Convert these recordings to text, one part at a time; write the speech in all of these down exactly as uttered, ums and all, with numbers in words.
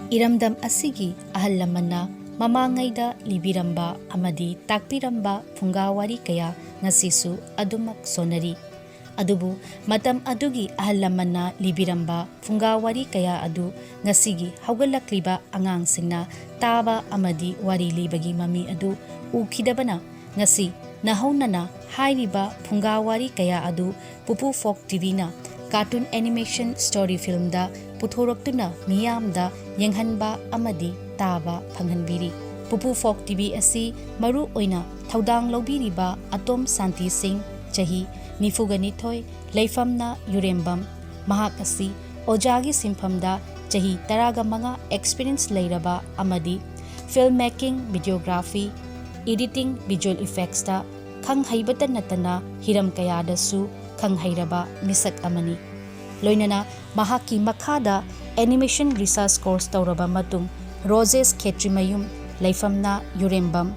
ꯏꯔꯝꯗꯝ ꯑꯁꯤꯒꯤ ꯑꯍꯜ ꯂꯃꯟꯅ ꯃꯃꯥꯡꯉꯩꯗ ꯂꯤꯕꯤꯔꯝꯕ ꯑꯃꯗꯤ ꯇꯥꯛꯄꯤꯔꯝꯕ ꯐꯨꯡꯒꯥ ꯋꯥꯔꯤ ꯀꯌꯥ ꯉꯁꯤꯁꯨ ꯑꯗꯨꯃꯛ ꯁꯣꯟꯅꯔꯤ꯫ ꯑꯗꯨꯕꯨ ꯃꯇꯝ ꯑꯗꯨꯒꯤ ꯑꯍꯜ ꯂꯃꯟꯅ ꯂꯤꯕꯤꯔꯝꯕ ꯐꯨꯡꯒꯥ ꯋꯥꯔꯤ ꯀꯌꯥ ꯑꯗꯨ ꯉꯁꯤꯒꯤ ꯍꯧꯒꯠꯂꯛꯂꯤꯕ ꯑꯉꯥꯡꯁꯤꯡꯅ ꯇꯥꯕ ꯑꯃꯗꯤ ꯋꯥꯔꯤ ꯂꯤꯕꯒꯤ ꯃꯃꯤ ꯑꯗꯨ ꯎꯈꯤꯗꯕꯅ ꯉꯁꯤ ꯅꯧꯍꯧꯅꯅ ꯍꯥꯏꯔꯤꯕ ꯐꯨꯡꯒꯥ ꯋꯥꯔꯤ ꯀꯌꯥ ꯑꯗꯨ ꯄꯨꯄꯨ ꯐꯣꯛ ꯇꯤꯚꯤꯅ ꯀꯥꯔꯇꯨꯟ ꯑꯦꯅꯤꯃꯦꯁꯟ ꯁ꯭ꯇꯣꯔꯤ ꯐꯤꯜꯝꯗ ꯄꯨꯊꯣꯔꯛꯇꯨꯅ ꯃꯤꯌꯥꯝꯗ ꯌꯦꯡꯍꯟꯕ ꯑꯃꯗꯤ ꯇꯥꯕ ꯐꯪꯍꯟꯕꯤꯔꯤ꯫ ꯄꯨꯄꯨ ꯐꯣꯛ ꯇꯤꯚꯤ ꯑꯁꯤ ꯃꯔꯨ ꯑꯣꯏꯅ ꯊꯧꯗꯥꯡ ꯂꯧꯕꯤꯔꯤꯕ ꯑꯇꯣꯝ ꯁꯥꯟꯇꯤ ꯁꯤꯡ, ꯆꯍꯤ ꯅꯤꯐꯨꯒ ꯅꯤꯊꯣꯏ, ꯂꯩꯐꯝꯅ ꯌꯨꯔꯦꯝꯕꯝ꯫ ꯃꯍꯥꯛ ꯑꯁꯤ ꯑꯣꯖꯥꯒꯤ ꯁꯤꯟꯐꯝꯗ ꯆꯍꯤ ꯇꯔꯥꯒ ꯃꯉꯥ ꯑꯦꯛꯁꯄꯤꯔꯤꯌꯦꯟꯁ ꯂꯩꯔꯕ ꯑꯃꯗꯤ film making, videography, editing, visual effects ꯈꯪ ꯍꯩꯕꯇ ꯅꯠꯇꯅ ꯍꯤꯔꯝ ꯀꯌꯥꯗꯁꯨ ꯈꯪ ꯍꯩꯔꯕ ꯃꯤꯁꯛ ꯑꯃꯅꯤ꯫ ꯂꯣꯏꯅꯅ ꯃꯍꯥꯛꯀꯤ ꯃꯈꯥꯗ ꯑꯦꯅꯤꯃꯦꯁꯟ ꯔꯤꯁꯔꯆ ꯀꯣꯔꯁ ꯇꯧꯔꯕ ꯃꯇꯨꯡ ꯔꯣꯖꯦꯁ ꯈꯦꯇ꯭ꯔꯤꯃꯌꯨꯝ, ꯂꯩꯐꯝꯅ ꯌꯨꯔꯦꯝꯕꯝ꯫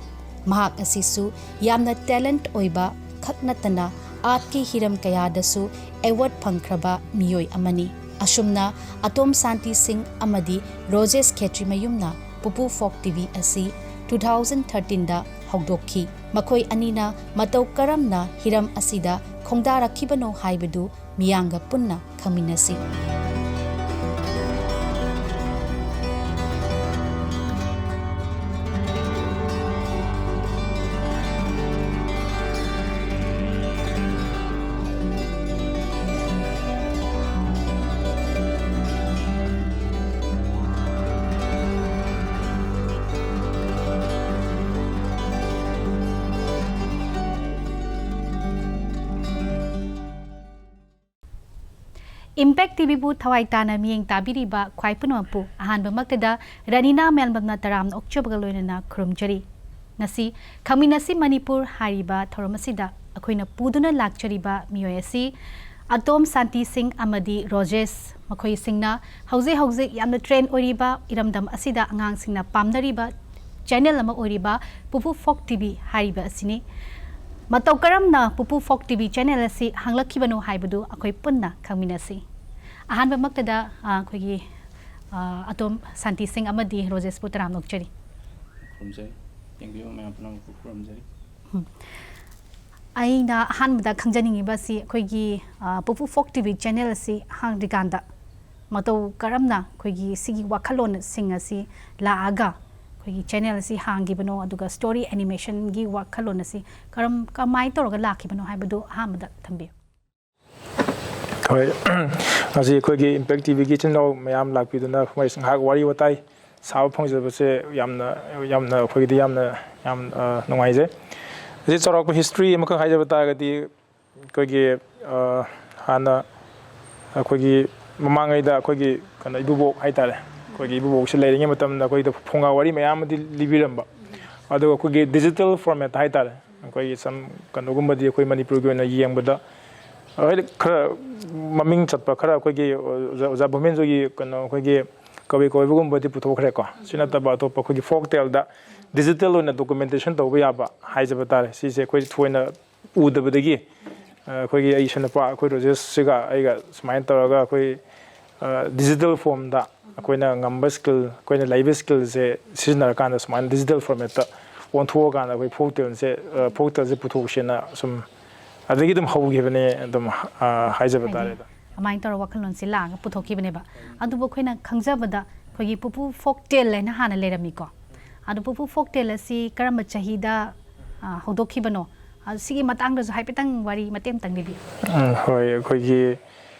ꯃꯍꯥꯛ ꯑꯁꯤꯁꯨ ꯌꯥꯝꯅ ꯇꯦꯂꯦꯟꯠ ꯑꯣꯏꯕ ꯈꯛ ꯅꯠꯇꯅ ꯑꯥꯔꯠꯀꯤ ꯍꯤꯔꯝ ꯀꯌꯥꯗꯁꯨ ꯑꯦꯋꯥꯔꯗ ꯐꯪꯈ꯭ꯔꯕ ꯃꯤꯑꯣꯏ ꯑꯃꯅꯤ꯫ ꯑꯁꯨꯝꯅ ꯑꯇꯣꯝ ꯁꯥꯟꯇꯤ ꯁꯤꯡ ꯑꯃꯗꯤ ꯔꯣꯖꯦꯁ ꯈꯦꯇ꯭ꯔꯤꯃꯌꯨꯝꯅ ꯄꯨꯄꯨ ꯐꯣꯛ ꯇꯤꯚꯤ ꯑꯁꯤ ꯇꯨ ꯊꯥꯎꯖꯟ ꯊꯥꯔꯇꯤꯟꯗ ꯍꯧꯗꯣꯛꯈꯤ꯫ ꯃꯈꯣꯏ ꯑꯅꯤꯅ ꯃꯇꯧ ꯀꯔꯝꯅ ꯍꯤꯔꯝ ꯑꯁꯤꯗ ꯈꯣꯡꯗꯥꯔꯛꯈꯤꯕꯅꯣ ꯍꯥꯏꯕꯗꯨ ꯃꯤꯌꯥꯝꯒ ꯄꯨꯟꯅ ꯈꯪꯃꯤꯟꯅꯁꯤ꯫ ꯏꯝꯄꯦꯛ ꯇꯤꯚꯤꯕꯨ ꯊꯋꯥꯏ ꯇꯥꯅ ꯃꯤꯠꯌꯦꯡ ꯇꯥꯕꯤꯔꯤꯕ ꯈ꯭ꯋꯥꯏ ꯄꯨꯝꯅꯃꯛꯄꯨ ꯑꯍꯥꯟꯕꯃꯛꯇꯗ ꯔꯥꯅꯤꯅꯥ ꯃꯦꯜꯕꯝꯅ ꯇꯔꯥꯝꯅ ꯑꯣꯛꯆꯕꯒ ꯂꯣꯏꯅꯅ ꯈꯨꯔꯨꯝꯖꯔꯤ꯫ ꯉꯁꯤ ꯈꯪꯃꯤꯟꯅꯁꯤ ꯃꯅꯤꯄꯨꯔ ꯍꯥꯏꯔꯤꯕ ꯊꯧꯔꯝ ꯑꯁꯤꯗ ꯑꯩꯈꯣꯏꯅ ꯄꯨꯗꯨꯅ ꯂꯥꯛꯆꯔꯤꯕ ꯃꯤꯑꯣꯏ ꯑꯁꯤ ꯑꯇꯣꯝ ꯁꯥꯟꯇꯤ ꯁꯤꯡ ꯑꯃꯗꯤ ꯔꯣꯖꯦꯁ, ꯃꯈꯣꯏꯁꯤꯡꯅ ꯍꯧꯖꯤꯛ ꯍꯧꯖꯤꯛ ꯌꯥꯝꯅ ꯇ꯭ꯔꯦꯟ ꯑꯣꯏꯔꯤꯕ, ꯏꯔꯝꯗꯝ ꯑꯁꯤꯗ ꯑꯉꯥꯡꯁꯤꯡꯅ ꯄꯥꯝꯅꯔꯤꯕ ꯆꯦꯅꯦꯜ ꯑꯃ ꯑꯣꯏꯔꯤꯕ ꯄꯨꯄꯨ ꯐꯣꯛ ꯇꯤꯚꯤ ꯍꯥꯏꯔꯤꯕ ꯑꯁꯤꯅꯤ꯫ ꯃꯇꯧ ꯀꯔꯝꯅ ꯄꯨꯄꯨ ꯐꯣꯛ ꯇꯤꯚꯤ ꯆꯦꯅꯦꯜ ꯑꯁꯤ ꯍꯥꯡꯂꯛꯈꯤꯕꯅꯣ ꯍꯥꯏꯕꯗꯨ ꯑꯩꯈꯣꯏ ꯄꯨꯟꯅ ꯈꯪꯃꯤꯟꯅꯁꯤ꯫ ꯑꯍꯥꯟꯕꯃꯛꯇꯗ, ꯑ, ꯑꯩꯈꯣꯏꯒꯤ ꯑ, ꯑꯗꯣꯝ ꯁꯥꯟꯇꯤ ꯁꯤꯡ ꯑꯃꯗꯤ ꯔꯣꯖꯦꯁꯄꯨ ꯇꯔꯥꯝꯅ ꯑꯣꯛꯆꯔꯤ꯫ ꯈꯨꯔꯨꯝꯖꯔꯤ꯫ ꯌꯦꯡꯕꯤꯕ ꯃꯌꯥꯝ ꯄꯨꯝꯅꯃꯛꯄꯨ ꯈꯨꯔꯨꯝꯖꯔꯤ꯫ ꯑꯩꯅ ꯑꯍꯥꯟꯕꯗ ꯈꯪꯖꯅꯤꯡꯉꯤꯕ ꯑꯁꯤ ꯑꯩꯈꯣꯏꯒꯤ, ꯑ, ꯄꯨꯄꯨ ꯐꯣꯛ ꯇꯤ ꯚꯤ ꯆꯦꯅꯦꯜ ꯑꯁꯤ ꯍꯥꯡꯗ꯭ꯔꯤꯀꯥꯟꯗ ꯃꯇꯧ ꯀꯔꯝꯅ ꯑꯩꯈꯣꯏꯒꯤ ꯁꯤꯒꯤ ꯋꯥꯈꯜꯂꯣꯟꯁꯤꯡ ꯑꯁꯤ ꯂꯥꯛꯑꯒ ꯑꯩꯈꯣꯏꯒꯤ ꯆꯦꯅꯦꯜ ꯑꯁꯤ ꯍꯥꯡꯈꯤꯕꯅꯣ, ꯑꯗꯨꯒ ꯁ꯭ꯇꯣꯔꯤ ꯑꯦꯅꯤꯃꯦꯁꯟꯒꯤ ꯋꯥꯈꯜꯂꯣꯟ ꯑꯁꯤ ꯀꯔꯝ, ꯀꯃꯥꯏꯅ ꯇꯧꯔꯒ ꯂꯥꯛꯈꯤꯕꯅꯣ ꯍꯥꯏꯕꯗꯨ ꯑꯍꯥꯟꯕꯗ ꯊꯝꯕꯤꯌꯨ꯫ ꯍꯣꯏ, ꯉꯁꯤ ꯑꯩꯈꯣꯏꯒꯤ ꯏꯝꯄꯦꯛ ꯇꯤ ꯚꯤꯒꯤ ꯏꯆꯤꯟ ꯏꯅꯥꯎ ꯃꯌꯥꯝ ꯂꯥꯛꯄꯤꯗꯨꯅ ꯑꯩꯈꯣꯏ ꯉꯥꯏꯍꯥꯛ ꯋꯥꯔꯤ ꯋꯥꯇꯥꯏ ꯁꯥꯕ ꯐꯪꯖꯕꯁꯦ ꯌꯥꯝꯅ, ꯌꯥꯝꯅ ꯑꯩꯈꯣꯏꯒꯤꯗꯤ ꯌꯥꯝꯅ, ꯌꯥꯝ, ꯑ, ꯅꯨꯡꯉꯥꯏꯖꯩ꯫ ꯍꯧꯖꯤꯛ ꯆꯥꯎꯔꯥꯛꯄ ꯍꯤꯁꯇ꯭ꯔꯤ ꯑꯃꯈꯛ ꯍꯥꯏꯖꯕ ꯇꯥꯔꯒꯗꯤ, ꯑꯩꯈꯣꯏꯒꯤ, ꯑ, ꯍꯥꯟꯅ ꯑꯩꯈꯣꯏꯒꯤ ꯃꯃꯥꯡꯉꯩꯗ ꯑꯩꯈꯣꯏꯒꯤ ꯀꯩꯅꯣ ꯏꯕꯨꯕꯣꯛ ꯍꯥꯏꯇꯥꯔꯦ, ꯑꯩꯈꯣꯏꯒꯤ ꯏꯕꯨꯕꯣꯛꯁꯤ ꯂꯩꯔꯤꯉꯩ ꯃꯇꯝꯗ ꯑꯩꯈꯣꯏꯗ ꯐꯨꯡꯒꯥ ꯋꯥꯔꯤ ꯃꯌꯥꯝ ꯑꯃꯗꯤ ꯂꯤꯕꯤꯔꯝꯕ, ꯑꯗꯨꯒ ꯑꯩꯈꯣꯏꯒꯤ ꯗꯤꯖꯤꯇꯦꯜ ꯐꯣꯔꯃꯦꯠ ꯍꯥꯏꯇꯥꯔꯦ, ꯑꯩꯈꯣꯏꯒꯤ ꯁꯝ ꯀꯩꯅꯣꯒꯨꯝꯕꯗꯤ ꯑꯩꯈꯣꯏ ꯃꯅꯤꯄꯨꯔꯒꯤ ꯑꯣꯏꯅ ꯌꯦꯡꯕꯗ ꯍꯥꯏꯗꯤ ꯈꯔ ꯃꯃꯤꯡ ꯆꯠꯄ ꯈꯔ ꯑꯩꯈꯣꯏꯒꯤ ꯑꯣꯖꯥ, ꯑꯣꯖꯥ ꯚꯨꯃꯦꯟꯖꯣꯏꯒꯤ ꯀꯩꯅꯣ ꯑꯩꯈꯣꯏꯒꯤ ꯀꯕꯤ ꯀꯣꯏꯕꯒꯨꯝꯕꯗꯤ ꯄꯨꯊꯣꯛꯈ꯭ꯔꯦꯀꯣ꯫ ꯁꯤ ꯅꯠꯇꯕ ꯑꯇꯣꯞꯄ ꯑꯩꯈꯣꯏꯒꯤ ꯐꯣꯛ ꯇꯦꯜꯗ ꯗꯤꯖꯤꯇꯦꯜ ꯑꯣꯏꯅ ꯗꯣꯀꯨꯃꯦꯟꯇꯦꯁꯟ ꯇꯧꯕ ꯌꯥꯕ ꯍꯥꯏꯖꯕ ꯇꯥꯔꯦ꯫ ꯁꯤꯁꯦ ꯑꯩꯈꯣꯏ ꯊꯣꯏꯅ ꯎꯗꯕꯗꯒꯤ, ꯑ, ꯑꯩꯈꯣꯏꯒꯤ ꯑꯩ ꯏꯆꯟꯅꯨꯄꯥ ꯑꯩꯈꯣꯏ ꯔꯣꯖꯦꯁꯁꯤꯒ ꯑꯩꯒ ꯁꯨꯃꯥꯏꯅ ꯇꯧꯔꯒ ꯑꯩꯈꯣꯏ, ꯑ, ꯗꯤꯖꯤꯇꯦꯜ ꯐꯣꯝꯗ ꯑꯩꯈꯣꯏꯅ ꯉꯝꯕ ꯁ꯭ꯀꯤꯜ, ꯑꯩꯈꯣꯏꯅ ꯂꯩꯕ ꯁ꯭ꯀꯤꯜꯁꯦ ꯁꯤꯖꯤꯟꯅꯔꯀꯥꯟꯗ ꯁꯨꯃꯥꯏꯅ ꯗꯤꯖꯤꯇꯦꯜ ꯐꯣꯔꯃꯦꯠꯇ ꯑꯣꯟꯊꯣꯛꯑꯀꯥꯟꯗ ꯑꯩꯈꯣꯏ ꯐꯣꯛ ꯇꯦꯜꯁꯦ, ꯑ, ꯐꯣꯛ ꯇꯦꯜꯁꯦ ꯄꯨꯊꯣꯛꯁꯦꯅ ꯁꯨꯝ ꯑꯗꯒꯤ ꯑꯗꯨꯝ ꯍꯧꯈꯤꯕꯅꯦ, ꯑꯗꯨꯝ, ꯑ, ꯍꯥꯏꯖꯕ ꯇꯥꯔꯦ꯫ ꯑꯗꯨꯃꯥꯏꯅ ꯇꯧꯔꯒ ꯋꯥꯈꯜꯂꯣꯟꯁꯦ ꯂꯥꯛꯑꯒ ꯄꯨꯊꯣꯛꯈꯤꯕꯅꯦꯕ꯫ ꯑꯗꯨꯕꯨ ꯑꯩꯈꯣꯏꯅ ꯈꯪꯖꯕꯗ ꯑꯩꯈꯣꯏꯒꯤ ꯄꯨꯄꯨ ꯐꯣꯛ ꯇꯦꯜ ꯍꯥꯏꯅ ꯍꯥꯟꯅ ꯂꯩꯔꯝꯃꯤꯀꯣ꯫ ꯑꯗꯣ ꯄꯨꯄꯨ ꯐꯣꯛ ꯇꯦꯜ ꯑꯁꯤ ꯀꯔꯝꯕ ꯆꯍꯤꯗ, ꯑ, ꯍꯧꯗꯣꯛꯈꯤꯕꯅꯣ? ꯑ, ꯁꯤꯒꯤ ꯃꯇꯥꯡꯗꯁꯨ ꯍꯥꯏꯐꯦꯠꯇꯪ ꯋꯥꯔꯤ ꯃꯇꯦꯛ ꯑꯃꯇꯪ ꯂꯤꯕꯤꯌꯨ꯫ ꯎꯝ, ꯍꯣꯏ, ꯑꯩꯈꯣꯏꯒꯤ,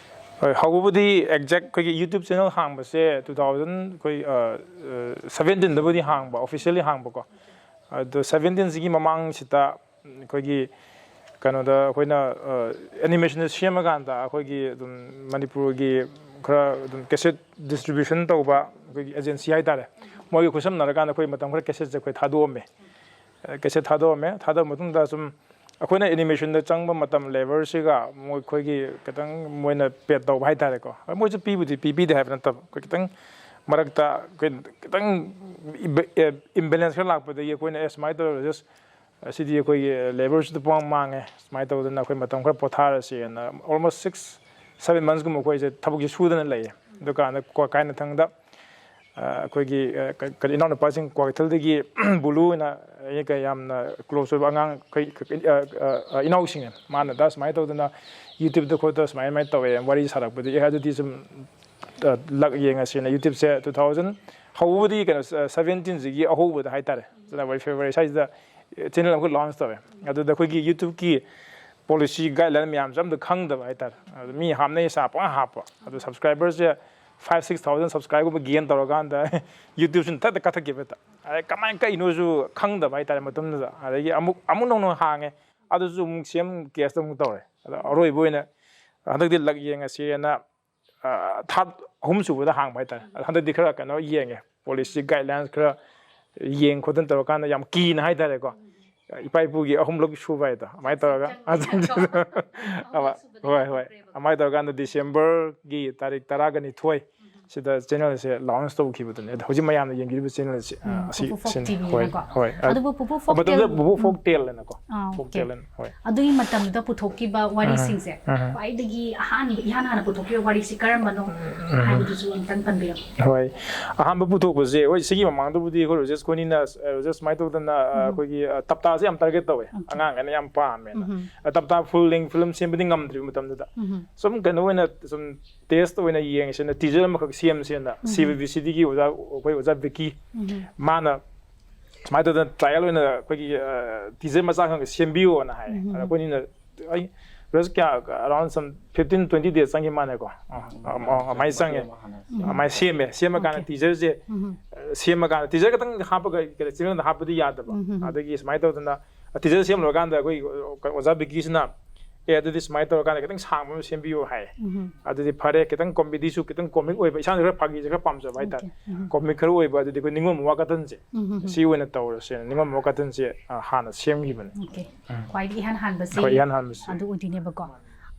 ꯍꯣꯏ, ꯍꯧꯕꯕꯨꯗꯤ ꯑꯦꯛꯖꯦꯛ ꯑꯩꯈꯣꯏꯒꯤ YouTube ꯆꯦꯅꯦꯜ ꯍꯥꯡꯕꯁꯦ two thousand ꯑꯩꯈꯣꯏ, ꯑ, ꯑ, seventeen ꯗꯕꯨꯗꯤ ꯍꯥꯡꯕ, ꯑꯣꯐꯤꯁꯤꯌꯦꯜꯂꯤ ꯍꯥꯡꯕꯀꯣ꯫ ꯑꯗꯣ seventeen ꯁꯤꯒꯤ ꯃꯃꯥꯡꯁꯤꯗ ꯑꯩꯈꯣꯏꯒꯤ ꯀꯩꯅꯣꯗ ꯑꯩꯈꯣꯏꯅ, ꯑ, ꯑꯦꯅꯤꯃꯦꯁꯟꯁꯦ ꯁꯦꯝꯃꯀꯥꯟꯗ ꯑꯩꯈꯣꯏꯒꯤ ꯑꯗꯨꯝ ꯃꯅꯤꯄꯨꯔꯒꯤ ꯈꯔ ꯑꯗꯨꯝ ꯀꯦꯁꯦꯠ ꯗꯤꯁꯇ꯭ꯔꯤꯕ꯭ꯌꯨꯁꯟ ꯇꯧꯕ ꯑꯩꯈꯣꯏꯒꯤ ꯑꯦꯖꯦꯟꯁꯤ ꯍꯥꯏꯇꯥꯔꯦ, ꯃꯣꯏꯒ ꯈꯨꯠꯁꯝꯅꯔꯀꯥꯟꯗ ꯑꯩꯈꯣꯏ ꯃꯇꯝ ꯈꯔ ꯀꯦꯁꯦꯠꯁꯦ ꯑꯩꯈꯣꯏ ꯊꯥꯗꯣꯛꯑꯝꯃꯦ꯫ ꯑ, ꯀꯦꯁꯦꯠ ꯊꯥꯗꯣꯛꯑꯝꯃꯦ꯫ ꯊꯥꯗꯣꯛꯑ ꯃꯇꯨꯡꯗ ꯁꯨꯝ ꯑꯩꯈꯣꯏꯅ ꯑꯦꯅꯤꯃꯦꯁꯟꯗ ꯆꯪꯕ ꯃꯇꯝ, ꯂꯦꯕꯔꯁꯤꯒ ꯃꯣꯏ, ꯑꯩꯈꯣꯏꯒꯤ ꯈꯤꯇꯪ ꯃꯣꯏꯅ ꯄꯦꯠ ꯇꯧꯕ ꯍꯥꯏꯇꯥꯔꯦꯀꯣ꯫ ꯍꯣꯏ, ꯃꯣꯏꯁꯨ ꯄꯤꯕꯨꯗꯤ ꯄꯤꯕꯤꯗꯦ ꯍꯥꯏꯕ ꯅꯠꯇꯕ, ꯑꯩꯈꯣꯏ ꯈꯤꯇꯪ ꯃꯔꯛꯇ ꯑꯩꯈꯣꯏ ꯈꯤꯇꯪ ꯏꯝꯕꯦꯂꯦꯟꯁ ꯈꯔ ꯂꯥꯛꯄꯗꯒꯤ ꯑꯩꯈꯣꯏꯅ, "ꯑꯦ, ꯁꯨꯃꯥꯏꯅ ꯇꯧꯔꯒ ꯖꯁ ꯑꯁꯤꯗꯤ ꯑꯩꯈꯣꯏꯒꯤ ꯂꯦꯕꯔꯁꯤꯗ ꯄꯨꯡꯃꯥꯡ ꯃꯥꯡꯉꯦ, ꯁꯨꯃꯥꯏꯅ ꯇꯧꯗꯅ ꯑꯩꯈꯣꯏ ꯃꯇꯝ ꯈꯔ ꯄꯣꯊꯥꯔꯁꯦꯅ" ꯑꯣꯜꯃꯣꯁ ꯁꯤꯛꯁ ꯁꯚꯦꯟ ꯃꯟꯁꯀꯨꯝꯕ ꯑꯩꯈꯣꯏꯁꯦ ꯊꯕꯛꯁꯦ ꯁꯨꯗꯅ ꯂꯩꯌꯦ꯫ ꯑꯗꯨꯀꯥꯟꯗ ꯀ꯭ꯋꯥ-, ꯀꯥꯏꯅꯊꯪꯗ ꯑꯩꯈꯣꯏꯒꯤ ꯀꯔꯤ ꯏꯅꯥꯎꯅꯨꯄꯥꯁꯤꯡ ꯀ꯭ꯋꯥꯀꯩꯊꯦꯜꯗꯒꯤ ꯕꯨꯂꯨ ꯑꯣꯏꯅ ꯑꯩꯒ ꯌꯥꯝꯅ ꯀ꯭ꯂꯣꯁ ꯑꯣꯏꯕ ꯑꯉꯥꯡ ꯑꯩꯈꯣꯏ ꯏꯅꯥꯎꯁꯤꯡꯅꯦ꯫ ꯃꯥꯅ ꯗꯥ ꯁꯨꯃꯥꯏꯅ ꯇꯧꯗꯅ ꯌꯨꯇ꯭ꯌꯨꯕꯇ ꯈꯣꯠꯇ ꯁꯨꯃꯥꯏꯅ ꯁꯨꯃꯥꯏꯅ ꯇꯧꯋꯦ ꯋꯥꯔꯤ ꯁꯥꯔꯛꯄꯗꯒꯤ ꯑꯦ ꯑꯗꯨꯗꯤ ꯁꯨꯝ ꯂꯛ ꯌꯦꯡꯉꯁꯦꯅ ꯌꯨꯇ꯭ꯌꯨꯕꯁꯦ ꯇꯨ ꯊꯥꯎꯖꯟ ꯍꯧꯕꯕꯨꯗꯤ ꯀꯩꯅꯣ ꯁꯕꯦꯟꯇꯤꯟꯁꯤꯒꯤ ꯑꯍꯧꯕꯗ ꯍꯥꯏꯇꯥꯔꯦ, ꯖꯅꯋꯥꯔꯤ ꯐꯦꯕ꯭ꯔꯨꯋꯥꯔꯤ ꯁ꯭ꯋꯥꯏꯁꯤꯗ ꯆꯦꯅꯦꯜ ꯑꯃꯈꯛ ꯂꯣꯟꯁ ꯇꯧꯋꯦ꯫ ꯑꯗꯨꯗ ꯑꯩꯈꯣꯏꯒꯤ ꯌꯨꯇ꯭ꯌꯨꯕꯀꯤ ꯄꯣꯂꯤꯁꯤ ꯒꯥꯏꯗꯂꯥꯏꯟ ꯃꯌꯥꯝꯁꯦ ꯑꯝꯇ ꯈꯪꯗꯕ ꯍꯥꯏꯇꯥꯔꯦ꯫ ꯑꯗꯨ ꯃꯤ ꯍꯥꯞꯅꯩ ꯁꯥ ꯄꯪꯍꯥꯞ ꯍꯥꯞꯄ, ꯑꯗꯨ ꯁꯕꯁꯀ꯭ꯔꯥꯏꯕꯔꯁꯦ ꯐꯥꯏꯚ ꯁꯤꯛꯁ ꯊꯥꯎꯖꯟ ꯁꯕꯁꯀ꯭ꯔꯥꯏꯕꯒꯨꯝꯕ ꯒꯦꯟ ꯇꯧꯔꯀꯥꯟꯗ ꯌꯨꯇ꯭ꯌꯨꯕꯁꯤꯅ ꯊꯛꯇ ꯀꯛꯊꯠꯈꯤꯕ ꯍꯦꯛꯇ꯫ ꯑꯗꯩ ꯀꯃꯥꯏꯅ ꯀꯛꯏꯅꯣꯁꯨ ꯈꯪꯗꯕ ꯍꯥꯏꯇꯥꯔꯦ ꯃꯇꯝꯗꯨꯗ꯫ ꯑꯗꯒꯤ ꯑꯃꯨꯛ ꯑꯃꯨꯛ ꯅꯧꯅ ꯍꯥꯡꯉꯦ, ꯑꯗꯨꯁꯨ ꯑꯃꯨꯛ ꯁꯦꯝ ꯀꯦꯁꯇ ꯑꯃꯨꯛ ꯇꯧꯔꯦ꯫ ꯑꯗꯣ ꯑꯔꯣꯏꯕ ꯑꯣꯏꯅ ꯍꯟꯗꯛꯇꯤ ꯂꯛ ꯌꯦꯡꯉꯁꯦꯅ ꯊꯥ ꯑꯍꯨꯝ ꯁꯨꯕꯗ ꯍꯥꯡꯕ ꯍꯥꯏꯇꯥꯔꯦ꯫ ꯑꯗꯣ ꯍꯟꯗꯛꯇꯤ ꯈꯔ ꯀꯩꯅꯣ ꯌꯦꯡꯉꯦ, ꯄꯣꯂꯤꯁꯤ ꯒꯥꯏꯗꯂꯥꯏꯟꯁ ꯈꯔ ꯌꯦꯡ ꯈꯣꯠꯇꯅ ꯇꯧꯔꯀꯥꯟꯗ ꯌꯥꯝ ꯀꯤꯅ ꯍꯥꯏꯇꯥꯔꯦꯀꯣ, ꯏꯄꯥ ꯏꯄꯨꯒꯤ ꯑꯍꯨꯝꯂꯛ ꯁꯨꯕ ꯍꯥꯏꯗꯣ ꯑꯗꯨꯃꯥꯏꯅ ꯇꯧꯔꯒ ꯍꯣꯏ ꯍꯣꯏ, ꯑꯗꯨꯃꯥꯏꯅ ꯇꯧꯔꯀꯥꯟꯗ ꯗꯤꯁꯦꯝꯕꯔꯒꯤ ꯇꯥꯔꯤꯛ ꯇꯔꯥꯒ ꯅꯤꯊꯣꯏ ꯁꯤꯗ ꯆꯦꯅꯦꯜꯁꯦ ꯂꯣꯟꯁ ꯇꯧꯈꯤꯕꯗꯨꯅꯦ꯫ ꯑꯗꯣ ꯍꯧꯖꯤꯛ ꯃꯌꯥꯝꯅ ꯌꯦꯡꯕꯤꯔꯤꯕ ꯆꯦꯅꯦꯜꯁꯦ, ꯑ, ꯎꯝ, ꯑꯁꯤ ꯄꯨꯄꯨ ꯐꯣꯛ ꯁꯤꯅꯤ꯫ ꯍꯣꯏ, ꯇꯤꯚꯤꯅꯀꯣ꯫ ꯍꯣꯏ꯫ ꯑ, ꯑꯗꯨꯕꯨ ꯄꯨꯄꯨ ꯐꯣꯛ ꯃꯇꯝꯗꯨꯗ ꯇꯦꯜ-, ꯄꯨꯄꯨ ꯐꯣꯛ ꯇꯦꯜ ꯍꯥꯏꯅꯀꯣ꯫ ꯑꯥ, ꯐꯣꯛ ꯑꯣꯀꯦ꯫ ꯇꯦꯜ ꯍꯥꯏꯅ, ꯍꯣꯏ꯫ ꯑꯗꯨꯒꯤ ꯃꯇꯝꯗꯨꯗ ꯄꯨꯊꯣꯛꯈꯤꯕ ꯋꯥꯔꯤꯁꯤꯡꯁꯦ ꯎꯝ, ꯎꯝ꯫ ꯈ꯭ꯋꯥꯏꯗꯒꯤ ꯑꯍꯥꯟꯕ, ꯏꯍꯥꯟ ꯍꯥꯟꯅ ꯄꯨꯊꯣꯛꯈꯤꯕ ꯋꯥꯔꯤꯁꯤ ꯀꯔꯝꯕꯅꯣ ꯎꯝ, ꯎꯝ꯫ ꯍꯥꯏꯕꯗꯨꯁꯨ ꯑꯝꯇꯪ ꯄꯟꯕꯤꯔꯝꯃꯨ꯫ ꯍꯣꯏ꯫ ꯑꯍꯥꯟꯕ ꯄꯨꯊꯣꯛꯄꯁꯦ, ꯍꯣꯏ, ꯁꯤꯒꯤ ꯃꯃꯥꯡꯗꯕꯨꯗꯤ ꯑꯩꯈꯣꯏ ꯔꯣꯖꯦꯁ ꯈꯣꯏꯅꯤꯅ, ꯑ, ꯔꯣꯖꯦꯁ ꯁꯨꯃꯥꯏꯅ ꯇꯧꯗꯅ, ꯑ, ꯎꯝ꯫ ꯑꯩꯈꯣꯏꯒꯤ, ꯑ, ꯇꯞꯇꯥꯁꯦ ꯌꯥꯝ ꯇꯥꯔꯒꯦꯠ ꯇꯧꯋꯦ꯫ ꯑꯣꯀꯦ꯫ ꯑꯉꯥꯡꯈꯩꯅ ꯌꯥꯝ ꯄꯥꯝꯃꯦꯅ꯫ ꯎꯝ꯫ ꯑ, ꯇꯞꯇꯥ ꯐꯨꯜ ꯂꯦꯡ ꯐꯤꯂꯝ ꯁꯦꯝꯕꯗꯤ ꯉꯝꯗ꯭ꯔꯤꯕ ꯃꯇꯝꯗꯨꯗ꯫ ꯎꯝ꯫ ꯁꯨꯝ ꯀꯩꯅꯣ ꯑꯣꯏꯅ ꯁꯨꯝ ꯇꯦꯁ ꯑꯣꯏꯅ ꯌꯦꯡꯉꯁꯦꯅ ꯇꯤꯖꯔ ꯑꯃꯈꯛ ꯁꯦꯝꯁꯦꯅ ꯎꯝ꯫ ꯁꯤ ꯕꯤ ꯕꯤ ꯁꯤꯗꯒꯤ ꯑꯣꯖꯥ, ꯑꯩꯈꯣꯏ ꯑꯣꯖꯥ ꯕꯤꯀꯤ ꯎꯝ꯫ ꯃꯥꯅ ꯁꯨꯃꯥꯏꯅ ꯇꯧꯗꯅ ꯇ꯭ꯔꯥꯏꯌꯦꯜ ꯑꯣꯏꯅ ꯑꯩꯈꯣꯏꯒꯤ, ꯑ, ꯇꯤꯖꯔ ꯃꯆꯥ ꯈꯔ ꯁꯦꯝꯕꯤꯌꯣꯅ ꯍꯥꯏ꯫ ꯎꯝ꯫ ꯑꯗ ꯑꯩꯈꯣꯏꯅꯤꯅ, ꯑꯩ ꯔꯁ ꯀꯌꯥ, around some fifteen twenty days ꯆꯪꯈꯤ ꯃꯥꯅꯦꯀꯣ꯫ ꯑ, ꯑ, ꯑ, ꯑꯗꯨꯃꯥꯏꯅ ꯆꯪꯉꯦ꯫ ꯎꯝ꯫ ꯑꯗꯨꯃꯥꯏꯅ ꯁꯦꯝꯃꯦ꯫ ꯁꯦꯝꯃꯀꯥꯟꯗ OK꯫ ꯇꯤꯖꯔꯁꯦ, ꯎꯝ꯫ ꯑ, ꯁꯦꯝꯃꯀꯥꯟꯗ ꯇꯤꯖꯔ ꯈꯛꯇꯪ ꯍꯥꯞꯄꯒ ꯀꯩꯅꯣ ꯆꯦꯅꯦꯜꯗ ꯍꯥꯞꯄꯗꯤ ꯌꯥꯗꯕ꯫ ꯎꯝ꯫ ꯑꯗꯒꯤ ꯁꯨꯃꯥꯏꯅ ꯇꯧꯗꯅ ꯇꯤꯖꯔ ꯁꯦꯝ ꯂꯣꯏꯔꯀꯥꯟꯗ ꯑꯩꯈꯣꯏ ꯑꯣꯖꯥ ꯕꯤꯀꯤꯁꯤꯅ, "ꯑꯦ, ꯑꯗꯨꯗꯤ ꯁꯨꯃꯥꯏꯅ ꯇꯧꯔꯀꯥꯟꯗ ꯈꯤꯇꯪ ꯁꯥꯡꯕ ꯑꯃ ꯁꯦꯝꯕꯤꯌꯨ" ꯍꯥꯏ꯫ ꯎꯝ꯫ ꯑꯗꯨꯗꯤ ꯐꯔꯦ, ꯈꯤꯇꯪ ꯀꯣꯃꯦꯗꯤꯁꯨ ꯈꯤꯇꯪ ꯀꯣꯃꯤꯛ ꯑꯣꯏꯕ, ꯏꯁꯥꯅ ꯈꯔ ꯐꯥꯒꯤꯁꯦ ꯈꯔ ꯄꯥꯝꯖꯕ ꯍꯥꯏꯇꯥꯔꯦ꯫ OK꯫ ꯎꯝ꯫ ꯀꯣꯃꯤꯛ ꯈꯔ ꯑꯣꯏꯕ, ꯑꯗꯨꯗꯤ ꯑꯩꯈꯣꯏ ꯅꯤꯉꯣꯜ ꯃꯋꯥ ꯀꯇꯟꯁꯦ ꯎꯝ, ꯎꯝ, ꯎꯝ꯫ ꯁꯤ ꯑꯣꯏꯅ ꯇꯧꯔꯁꯦꯅ ꯅꯤꯉꯣꯜ ꯃꯋꯥ ꯀꯇꯟꯁꯦ, ꯑ, ꯍꯥꯟꯅ ꯁꯦꯝꯈꯤꯕꯅꯦ꯫ OK꯫ ꯎꯝ꯫ ꯈ꯭ꯋꯥꯏꯗꯒꯤ ꯏꯍꯥꯟ ꯍꯥꯟꯕꯁꯤ ꯍꯣꯏ, ꯏꯍꯥꯟ ꯍꯥꯟꯕꯁꯤ꯫ ꯑꯗꯨ ꯑꯣꯏꯗꯣꯏꯅꯦꯕꯀꯣ꯫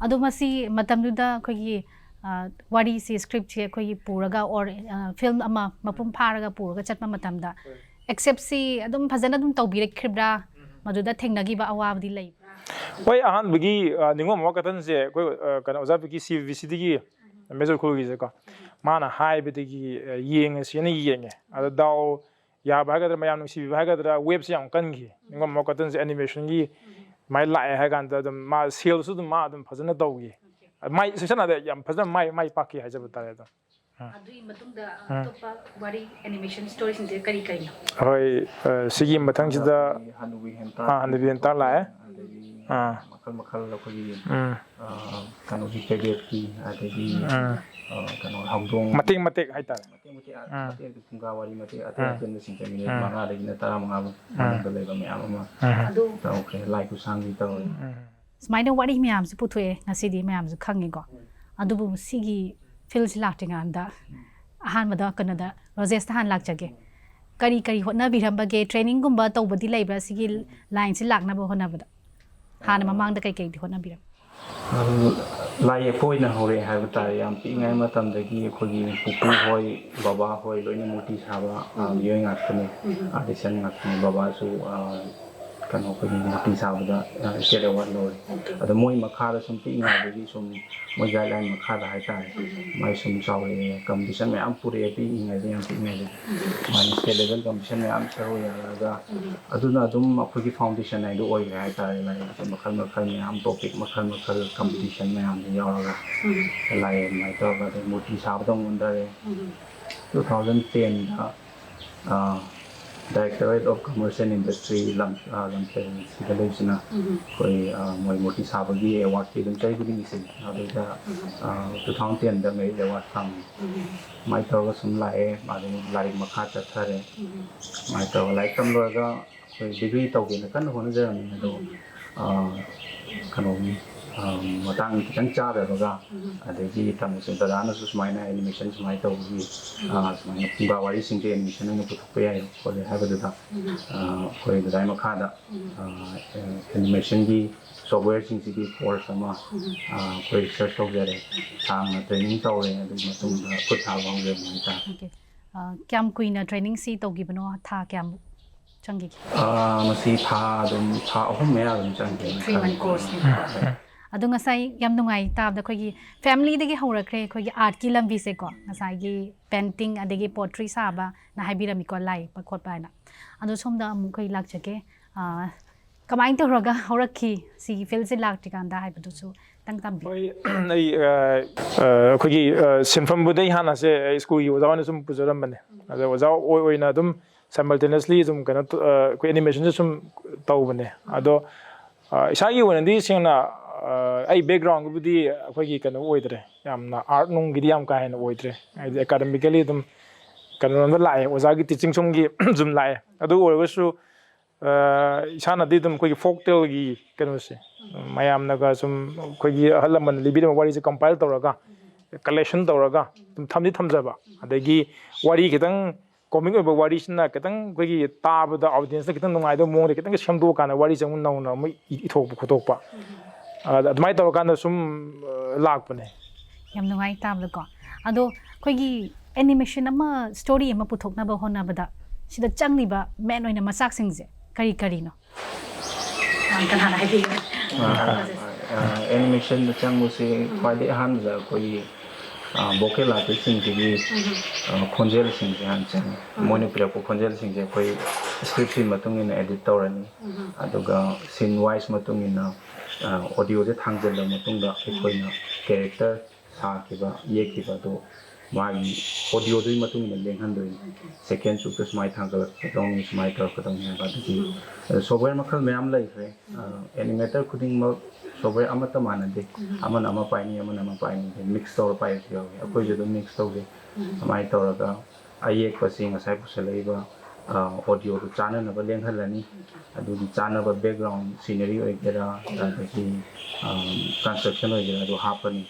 ꯑꯗꯣ ꯃꯁꯤ ꯃꯇꯝꯗꯨꯗ ꯑꯩꯈꯣꯏꯒꯤ, ꯑ, ꯋꯥꯔꯤꯁꯤ, ꯁ꯭ꯀ꯭ꯔꯤꯞꯁꯤ ꯑꯩꯈꯣꯏꯒꯤ ꯄꯨꯔꯒ, or, ꯑ, ꯐꯤꯂꯝ ꯑꯃ ꯃꯄꯨꯡ ꯐꯥꯔꯒ ꯄꯨꯔꯒ ꯆꯠꯄ ꯃꯇꯝꯗ ꯍꯣꯏ꯫ ꯑꯦꯛꯁꯦꯞꯁꯤ ꯑꯗꯨꯝ ꯐꯖꯅ ꯑꯗꯨꯝ ꯇꯧꯕꯤꯔꯛꯈꯤꯕ꯭ꯔꯥ? ꯎꯝ꯫ ꯃꯗꯨꯗ ꯊꯦꯡꯅꯈꯤꯕ ꯑꯋꯥꯕꯗꯤ ꯂꯩꯕ꯭ꯔꯥ? ꯍꯣꯏ, ꯑꯍꯥꯟꯕꯒꯤ, ꯑ, ꯅꯤꯉꯣꯜ ꯃꯋꯥ ꯀꯇꯟꯁꯦ ꯑꯩꯈꯣꯏ, ꯑ, ꯀꯩꯅꯣ, ꯑꯣꯖꯥ ꯕꯤꯀꯤ ꯁꯤ ꯕꯤ ꯁꯤꯗꯒꯤ ꯃꯦꯖꯔ ꯈꯨꯜꯒꯤꯁꯦꯀꯣ, ꯃꯥꯅ ꯍꯥꯏꯕꯗꯒꯤ ꯑ, ꯌꯦꯡꯉꯁꯦꯅ ꯌꯦꯡꯉꯦ꯫ ꯑꯗ ꯗꯥꯎ ꯌꯥꯕ ꯍꯥꯏꯒꯗ꯭ꯔꯥ, ꯃꯌꯥꯝ ꯅꯨꯡꯁꯤꯕꯤꯕ ꯍꯥꯏꯒꯗ꯭ꯔꯥ, ꯋꯦꯕꯁꯦ ꯌꯥꯝ ꯀꯟꯈꯤ꯫ ꯅꯤꯡꯉꯣꯝꯕꯝ ꯃꯧꯀꯇꯟꯁꯦ ꯑꯦꯅꯤꯃꯦꯁꯟꯒꯤ ꯃꯥꯏ ꯂꯥꯛꯑꯦ ꯍꯥꯏ ꯀꯥꯟꯗ ꯑꯗꯨꯝ ꯃꯥ ꯁꯦꯜꯁꯨ ꯑꯗꯨꯝ ꯃꯥ ꯑꯗꯨꯝ ꯐꯖꯅ ꯇꯧꯈꯤ꯫ ꯃꯥꯏ ꯁꯝꯅ ꯍꯥꯏꯔꯕꯗ ꯌꯥꯝ ꯐꯖꯅ ꯃꯥꯏ ꯃꯥꯏ ꯄꯥꯛꯈꯤ ꯍꯥꯏꯖꯕ ꯇꯥꯔꯦ ꯑꯗꯨꯝ꯫ ꯑꯗꯨꯒꯤ ꯃꯇꯨꯡꯗ ꯎꯝ꯫ ꯑꯇꯣꯞꯄ ꯋꯥꯔꯤ ꯑꯦꯅꯤꯃꯦꯁꯟ ꯁ꯭ꯇꯣꯔꯤꯁꯤꯡꯁꯦ ꯀꯔꯤ ꯀꯔꯤꯅꯣ? ꯍꯣꯏ, ꯑ, ꯁꯤꯒꯤ ꯃꯊꯪꯁꯤꯗ ꯍꯅꯨꯕꯤ ꯍꯦꯟꯇꯥ, ꯑꯥ, ꯍꯅꯨꯕꯤ ꯍꯦꯟꯇꯥ ꯂꯥꯛꯑꯦ꯫ ꯑꯗꯒꯤ ꯑꯥ꯫ ꯃꯈꯜ ꯃꯈꯜ ꯑꯩꯈꯣꯏꯒꯤ, ꯎꯝ꯫ ꯑ, ꯀꯩꯅꯣꯒꯤ ꯄꯦꯒꯦꯠꯀꯤ, ꯑꯗꯒꯤ, ꯎꯝ꯫ ꯑ, ꯀꯩꯅꯣ ꯍꯧꯗꯣꯡ ꯃꯇꯦꯛ ꯃꯇꯦꯛ ꯍꯥꯏꯇꯥꯔꯦ꯫ ꯃꯇꯦꯛ ꯃꯇꯦꯛ, ꯎꯝ꯫ ꯃꯇꯦꯛ ꯐꯨꯡꯒꯥ ꯋꯥꯔꯤ ꯃꯇꯦꯛ ꯑꯇꯩ ꯎꯝ꯫ ꯑꯇꯩꯅꯁꯤꯡꯁꯦ ꯃꯤꯅꯤꯠ ꯎꯝ꯫ ꯃꯉꯥꯗꯒꯤꯅ ꯇꯔꯥꯃꯉꯥ ꯎꯝ꯫ ꯃꯅꯨꯡꯗ ꯂꯩꯕ ꯃꯌꯥꯝ ꯑꯃ ꯎꯝ꯫ ꯑꯗꯨ ꯇꯧꯈ꯭ꯔꯦ꯫ ꯂꯥꯏ ꯈꯨꯠꯁꯥꯡꯕꯤ ꯇꯧꯔꯦ꯫ ꯎꯝ꯫ ꯁꯨꯃꯥꯏꯅ ꯋꯥꯔꯤ ꯃꯌꯥꯝꯁꯨ ꯄꯨꯊꯣꯛꯑꯦ, ꯉꯁꯤꯗꯤ ꯃꯌꯥꯝꯁꯨ ꯈꯪꯉꯤꯀꯣ꯫ ꯑꯗꯨꯕꯨ ꯁꯤꯒꯤ ꯐꯤꯜꯁꯤ ꯂꯥꯛꯇ꯭ꯔꯤꯉꯩꯗ ꯑꯍꯥꯟꯕꯗ ꯀꯩꯅꯣꯗ ꯔꯣꯖꯦꯁꯇ ꯍꯥꯟꯅ ꯂꯥꯛꯆꯒꯦ꯫ ꯀꯔꯤ ꯀꯔꯤ ꯍꯣꯠꯅꯕꯤꯔꯝꯕꯒꯦ? ꯇ꯭ꯔꯦꯅꯤꯡꯒꯨꯝꯕ ꯇꯧꯕꯗꯤ ꯂꯩꯕ꯭ꯔꯥ ꯁꯤꯒꯤ ꯂꯥꯏꯟꯁꯤ ꯂꯥꯛꯅꯕ ꯍꯣꯠꯅꯕꯗ? ꯍꯥꯟꯅ ꯃꯃꯥꯡꯗ ꯀꯩ ꯀꯩꯗꯤ ꯍꯣꯠꯅꯕꯤꯔꯝ? ꯑ, ꯂꯥꯏ ꯌꯦꯛꯄ ꯑꯣꯏꯅ ꯍꯧꯔꯛꯑꯦ ꯍꯥꯏꯕ ꯇꯥꯔꯦ꯫ ꯌꯥꯝ ꯄꯤꯛꯏꯉꯩ ꯃꯇꯝꯗꯒꯤ ꯑꯩꯈꯣꯏꯒꯤ ꯄꯨꯄꯨ ꯍꯣꯏ, ꯕꯕꯥ ꯍꯣꯏ ꯂꯣꯏꯅ ꯃꯨꯔꯇꯤ ꯁꯥꯕ, ꯑ, ꯎꯝ꯫ ꯃꯤꯑꯣꯏ ꯉꯥꯛꯇꯅꯤ꯫ ꯎꯝ꯫ ꯑꯥꯔꯇꯤꯁꯟ ꯉꯥꯛꯇꯅꯤ꯫ ꯕꯕꯥꯁꯨ, ꯑ, ꯀꯩꯅꯣ ꯑꯩꯈꯣꯏꯒꯤ ꯃꯨꯔꯇꯤ ꯁꯥꯕꯗ, ꯑ, ꯁ꯭ꯇꯦꯠ ꯑꯦꯋꯥꯔꯗ ꯂꯧꯔꯦ꯫ ꯑꯣꯀꯦ꯫ ꯑꯗꯣ ꯃꯣꯏ ꯃꯈꯥꯗ ꯁꯨꯝ ꯄꯤꯛꯏꯉꯩꯗꯒꯤ ꯁꯨꯝ ꯃꯣꯏ ꯒꯥꯏꯗꯂꯥꯏꯟ ꯃꯈꯥꯗ ꯍꯥꯏꯇꯥꯔꯦ, ꯎꯝ꯫ ꯃꯥꯏ ꯁꯨꯝ ꯆꯥꯎꯔꯛꯑꯦ꯫ ꯀꯝꯄꯤꯇꯤꯁꯟ ꯃꯌꯥꯝ ꯄꯨꯔꯛꯑꯦ ꯄꯤꯛꯏꯉꯩꯗ, ꯌꯥꯝ ꯄꯤꯛꯏꯉꯩꯗ꯫ ꯎꯝ꯫ ꯃꯥꯏ ꯁ꯭ꯇꯦꯠ ꯂꯦꯚꯦꯜ ꯀꯝꯄꯤꯇꯤꯁꯟ ꯃꯌꯥꯝ ꯁꯔꯨꯛ ꯌꯥꯔꯛꯑꯒ, ꯎꯝ꯫ ꯑꯗꯨꯅ ꯑꯗꯨꯝ ꯑꯩꯈꯣꯏꯒꯤ ꯐꯥꯎꯟꯗꯦꯁꯟ ꯍꯥꯏꯗꯣ ꯑꯣꯏꯈ꯭ꯔꯦ ꯍꯥꯏꯇꯥꯔꯦ꯫ ꯂꯥꯏꯔꯤꯛꯁꯦ ꯃꯈꯜ ꯃꯈꯜ ꯃꯌꯥꯝ, ꯇꯣꯄꯤꯛ ꯃꯈꯜ ꯃꯈꯜ, ꯀꯝꯄꯤꯇꯤꯁꯟ ꯃꯌꯥꯝꯗ ꯌꯥꯎꯔꯒ ꯎꯝ꯫ ꯂꯥꯏ ꯑꯗꯨꯃꯥꯏꯅ ꯇꯧꯔꯒ ꯑꯗꯩ ꯃꯨꯔꯇꯤ ꯁꯥꯕꯗ ꯑꯃꯨꯛ ꯑꯣꯟꯊꯔꯦ꯫ ꯎꯝ꯫ Two thousand ten ꯗ, ꯑ, Directorate of Commerce and Industry ꯂꯝ-, ꯑ, ꯂꯝꯐꯦꯜ ꯁꯤꯗ ꯂꯩꯕꯁꯤꯅ ꯎꯝ꯫ ꯑꯩꯈꯣꯏ, ꯑ, ꯃꯣꯏ ꯃꯨꯔꯇꯤ ꯁꯥꯕꯒꯤ ꯑꯦꯋꯥꯔꯗꯇꯤ ꯑꯗꯨꯝ ꯆꯍꯤ ꯈꯨꯗꯤꯡꯒꯤ ꯁꯤꯜꯂꯤ꯫ ꯑꯗꯨꯗ, ꯎꯝ꯫ ꯑ, two thousand ten ꯗ ꯃꯦꯔꯤꯠ ꯑꯦꯋꯥꯔꯗ ꯐꯪꯉꯤ꯫ ꯎꯝ꯫ ꯑꯗꯨꯃꯥꯏꯅ ꯇꯧꯔꯒ ꯁꯨꯝ ꯂꯥꯛꯑꯦ꯫ ꯑꯗꯩ ꯂꯥꯏꯔꯤꯛ ꯃꯈꯥ ꯆꯠꯊꯔꯦ꯫ ꯎꯝ꯫ ꯑꯗꯨꯃꯥꯏꯅ ꯇꯧꯔꯒ ꯂꯥꯏꯔꯤꯛ ꯇꯝ ꯂꯣꯏꯔꯒ ꯑꯩꯈꯣꯏ ꯗꯤꯒ꯭ꯔꯤ ꯇꯧꯒꯦꯅ ꯀꯟꯅ ꯍꯣꯠꯅꯖꯔꯝꯃꯤ꯫ ꯑꯗꯣ, ꯎꯝ꯫ ꯑ, ꯀꯩꯅꯣꯒꯤ, ꯑ, ꯃꯇꯥꯡ ꯈꯤꯇꯪ ꯆꯥꯗꯕꯒ, ꯎꯝ꯫ ꯑꯗꯒꯤ ꯇꯝꯕꯁꯨ ꯗꯗꯥꯅꯁꯨ ꯁꯨꯃꯥꯏꯅ ꯑꯦꯅꯤꯃꯦꯁꯟ ꯁꯨꯃꯥꯏꯅ ꯇꯧꯕꯒꯤ, ꯎꯝ꯫ ꯑ, ꯁꯨꯃꯥꯏꯅ ꯐꯨꯡꯒꯥ ꯋꯥꯔꯤꯁꯤꯡꯁꯦ ꯑꯦꯅꯤꯃꯦꯁꯟ ꯑꯣꯏꯅ ꯄꯨꯊꯣꯛꯄ ꯌꯥꯏ ꯈꯣꯠꯂꯦ ꯍꯥꯏꯕꯗꯨꯗ, ꯎꯝ꯫ ꯑ, ꯑꯩꯈꯣꯏ ꯗꯗꯥꯒꯤ ꯃꯈꯥꯗ, ꯎꯝ꯫ ꯑ, ꯑꯦꯅꯤꯃꯦꯁꯟꯒꯤ ꯁꯣꯐꯋꯦꯌꯔꯁꯤꯡꯁꯤꯒꯤ ꯀꯣꯔꯁ ꯑꯃ, ꯎꯝ꯫ ꯑ, ꯑꯩꯈꯣꯏ ꯔꯤꯁꯔꯁ ꯇꯧꯖꯔꯦ꯫ ꯁꯥꯡꯅ ꯇ꯭ꯔꯦꯅꯤꯡ ꯇꯧꯔꯦ꯫ ꯑꯗꯨꯒꯤ ꯃꯇꯨꯡꯗ ꯈꯨꯠ ꯁꯥꯕ ꯍꯧꯖꯕꯅꯤ ꯍꯥꯏꯇꯥꯔꯦ꯫ ꯑꯣꯀꯦ꯫ ꯑ, ꯀꯌꯥꯝ ꯀꯨꯏꯅ ꯇ꯭ꯔꯦꯅꯤꯡꯁꯤ ꯇꯧꯈꯤꯕꯅꯣ? ꯊꯥ ꯀꯌꯥꯃꯨꯛ ꯆꯪꯈꯤꯒꯦ? ꯑ, ꯃꯁꯤ ꯊꯥ ꯑꯗꯨꯝ, ꯊꯥ ꯑꯍꯨꯝ ꯃꯌꯥ ꯑꯗꯨꯝ ꯆꯪꯈꯤ꯫ Three month course ꯅꯤ꯫ ꯎꯝ, ꯎꯝ꯫ ꯑꯗꯣ ꯉꯁꯥꯏ ꯌꯥꯝ ꯅꯨꯡꯉꯥꯏ ꯇꯥꯕꯗ, ꯑꯩꯈꯣꯏꯒꯤ family ꯗꯒꯤ ꯍꯧꯔꯛꯈ꯭ꯔꯦ ꯑꯩꯈꯣꯏꯒꯤ art ꯀꯤ ꯂꯝꯕꯤꯁꯦꯀꯣ, ꯉꯁꯥꯏꯒꯤ painting ꯑꯗꯒꯤ pottery ꯁꯥꯕꯅ ꯍꯥꯏꯕꯤꯔꯝꯃꯤꯀꯣ, ꯂꯥꯏ ꯌꯦꯛꯄ ꯈꯣꯠꯄ ꯍꯥꯏꯅ꯫ ꯑꯗꯣ ꯁꯣꯝꯗ ꯑꯃꯨꯛ ꯑꯩꯈꯣꯏ ꯂꯥꯛꯆꯒꯦ꯫ ꯑꯥ, ꯀꯃꯥꯏꯅ ꯇꯧꯔꯒ ꯍꯧꯔꯛꯈꯤ ꯁꯤꯒꯤ field ꯁꯦ ꯂꯥꯛꯇ꯭ꯔꯤꯀꯥꯟꯗ ꯍꯥꯏꯕꯗꯨꯁꯨ ꯈꯤꯇꯪ ꯇꯝꯕꯤꯌꯨ꯫ ꯍꯣꯏ꯫ ꯑꯩ ꯑ, ꯑ, ꯑꯩꯈꯣꯏꯒꯤ ꯑ, ꯁꯤꯟꯐꯝꯕꯨꯗꯤ ꯑꯩ ꯍꯥꯟꯅꯁꯦ ꯑꯩ school ꯒꯤ ꯑꯣꯖꯥ ꯑꯣꯏꯅ ꯁꯨꯝ ꯄꯨꯖꯔꯝꯕꯅꯦ꯫ ꯑꯗꯣ ꯑꯣꯖꯥ ꯑꯣꯏ ꯑꯣꯏꯅ ꯑꯗꯨꯝ simultaneously ꯑꯗꯨꯝ ꯀꯩꯅꯣ ꯇ-, ꯑ, ꯑꯩꯈꯣꯏ animation ꯁꯦ ꯁꯨꯝ ꯇꯧꯕꯅꯦ꯫ ꯑꯗꯣ ꯑ, ꯏꯁꯥꯒꯤ ꯑꯣꯏꯅꯗꯤ ꯁꯦꯡꯅ, ꯑ, ꯑꯩ background ꯒꯤꯕꯨꯗꯤ ꯑꯩꯈꯣꯏꯒꯤ ꯀꯩꯅꯣ ꯑꯣꯏꯗ꯭ꯔꯦ, ꯌꯥꯝꯅ art ꯅꯨꯡꯒꯤꯗꯤ ꯌꯥꯝ ꯀꯥ ꯍꯦꯟꯅ ꯑꯣꯏꯗ꯭ꯔꯦ꯫ ꯍꯥꯏꯗꯤ academically ꯑꯗꯨꯝ ꯀꯩꯅꯣꯔꯣꯝꯗ ꯂꯥꯛꯑꯦ, ꯑꯣꯖꯥꯒꯤ teaching ꯁꯨꯝꯒꯤ ꯁꯨꯝ ꯂꯥꯛꯑꯦ꯫ ꯑꯗꯨ ꯑꯣꯏꯔꯒꯁꯨ ꯑ, ꯏꯁꯥꯅꯗꯤ ꯑꯗꯨꯝ ꯑꯩꯈꯣꯏꯒꯤ folk tale ꯒꯤ ꯀꯩꯅꯣꯁꯦ, ꯃꯌꯥꯝꯅꯒ ꯁꯨꯝ ꯑꯩꯈꯣꯏꯒꯤ ꯑꯍꯜ ꯂꯃꯟꯅ ꯂꯤꯕꯤꯔꯝꯕ ꯋꯥꯔꯤꯁꯦ compile ꯇꯧꯔꯒ, collection ꯇꯧꯔꯒ ꯑꯗꯨꯝ ꯊꯝꯗꯤ ꯊꯝꯖꯕ꯫ ꯑꯗꯒꯤ ꯋꯥꯔꯤ ꯈꯤꯇꯪ comic ꯑꯣꯏꯕ ꯋꯥꯔꯤꯁꯤꯅ ꯈꯤꯇꯪ ꯑꯩꯈꯣꯏꯒꯤ ꯇꯥꯕꯗ audience ꯅ ꯈꯤꯇꯪ ꯅꯨꯡꯉꯥꯏꯗꯧꯕ ꯃꯑꯣꯡꯗ ꯈꯤꯇꯪ ꯁꯦꯝꯗꯣꯛꯑꯀꯥꯟꯗ ꯋꯥꯔꯤꯁꯦ ꯑꯃꯨꯛ ꯅꯧꯅ ꯑꯃꯨꯛ ꯏ-, ꯏꯊꯣꯛꯄ ꯈꯣꯠꯇꯣꯛꯄ꯫ ꯑ, ꯑꯗꯨꯃꯥꯏꯅ ꯇꯧꯔꯀꯥꯟꯗ ꯁꯨꯝ, ꯑ, ꯂꯥꯛꯄꯅꯦ꯫ ꯌꯥꯝ ꯅꯨꯡꯉꯥꯏ ꯇꯥꯕꯗꯀꯣ꯫ ꯑꯗꯣ ꯑꯩꯈꯣꯏꯒꯤ animation ꯑꯃ, story ꯑꯃ ꯄꯨꯊꯣꯛꯅꯕ ꯍꯣꯠꯅꯕꯗ ꯁꯤꯗ ꯆꯪꯂꯤꯕ main ꯑꯣꯏꯅ ꯃꯆꯥꯛꯁꯤꯡꯁꯦ ꯀꯔꯤ ꯀꯔꯤꯅꯣ? ꯑ, ꯀꯅꯥꯅ ꯍꯥꯏꯕꯤꯒꯦ? ꯑꯦꯅꯤꯃꯦꯁꯟꯗ ꯆꯪꯕꯁꯦ ꯈ꯭ꯋꯥꯏꯗꯒꯤ ꯑꯍꯥꯟꯕꯗ ꯑꯩꯈꯣꯏꯒꯤ ꯚꯣꯀꯦꯜ ꯑꯥꯔꯇꯤꯁꯁꯤꯡꯁꯤꯒꯤ ꯈꯣꯟꯖꯦꯜꯁꯤꯡꯁꯦ ꯍꯥꯟꯅ ꯆꯪꯉꯤ꯫ ꯃꯣꯏꯅ ꯄꯤꯔꯛꯄ ꯈꯣꯟꯖꯦꯜꯁꯤꯡꯁꯦ ꯑꯩꯈꯣꯏ script ꯀꯤ ꯃꯇꯨꯡ ꯏꯟꯅ edit ꯇꯧꯔꯅꯤ꯫ ꯑꯗꯨꯒ scene wise ꯃꯇꯨꯡ ꯏꯟꯅ ꯑꯣꯗꯤꯑꯣꯁꯦ ꯊꯥꯡꯖꯜꯂ ꯃꯇꯨꯡꯗ ꯑꯩꯈꯣꯏꯅ character ꯁꯥꯈꯤꯕ, ꯌꯦꯛꯈꯤꯕ ꯑꯗꯣ ꯃꯥꯒꯤ ꯑꯣꯗꯤꯑꯣꯗꯨꯒꯤ ꯃꯇꯨꯡ ꯏꯟꯅ ꯂꯦꯡꯍꯟꯗꯣꯏꯅꯤ꯫ Second ꯆꯨꯞꯇ ꯁꯨꯃꯥꯏꯅ ꯊꯥꯡꯒꯠꯂꯛꯀꯗꯧꯅꯤ, ꯁꯨꯃꯥꯏꯅ ꯇꯧꯔꯛꯀꯗꯧꯅꯤ ꯍꯥꯏꯕ꯫ ꯑꯗꯒꯤ software ꯃꯈꯜ ꯃꯌꯥꯝ ꯂꯩꯈ꯭ꯔꯦ꯫ Animator ꯈꯨꯗꯤꯡꯃꯛ software ꯑꯃꯠꯇ ꯃꯥꯟꯅꯗꯦ꯫ ꯑꯃꯅ ꯑꯃ ꯄꯥꯏꯅꯤ, ꯑꯃꯅ ꯑꯃ ꯄꯥꯏꯅꯤ, mix ꯇꯧꯔ ꯄꯥꯏꯕꯁꯨ ꯌꯥꯎꯏ꯫ ꯑꯩꯈꯣꯏꯁꯨ ꯑꯗꯨꯝ mix ꯇꯧꯖꯩ꯫ ꯑꯗꯨꯃꯥꯏꯅ ꯇꯧꯔꯒ ꯑꯌꯦꯛꯄꯁꯤ ꯉꯁꯥꯏ ꯄꯨꯁꯜꯂꯛꯏꯕ ꯑꯣꯗꯤꯑꯣꯗꯨ ꯆꯥꯟꯅꯅꯕ ꯂꯦꯡꯍꯜꯂꯅꯤ꯫ ꯑꯗꯨꯒꯤ ꯆꯥꯟꯅꯕ background scenery ꯑꯣꯏꯒꯦꯔꯥ, ꯑꯗꯒꯤ construction ꯑꯣꯏꯒꯦꯔꯥ, ꯑꯗꯨ ꯍꯥꯞꯄꯅꯤ꯫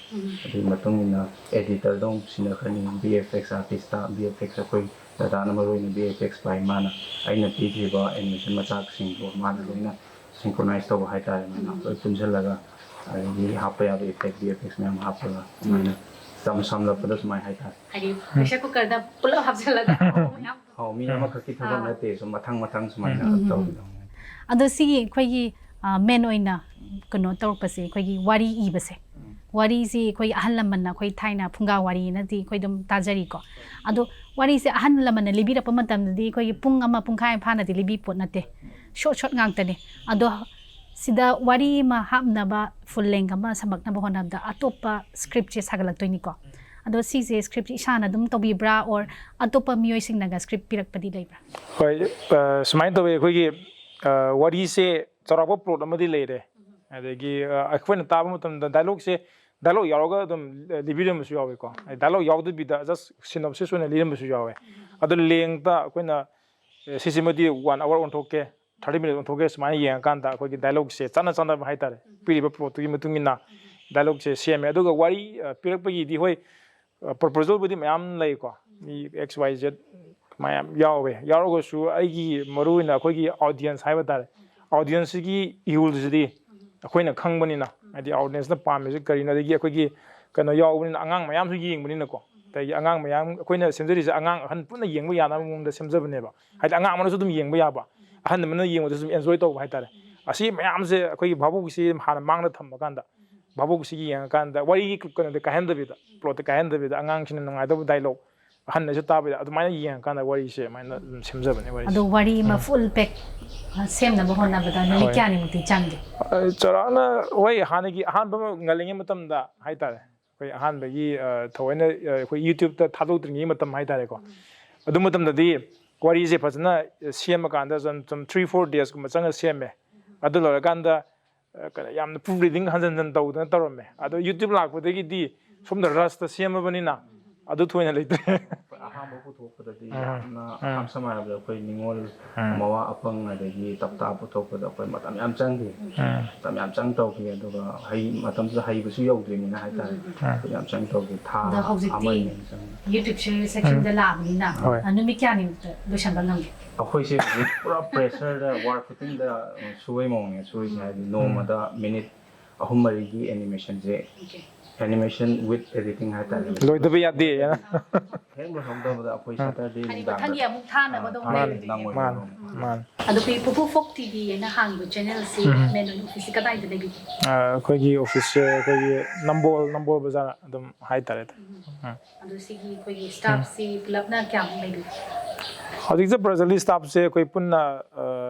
ꯑꯗꯨꯒꯤ ꯃꯇꯨꯡ ꯏꯟꯅ editor ꯗ ꯑꯃꯨꯛ ꯁꯤꯟꯅꯈ꯭ꯔꯅꯤ, V F X artist ꯇ꯫ V F X ꯑꯩꯈꯣꯏ ꯗꯗꯥꯅ ꯃꯔꯨ ꯑꯣꯏꯅ V F X ꯄꯥꯏ꯫ ꯃꯥꯅ ꯑꯩꯅ ꯄꯤꯈ꯭ꯔꯤꯕ animation ꯃꯆꯥꯛꯁꯤꯡꯗꯣ ꯃꯥꯅ ꯂꯣꯏꯅ synchronize ꯇꯧꯕ ꯍꯥꯏꯇꯥꯔꯦ꯫ ꯃꯥꯅ ꯂꯣꯏ ꯄꯨꯟꯁꯤꯜꯂꯒ ꯑꯗꯒꯤ ꯍꯥꯞꯄ ꯌꯥꯕ effect, V F X ꯃꯌꯥꯝ ꯍꯥꯞꯄꯒ ꯑꯗꯨꯃꯥꯏꯅ ꯁꯝ-, ꯁꯝꯂꯞꯄꯗ ꯁꯨꯃꯥꯏꯅ ꯍꯥꯏꯇꯥꯔꯦ꯫ ꯍꯥꯏꯗꯤ pressure cooker ꯗ ꯄꯨꯂꯞ ꯍꯥꯞꯆꯤꯜꯂꯒ ꯃꯌꯥꯝ꯫ ꯑꯧ, ꯃꯤ ꯑꯃꯈꯛꯀꯤ ꯊꯕꯛ ꯅꯠꯇꯦ, ꯁꯨꯝ ꯃꯊꯪ ꯃꯊꯪ ꯁꯨꯃꯥꯏꯅ ꯇꯧꯒꯗꯧꯅꯤ꯫ ꯑꯗꯣ ꯁꯤꯒꯤ ꯑꯩꯈꯣꯏꯒꯤ ꯃꯦꯟ ꯑꯣꯏꯅ ꯀꯩꯅꯣ ꯇꯧꯔꯛꯄꯁꯦ, ꯑꯩꯈꯣꯏꯒꯤ ꯋꯥꯔꯤ ꯏꯕꯁꯦ꯫ ꯋꯥꯔꯤꯁꯤ ꯑꯩꯈꯣꯏ ꯑꯍꯜ ꯂꯃꯟꯅ, ꯑꯩꯈꯣꯏ ꯊꯥꯏꯅ ꯐꯨꯡꯒꯥ ꯋꯥꯔꯤꯅꯗꯤ ꯑꯩꯈꯣꯏ ꯑꯗꯨꯝ ꯇꯥꯖꯔꯤꯀꯣ꯫ ꯑꯗꯣ ꯋꯥꯔꯤꯁꯦ ꯑꯍꯜ ꯂꯃꯟꯅ ꯂꯤꯕꯤꯔꯛꯄ ꯃꯇꯝꯗꯗꯤ ꯑꯩꯈꯣꯏꯒꯤ ꯄꯨꯡ ꯑꯃ, ꯄꯨꯡꯈꯥꯏ ꯑꯃ ꯐꯥꯅꯗꯤ ꯂꯤꯕꯤ ꯄꯣꯠ ꯅꯠꯇꯦ꯫ ꯁꯣꯔꯠ ꯁꯣꯔꯠ ꯉꯥꯛꯇꯅꯦ꯫ ꯑꯗꯣ ꯁꯤꯗ ꯋꯥꯔꯤ ꯑꯃ ꯍꯥꯞꯅꯕ, ꯐꯨꯜ ꯂꯦꯡ ꯑꯃ ꯁꯝꯃꯛꯅꯕ ꯍꯣꯠꯅꯕꯗ ꯑꯇꯣꯞꯄ ꯁ꯭ꯀ꯭ꯔꯤꯞꯁꯦ ꯁꯥꯒꯠꯂꯛꯇꯣꯏꯅꯤꯀꯣ꯫ ꯑꯗꯣ ꯁꯤꯁꯦ ꯁ꯭ꯀ꯭ꯔꯤꯞꯁꯦ ꯏꯁꯥꯅ ꯑꯗꯨꯝ ꯇꯧꯕꯤꯕ꯭ꯔꯥ, ꯑꯣꯔ ꯑꯇꯣꯞꯄ ꯃꯤꯑꯣꯏꯁꯤꯡꯅꯒ ꯁ꯭ꯀ꯭ꯔꯤꯞ ꯄꯤꯔꯛꯄꯗꯤ ꯂꯩꯕ꯭ꯔꯥ? ꯍꯣꯏ꯫ ꯑ, ꯁꯨꯃꯥꯏꯅ ꯇꯧꯋꯤ꯫ ꯑꯩꯈꯣꯏꯒꯤ, ꯑ, ꯋꯥꯔꯤꯁꯦ ꯆꯥꯎꯔꯥꯛꯄ ꯄ꯭ꯂꯣꯠ ꯑꯃꯗꯤ ꯂꯩꯔꯦ꯫ ꯑꯗꯒꯤ, ꯑ, ꯑꯩꯈꯣꯏꯅ ꯇꯥꯕ ꯃꯇꯝꯗ ꯗꯥꯏꯂꯣꯛꯁꯦ, ꯗꯥꯏꯂꯣꯛ ꯌꯥꯎꯔꯒ ꯑꯗꯨꯝ, ꯑ, ꯂꯤꯕꯤꯔꯝꯕꯁꯨ ꯌꯥꯎꯋꯦꯀꯣ꯫ ꯗꯥꯏꯂꯣꯛ ꯌꯥꯎꯗꯕꯤꯗ ꯖꯁ ꯁꯤꯅꯣꯞꯁꯤꯁ ꯑꯣꯏꯅ ꯂꯤꯔꯝꯕꯁꯨ ꯌꯥꯎꯋꯦ꯫ ꯑꯗꯣ ꯂꯦꯡꯇ ꯑꯩꯈꯣꯏꯅ, ꯑ, ꯁꯤꯁꯤꯃꯗꯤ ꯋꯥꯟ ꯑꯋꯥꯔ ꯑꯣꯟꯊꯣꯛꯀꯦ, ꯊꯥꯔꯇꯤ ꯃꯤꯅꯤꯠ ꯑꯣꯟꯊꯣꯛꯀꯦ, ꯁꯨꯃꯥꯏꯅ ꯌꯦꯡꯉꯀꯥꯟꯗ ꯑꯩꯈꯣꯏꯒꯤ ꯗꯥꯏꯂꯣꯛꯁꯦ ꯆꯥꯟꯅ ꯆꯥꯟꯅꯕ ꯍꯥꯏꯇꯥꯔꯦ, ꯄꯤꯔꯤꯕ ꯄ꯭ꯂꯣꯠꯇꯨꯒꯤ ꯃꯇꯨꯡ ꯏꯟꯅ ꯗꯥꯏꯂꯣꯛꯁꯦ ꯁꯦꯝꯃꯦ꯫ ꯑꯗꯨꯒ ꯋꯥꯔꯤ, ꯑ, ꯄꯤꯔꯛꯄꯒꯤꯗꯤ, ꯍꯣꯏ, ꯄ꯭ꯔꯣꯄꯣꯖꯦꯜꯕꯨꯗꯤ ꯃꯌꯥꯝ ꯂꯩꯀꯣ, ꯃꯤ ꯑꯦꯛꯁ ꯋꯥꯏ ꯖꯦꯠ ꯃꯌꯥꯝ ꯌꯥꯎꯋꯦ꯫ ꯌꯥꯎꯔꯒꯁꯨ ꯑꯩꯒꯤ ꯃꯔꯨ ꯑꯣꯏꯅ ꯑꯩꯈꯣꯏꯒꯤ ꯑꯣꯗꯤꯌꯟꯁ ꯍꯥꯏꯕ ꯇꯥꯔꯦ, ꯑꯣꯗꯤꯌꯟꯁꯁꯤꯒꯤ ꯏꯍꯨꯜꯁꯤꯗꯤ ꯑꯩꯈꯣꯏꯅ ꯈꯪꯕꯅꯤꯅ, ꯍꯥꯏꯗꯤ ꯑꯣꯗꯤꯌꯟꯁꯅ ꯄꯥꯝꯃꯤꯁꯤ ꯀꯔꯤꯅꯣ, ꯑꯗꯒꯤ ꯑꯩꯈꯣꯏꯒꯤ ꯀꯩꯅꯣ ꯌꯥꯎꯕꯅꯤꯅ, ꯑꯉꯥꯡ ꯃꯌꯥꯝꯁꯨ ꯌꯦꯡꯕꯅꯤꯅꯀꯣ꯫ ꯑꯗꯒꯤ ꯑꯉꯥꯡ ꯃꯌꯥꯝ, ꯑꯩꯈꯣꯏꯅ ꯁꯦꯝꯖꯔꯤꯁꯦ ꯑꯉꯥꯡ ꯑꯍꯟ ꯄꯨꯟꯅ ꯌꯦꯡꯕ ꯌꯥꯅꯕ ꯃꯑꯣꯡꯗ ꯁꯦꯝꯖꯕꯅꯦꯕ꯫ ꯍꯥꯏꯗꯤ ꯑꯉꯥꯡ ꯑꯃꯅꯁꯨ ꯑꯗꯨꯝ ꯌꯦꯡꯕ ꯌꯥꯕ, ꯑꯍꯟ ꯑꯃꯅ ꯌꯦꯡꯕꯗꯁꯨ ꯑꯗꯨꯝ ꯑꯦꯟꯖꯣꯏ ꯇꯧꯕ ꯍꯥꯏꯇꯥꯔꯦ꯫ ꯑꯁꯤ ꯃꯌꯥꯝꯁꯦ ꯑꯩꯈꯣꯏꯒꯤ ꯚꯥꯕꯣꯛꯁꯤ ꯍꯥꯟꯅ ꯃꯥꯡꯗ ꯊꯝꯃꯀꯥꯟꯗ, ꯚꯥꯕꯣꯛꯁꯤꯒꯤ ꯌꯦꯡꯉꯀꯥꯟꯗ ꯋꯥꯔꯤꯒꯤ ꯀꯩꯅꯣꯗꯤ ꯀꯥꯏꯍꯟꯗꯕꯤꯗ, ꯄ꯭ꯂꯣꯠꯇꯤ ꯀꯥꯏꯍꯟꯗꯕꯤꯗ, ꯑꯉꯥꯡꯁꯤꯡꯅ ꯅꯨꯡꯉꯥꯏꯗꯧꯕ ꯗꯥꯏꯂꯣꯛ, ꯑꯍꯟꯅꯁꯨ ꯇꯥꯕ ꯌꯥꯏ, ꯑꯗꯨꯃꯥꯏꯅ ꯌꯦꯡꯉꯀꯥꯟꯗ ꯋꯥꯔꯤꯁꯦ ꯑꯗꯨꯃꯥꯏꯅ ꯑꯗꯨꯝ ꯁꯦꯝꯖꯕꯅꯦ ꯋꯥꯔꯤꯁꯦ꯫ ꯑꯗꯣ ꯋꯥꯔꯤ ꯑꯃ ꯐꯨꯜ ꯄꯦꯛ ꯁꯦꯝꯅꯕ ꯍꯣꯠꯅꯕꯗ ꯅꯨꯃꯤꯠ ꯍꯣꯏ꯫ ꯀꯌꯥꯅꯤꯃꯨꯛꯇꯤ ꯆꯪꯒꯦ? ꯑ, ꯆꯥꯎꯔꯥꯛꯅ, ꯍꯣꯏ, ꯍꯥꯟꯅꯒꯤ ꯑꯍꯥꯟꯕ ꯉꯜꯂꯤꯉꯩ ꯃꯇꯝꯗ ꯍꯥꯏꯇꯥꯔꯦ, ꯑꯩꯈꯣꯏ ꯑꯍꯥꯟꯕꯒꯤ, ꯑ, ꯊꯑꯣꯏꯅ, ꯑ, ꯑꯩꯈꯣꯏ ꯌꯨꯇ꯭ꯌꯨꯕꯇ ꯊꯥꯗꯣꯛꯇ꯭ꯔꯤꯉꯩ ꯃꯇꯝ ꯍꯥꯏꯇꯥꯔꯦꯀꯣ, ꯑꯗꯨ ꯃꯇꯝꯗꯗꯤ ꯋꯥꯔꯤꯁꯦ ꯐꯖꯅ ꯁꯦꯝꯃꯀꯥꯟꯗ ꯁꯨꯝ, ꯁꯨꯝ ꯊ꯭ꯔꯤ ꯐꯣꯔ ꯗꯦꯖꯀꯨꯝꯕ ꯆꯪꯉ ꯁꯦꯝꯃꯦ꯫ ꯑꯗꯨ ꯂꯣꯏꯔꯀꯥꯟꯗ, ꯑ, ꯀꯩꯅꯣ, ꯌꯥꯝꯅ ꯄ꯭ꯔꯨꯐ ꯔꯤꯗꯤꯡ ꯍꯟꯖꯟ ꯍꯟꯖꯟ ꯇꯧꯗꯅ ꯇꯧꯔꯝꯃꯦ꯫ ꯑꯗꯣ ꯌꯨꯇ꯭ꯌꯨꯕ ꯂꯥꯛꯄꯗꯒꯤꯗꯤ ꯁꯣꯝꯗ ꯔꯁꯇ ꯁꯦꯝꯃꯕꯅꯤꯅ ꯑꯗꯨ ꯊꯣꯏꯅ ꯂꯩꯇ꯭ꯔꯦ꯫ ꯑꯩꯈꯣꯏ ꯑꯍꯥꯟꯕ ꯄꯨꯊꯣꯛꯄꯗꯗꯤ ꯌꯥꯝꯅ, ꯍꯥꯏ ꯁꯝꯅ ꯍꯥꯏꯔꯕꯗ ꯑꯩꯈꯣꯏ ꯅꯤꯉꯣꯜ, ꯃꯋꯥ ꯑꯄꯪ, ꯑꯗꯒꯤ ꯇꯞꯇꯥ ꯄꯨꯊꯣꯛꯄꯗ ꯑꯩꯈꯣꯏ ꯃꯇꯝ ꯌꯥꯝ ꯆꯪꯈꯤ꯫ ꯃꯇꯝ ꯌꯥꯝ ꯆꯪ ꯇꯧꯈꯤ꯫ ꯑꯗꯨꯒ ꯍꯩ-, ꯃꯇꯝꯗꯨꯗ ꯍꯩꯕꯁꯨ ꯌꯧꯗ꯭ꯔꯤꯕꯅꯤꯅ ꯍꯥꯏꯇꯥꯔꯦ꯫ ꯑꯩꯈꯣꯏ ꯌꯥꯝ ꯆꯪ ꯇꯧꯈꯤ꯫ ꯊꯥ ꯑꯗꯣ ꯍꯧꯖꯤꯛꯇꯤ ꯑꯃ ꯑꯅꯤ ꯆꯪꯉꯤ꯫ ꯌꯨꯇ꯭ꯌꯨꯕꯁꯦ ꯁꯦꯛꯁꯟꯗ ꯂꯥꯛꯑꯕꯅꯤꯅ, ꯍꯣꯏ꯫ ꯑ, ꯅꯨꯃꯤꯠ ꯀꯌꯥꯅꯤꯃꯨꯛꯇ ꯂꯣꯏꯁꯟꯕ ꯉꯝꯒꯦ? ꯑꯩꯈꯣꯏꯁꯦ ꯍꯧꯖꯤꯛ ꯄꯨꯔꯥ ꯄ꯭ꯔꯦꯁꯔꯗ, ꯋꯥꯔ ꯈꯨꯇꯤꯡꯗ ꯁꯨꯕꯩ ꯃꯑꯣꯡꯅꯦ ꯁꯨꯔꯤꯁꯦ꯫ ꯍꯥꯏꯗꯤ ꯅꯣꯡꯃꯗ ꯃꯤꯅꯤꯠ ꯑꯍꯨꯝ ꯃꯔꯤꯒꯤ ꯑꯦꯅꯤꯃꯦꯁꯟꯁꯦ Okay. Animation with editing ꯍꯥꯏꯇꯥꯔꯦ꯫ ꯂꯣꯏꯗꯕ ꯌꯥꯗꯦ꯫ ꯍꯦꯛ ꯂꯣꯏꯍꯧꯗꯕꯗ ꯑꯩꯈꯣꯏ Saturday ꯍꯥꯏꯗꯤ ꯅꯨꯡꯗꯥꯡꯗ ꯃꯊꯪꯒꯤ ꯑꯃꯨꯛ ꯊꯥꯅꯕ ꯑꯗꯨꯝ ꯊꯥꯅꯕ ꯂꯩꯔꯤꯅꯦ꯫ ꯅꯪꯉꯣꯏ꯫ ꯃꯥꯅꯤ ꯃꯥꯅꯤ꯫ ꯑꯗꯣ ꯑꯩꯈꯣꯏ ꯄꯨꯄꯨ ꯐꯣꯛ ꯇꯤ ꯚꯤ ꯍꯥꯏꯅ ꯍꯥꯡꯕ ꯆꯦꯅꯦꯜꯁꯤ ꯃꯦꯟ ꯑꯣꯏꯅ ꯑꯣꯐꯤꯁꯁꯤ ꯀꯗꯥꯏꯗ ꯂꯩꯕꯤꯒꯦ? ꯑ, ꯑꯩꯈꯣꯏꯒꯤ ꯑꯣꯐꯤꯁꯁꯦ ꯑꯩꯈꯣꯏꯒꯤ ꯅꯝꯕꯣꯜ ꯅꯝꯕꯣꯜ ꯕꯖꯥꯔ ꯑꯗꯨꯝ ꯍꯥꯏꯇꯥꯔꯦ꯫ ꯑꯗꯣ ꯁꯤꯒꯤ ꯑꯩꯈꯣꯏꯒꯤ ꯁ꯭ꯇꯥꯐꯁꯤ ꯄꯨꯂꯞꯅ ꯀꯌꯥꯃꯨꯛ ꯂꯩꯕꯤꯒꯦ? ꯍꯧꯖꯤꯛꯁꯦ ꯄ꯭ꯔꯖꯦꯟꯂꯤ ꯁ꯭ꯇꯥꯐꯁꯦ ꯑꯩꯈꯣꯏ ꯄꯨꯟꯅ ꯑ,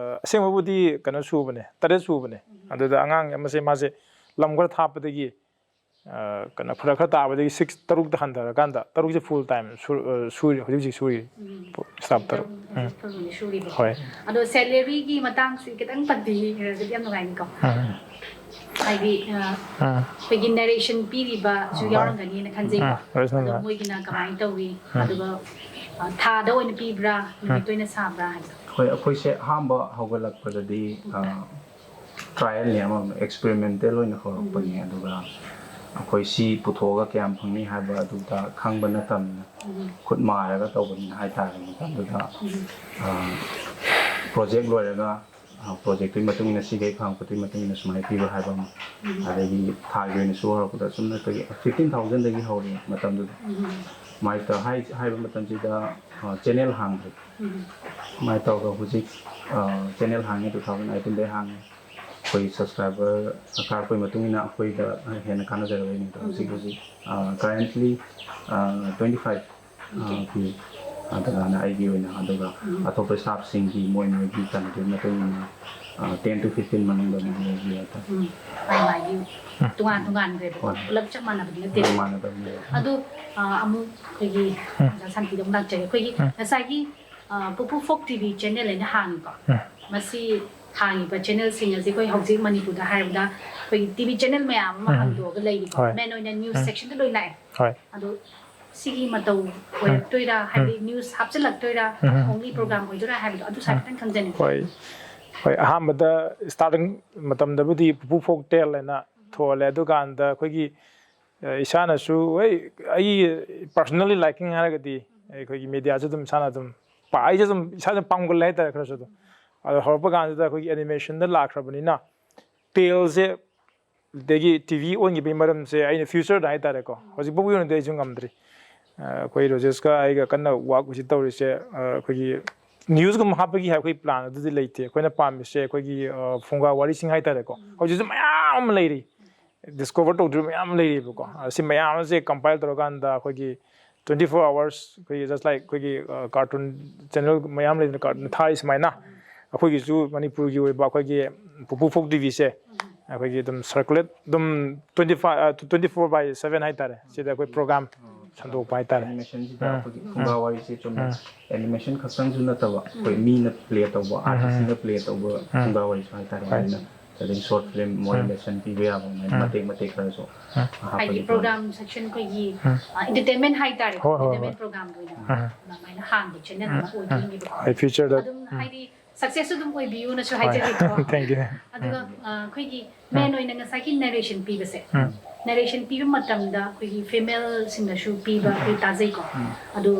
ꯑꯁꯦꯡꯕꯕꯨꯗꯤ ꯀꯩꯅꯣ ꯁꯨꯕꯅꯦ, ꯇꯔꯦꯠ ꯁꯨꯕꯅꯦ꯫ ꯑꯗꯨꯗ ꯑꯉꯥꯡ ꯑꯃꯁꯦ ꯃꯥꯁꯦ ꯂꯝ ꯈꯔ ꯊꯥꯞꯄꯗꯒꯤ ꯑ, ꯀꯩꯅꯣ ꯐꯔꯛ ꯈꯔ ꯇꯥꯕꯗꯒꯤ ꯁꯤꯛꯁ ꯇꯔꯨꯛꯇ ꯍꯟꯊꯔꯀꯥꯟꯗ ꯇꯔꯨꯛꯁꯦ ꯐꯨꯜ ꯇꯥꯏꯝ ꯁꯨꯔꯤ, ꯍꯧꯖꯤꯛ ꯍꯧꯖꯤꯛ ꯁꯨꯔꯤ꯫ ꯁ꯭ꯇꯥꯐ ꯇꯔꯨꯛ꯫ ꯎꯝ꯫ ꯐꯨꯜ ꯁꯨꯔꯤꯕ꯫ ꯍꯣꯏ꯫ ꯑꯗꯣ ꯁꯦꯂꯔꯤꯒꯤ ꯃꯇꯥꯡꯁꯤ ꯈꯤꯇꯪ ꯄꯟꯕꯤꯔꯒꯗꯤ ꯌꯥꯝ ꯅꯨꯡꯉꯥꯏꯅꯤꯀꯣ꯫ ꯎꯝ꯫ ꯍꯥꯏꯗꯤ ꯑ, ꯎꯝ꯫ ꯑꯩꯈꯣꯏꯒꯤ ꯅꯦꯔꯦꯁꯟ ꯄꯤꯔꯤꯕꯁꯨ ꯎꯝ꯫ ꯌꯥꯎꯔꯝꯒꯅꯤꯅ ꯈꯟꯖꯩꯀꯣ꯫ ꯎꯝ, ꯔꯦꯁꯅꯦꯜ ꯑꯗꯣ ꯂꯥꯏꯐ꯫ ꯃꯣꯏꯒꯤꯅ ꯀꯃꯥꯏꯅ ꯇꯧꯏ? ꯑꯗꯨꯒ ꯑ, ꯊꯥꯗ ꯑꯣꯏꯅ ꯄꯤꯕ꯭ꯔꯥ, ꯅꯨꯃꯤꯠꯇ ꯑꯣꯏꯅ ꯁꯥꯕ꯭ꯔꯥ ꯍꯥꯏꯕꯗꯣ? ꯍꯣꯏ, ꯑꯩꯈꯣꯏꯁꯦ ꯑꯍꯥꯟꯕ ꯍꯧꯒꯠꯂꯛꯄꯗꯗꯤ ꯇ꯭ꯔꯥꯏꯌꯦꯜꯅꯦ, ꯑꯃ ꯑꯦꯛꯁꯄꯦꯔꯤꯃꯦꯟꯇꯦꯜ ꯑꯣꯏꯅ ꯍꯧꯔꯛꯄꯅꯦ꯫ ꯑꯗꯨꯒ ꯑꯩꯈꯣꯏ ꯁꯤ ꯄꯨꯊꯣꯛꯑꯒ ꯀꯌꯥꯝ ꯐꯪꯅꯤ ꯍꯥꯏꯕ ꯑꯗꯨꯗ ꯈꯪꯕ ꯅꯠꯇꯕꯅꯤꯅ, ꯈꯨꯠ ꯃꯥꯏꯔꯒ ꯇꯧꯕꯅꯤꯅ ꯍꯥꯏꯇꯥꯔꯦ꯫ ꯃꯇꯝꯗꯨꯗ ꯄ꯭ꯔꯣꯖꯦꯛ ꯂꯣꯏꯔꯒ ꯄ꯭ꯔꯣꯖꯦꯛꯇꯨꯒꯤ ꯃꯇꯨꯡ ꯏꯟꯅ ꯁꯤꯈꯩ ꯐꯪꯉꯛꯄꯗꯨꯒꯤ ꯃꯇꯨꯡ ꯏꯟꯅ ꯁꯨꯃꯥꯏꯅ ꯄꯤꯕ ꯍꯥꯏꯕ ꯑꯃ, ꯑꯗꯒꯤ ꯊꯥꯒꯤ ꯑꯣꯏꯅꯁꯨ ꯍꯧꯔꯛꯄꯗ ꯁꯨꯝ ꯑꯩꯈꯣꯏꯒꯤ ꯐꯤꯐꯇꯤꯟ ꯊꯥꯎꯖꯟꯗꯒꯤ ꯍꯧꯔꯦ ꯃꯇꯝꯗꯨꯗ꯫ ꯁꯨꯃꯥꯏꯅ ꯇꯧ-, ꯍꯥꯏ-, ꯍꯥꯏꯕ ꯃꯇꯝꯁꯤꯗ ꯆꯦꯅꯦꯜ ꯍꯥꯡꯗ꯭ꯔꯤ꯫ ꯁꯨꯃꯥꯏꯅ ꯇꯧꯔꯒ ꯍꯧꯖꯤꯛ ꯆꯦꯅꯦꯜ ꯍꯥꯡꯉꯦ, ꯇꯨ ꯊꯥꯎꯖꯟ ꯑꯩꯠꯇꯤꯟꯗꯒꯤ ꯍꯥꯡꯉꯦ꯫ ꯑꯩꯈꯣꯏ ꯁꯕꯁꯀ꯭ꯔꯥꯏꯕꯔ ꯀꯥꯔꯛꯄꯒꯤ ꯃꯇꯨꯡ ꯏꯟꯅ ꯑꯩꯈꯣꯏꯗ ꯍꯦꯟꯅ ꯀꯥꯟꯅꯖꯔꯕꯩꯅꯤꯗ꯫ ꯍꯧꯖꯤꯛ ꯍꯧꯖꯤꯛ ꯀꯔꯦꯟꯠꯂꯤ ꯇ꯭ꯋꯦꯟꯇꯤ ꯐꯥꯏꯚ ꯄꯤ꯫ ꯑꯗꯨꯃꯥꯏꯅ ꯑꯩꯒꯤ ꯑꯣꯏꯅ, ꯑꯗꯨꯒ ꯑꯇꯣꯞꯄ ꯁ꯭ꯇꯥꯐꯁꯤꯡꯒꯤ ꯃꯣꯏ ꯃꯣꯏꯒꯤ ꯀꯩꯅꯣꯗꯨꯒꯤ ꯃꯇꯨꯡ ꯏꯟꯅ ꯇꯦꯟ ꯇꯨ ꯐꯤꯐꯇꯤꯟ ꯃꯅꯨꯡꯗ ꯑꯗꯨꯝ ꯂꯩꯕ ꯌꯥꯏ꯫ ꯎꯝ, ꯃꯥꯏ ꯃꯥꯏꯒꯤ ꯇꯣꯉꯥꯟ ꯇꯣꯉꯥꯟꯈ꯭ꯔꯦꯕꯀꯣ꯫ ꯍꯣꯏ꯫ ꯄꯨꯂꯞ ꯆꯞ ꯃꯥꯟꯅꯕꯗꯤ ꯅꯠꯇꯦ꯫ ꯃꯥꯟꯅꯗꯕꯅꯦ꯫ ꯑꯗꯣ ꯑ, ꯑꯃꯨꯛ ꯑꯩꯈꯣꯏꯒꯤ ꯑꯣꯖꯥ ꯁꯥꯟꯇꯤꯗ ꯑꯃꯨꯛ ꯂꯥꯛꯆꯒꯦ꯫ ꯑꯩꯈꯣꯏꯒꯤ ꯉꯁꯥꯏꯒꯤ ꯑ, ꯄꯨꯄꯨ ꯐꯣꯛ ꯇꯤ ꯚꯤ ꯆꯦꯅꯦꯜ ꯍꯥꯏꯅ ꯍꯥꯡꯉꯤꯀꯣ꯫ ꯃꯁꯤ ꯍꯥꯡꯉꯤꯕ ꯆꯦꯅꯦꯜꯁꯤꯡ ꯑꯁꯤ ꯑꯩꯈꯣꯏ ꯍꯧꯖꯤꯛ ꯃꯅꯤꯄꯨꯔꯗ ꯍꯥꯏꯔꯕꯗ ꯑꯩꯈꯣꯏꯒꯤ ꯇꯤ ꯚꯤ ꯆꯦꯅꯦꯜ ꯃꯌꯥꯝ ꯑꯃ ꯍꯥꯡꯗꯣꯛꯑꯒ ꯂꯩꯔꯤꯀꯣ꯫ ꯍꯣꯏ꯫ ꯃꯦꯟ ꯑꯣꯏꯅ ꯅ꯭ꯌꯨꯁ ꯁꯦꯛꯁꯟꯗ ꯂꯣꯏ ꯂꯥꯛꯑꯦ꯫ ꯍꯣꯏ꯫ ꯑꯗꯣ ꯁꯤꯒꯤ ꯃꯇꯧ ꯑꯣꯏꯔꯛꯇꯣꯏꯔꯥ, ꯍꯥꯏꯗꯤ ꯅ꯭ꯌꯨꯁ ꯍꯥꯞꯆꯤꯜꯂꯛꯇꯣꯏꯔꯥ, ꯑꯣꯡꯂꯤ ꯄ꯭ꯔꯣꯒ꯭ꯔꯥꯝ ꯑꯣꯏꯗꯣꯏꯔꯥ ꯍꯥꯏꯕꯗꯣ ꯑꯗꯨ ꯁꯥꯏꯐꯦꯠꯇꯪ ꯈꯪꯖꯅꯤꯡꯉꯤ꯫ ꯍꯣꯏ꯫ ꯍꯣꯏ, ꯑꯍꯥꯟꯕꯗ ꯁ꯭ꯇꯥꯔꯇꯤꯡ ꯃꯇꯝꯗꯕꯨꯗꯤ ꯄꯨꯄꯨ ꯐꯣꯛ ꯇꯦꯜ ꯍꯥꯏꯅ ꯊꯣꯜꯂꯦ꯫ ꯑꯗꯨꯀꯥꯟꯗ ꯑꯩꯈꯣꯏꯒꯤ ꯑ, ꯏꯁꯥꯅꯁꯨ, ꯍꯣꯏ, ꯑꯩ ꯄꯥꯔꯁꯣꯅꯦꯜꯂꯤ ꯂꯥꯏꯀꯤꯡ ꯍꯥꯏꯔꯒꯗꯤ ꯑꯩꯈꯣꯏꯒꯤ ꯃꯦꯗꯤꯌꯥꯁꯨ ꯑꯗꯨꯝ ꯏꯁꯥꯅ ꯑꯗꯨꯝ ꯄꯥ-, ꯑꯩꯁꯦ ꯑꯗꯨꯝ ꯏꯁꯥꯅ ꯄꯥꯝꯒꯜꯂꯦ ꯍꯥꯏꯇꯥꯔꯦ, ꯈꯔꯁꯨ ꯑꯗꯨꯝ꯫ ꯑꯗꯣ ꯍꯧꯔꯛꯄ ꯀꯥꯟꯁꯤꯗ ꯑꯩꯈꯣꯏꯒꯤ ꯑꯦꯅꯤꯃꯦꯁꯟꯗ ꯂꯥꯛꯈ꯭ꯔꯕꯅꯤꯅ ꯇꯦꯜꯁꯦ ꯑꯗꯒꯤ ꯇꯤ ꯚꯤ ꯑꯣꯟꯈꯤꯕꯒꯤ ꯃꯔꯝꯁꯦ ꯑꯩꯅ ꯐ꯭ꯌꯨꯆꯔꯗ ꯍꯥꯏꯇꯥꯔꯦꯀꯣ, ꯍꯧꯖꯤꯛ ꯐꯥꯎꯒꯤ ꯑꯣꯏꯅꯗꯤ ꯑꯩꯁꯨ ꯉꯝꯗ꯭ꯔꯤ꯫ ꯑ, ꯑꯩꯈꯣꯏ ꯔꯣꯖꯦꯁꯀ ꯑꯩꯒ ꯀꯟꯅ ꯋꯥꯛ ꯍꯧꯖꯤꯛ ꯇꯧꯔꯤꯁꯦ, ꯑ, ꯑꯩꯈꯣꯏꯒꯤ ꯅ꯭ꯌꯨꯁꯀꯨꯝꯕ ꯍꯥꯞꯄꯒꯤ ꯑꯩꯈꯣꯏ ꯄ꯭ꯂꯥꯟ ꯑꯗꯨꯗꯤ ꯂꯩꯇꯦ꯫ ꯑꯩꯈꯣꯏꯅ ꯄꯥꯝꯃꯤꯁꯦ ꯑꯩꯈꯣꯏꯒꯤ, ꯑ, ꯐꯨꯡꯒꯥ ꯋꯥꯔꯤꯁꯤꯡ ꯍꯥꯏꯇꯥꯔꯦꯀꯣ, ꯍꯧꯖꯤꯛꯁꯨ ꯃꯌꯥꯝ ꯑꯃ ꯂꯩꯔꯤ, ꯗꯤꯁꯀꯣꯚꯔ ꯇꯧꯗ꯭ꯔꯤꯕ ꯃꯌꯥꯝ ꯑꯃ ꯂꯩꯔꯤꯕꯀꯣ꯫ ꯑ, ꯁꯤ ꯃꯌꯥꯝ ꯑꯁꯦ ꯀꯝꯄꯥꯏꯜ ꯇꯧꯔꯀꯥꯟꯗ ꯑꯩꯈꯣꯏꯒꯤ twenty four hours ꯑꯩꯈꯣꯏꯒꯤ just like ꯑꯩꯈꯣꯏꯒꯤ, ꯑ, ꯀꯥꯔꯇꯨꯟ ꯆꯦꯅꯦꯜ ꯃꯌꯥꯝ ꯂꯩꯗꯅ, ꯀꯥꯔꯇꯨꯟ ꯊꯥꯔꯤ ꯁꯨꯃꯥꯏꯅ, ꯑꯩꯈꯣꯏꯒꯤꯁꯨ ꯃꯅꯤꯄꯨꯔꯒꯤ ꯑꯣꯏꯕ ꯑꯩꯈꯣꯏꯒꯤ ꯄꯨꯄꯨ ꯐꯣꯛ ꯇꯤ ꯚꯤꯁꯦ ꯑꯩꯈꯣꯏꯒꯤ ꯑꯗꯨꯝ ꯁꯔꯀꯨꯂꯦꯠ ꯑꯗꯨꯝ twenty five, twenty four by seven ꯍꯥꯏꯇꯥꯔꯦ, ꯁꯤꯗ ꯑꯩꯈꯣꯏ ꯄ꯭ꯔꯣꯒ꯭ꯔꯥꯝ ꯁꯟꯗꯣꯛꯄ ꯍꯥꯏꯇꯥꯔꯦ꯫ ꯑꯦꯅꯤꯃꯦꯁꯟꯁꯤꯗ ꯑꯩꯈꯣꯏꯒꯤ ꯐꯨꯡꯒꯥ ꯋꯥꯔꯤꯁꯦ ꯆꯨꯝꯅ ꯑꯦꯅꯤꯃꯦꯁꯟ ꯈꯛꯇꯪꯁꯨ ꯅꯠꯇꯕ, ꯑꯩꯈꯣꯏ ꯃꯤꯅ ꯄ꯭ꯂꯦ ꯇꯧꯕ, ꯑꯥꯔꯇꯤꯁꯁꯤꯡꯅ ꯄ꯭ꯂꯦ ꯇꯧꯕ ꯐꯨꯡꯒꯥ ꯋꯥꯔꯤꯁꯨ ꯍꯥꯏꯇꯥꯔꯦ꯫ ꯑꯗꯨꯅ ꯑꯗꯨꯝ ꯁꯣꯔꯠ ꯐꯤꯂꯝ ꯃꯣꯏ ꯂꯦꯁꯟ ꯄꯤꯕ ꯌꯥꯕ ꯑꯗꯨꯃꯥꯏꯅ ꯃꯇꯦꯛ ꯃꯇꯦꯛ ꯈꯔꯁꯨ ꯍꯥꯏꯗꯤ ꯍꯥꯞꯄꯒꯤ ꯄ꯭ꯔꯣꯒ꯭ꯔꯥꯝ ꯁꯦꯛꯁꯟ ꯑꯩꯈꯣꯏꯒꯤ ꯑꯦꯟꯇꯔꯇꯦꯟꯃꯦꯟ ꯍꯥꯏꯇꯥꯔꯦ, ꯍꯣꯏ, ꯍꯣꯏ, ꯍꯣꯏ꯫ ꯑꯦꯟꯇꯔꯇꯦꯟꯃꯦꯟ ꯄ꯭ꯔꯣꯒ꯭ꯔꯥꯝꯒꯤ ꯑꯣꯏꯅ ꯑꯗꯨꯃꯥꯏꯅ ꯍꯥꯡꯕ ꯆꯦꯅꯦꯜ ꯑꯃ ꯑꯣꯏꯗꯣꯏꯅꯦꯕꯀꯣ꯫ ꯑꯩ ꯐ꯭ꯌꯨꯆꯔꯗ ꯑꯗꯨꯝ ꯍꯥꯏꯗꯤ ꯁꯛꯁꯦꯁ ꯑꯗꯨꯝ ꯑꯣꯏꯕꯤꯌꯨꯅꯁꯨ ꯍꯥꯏꯖꯒꯦꯀꯣ꯫ Thank you. ꯑꯗꯨꯒ ꯑ, ꯑꯩꯈꯣꯏꯒꯤ ꯃꯦꯟ ꯑꯣꯏꯅ ꯉꯁꯥꯏꯒꯤ ꯅꯦꯔꯦꯁꯟ ꯄꯤꯕꯁꯦ, ꯅꯦꯔꯦꯁꯟ ꯄꯤꯕ ꯃꯇꯝꯗ ꯑꯩꯈꯣꯏꯒꯤ ꯐꯤꯃꯦꯜꯁꯤꯡꯅꯁꯨ ꯄꯤꯕ ꯑꯩꯈꯣꯏ ꯇꯥꯖꯩꯀꯣ꯫ ꯑꯗꯣ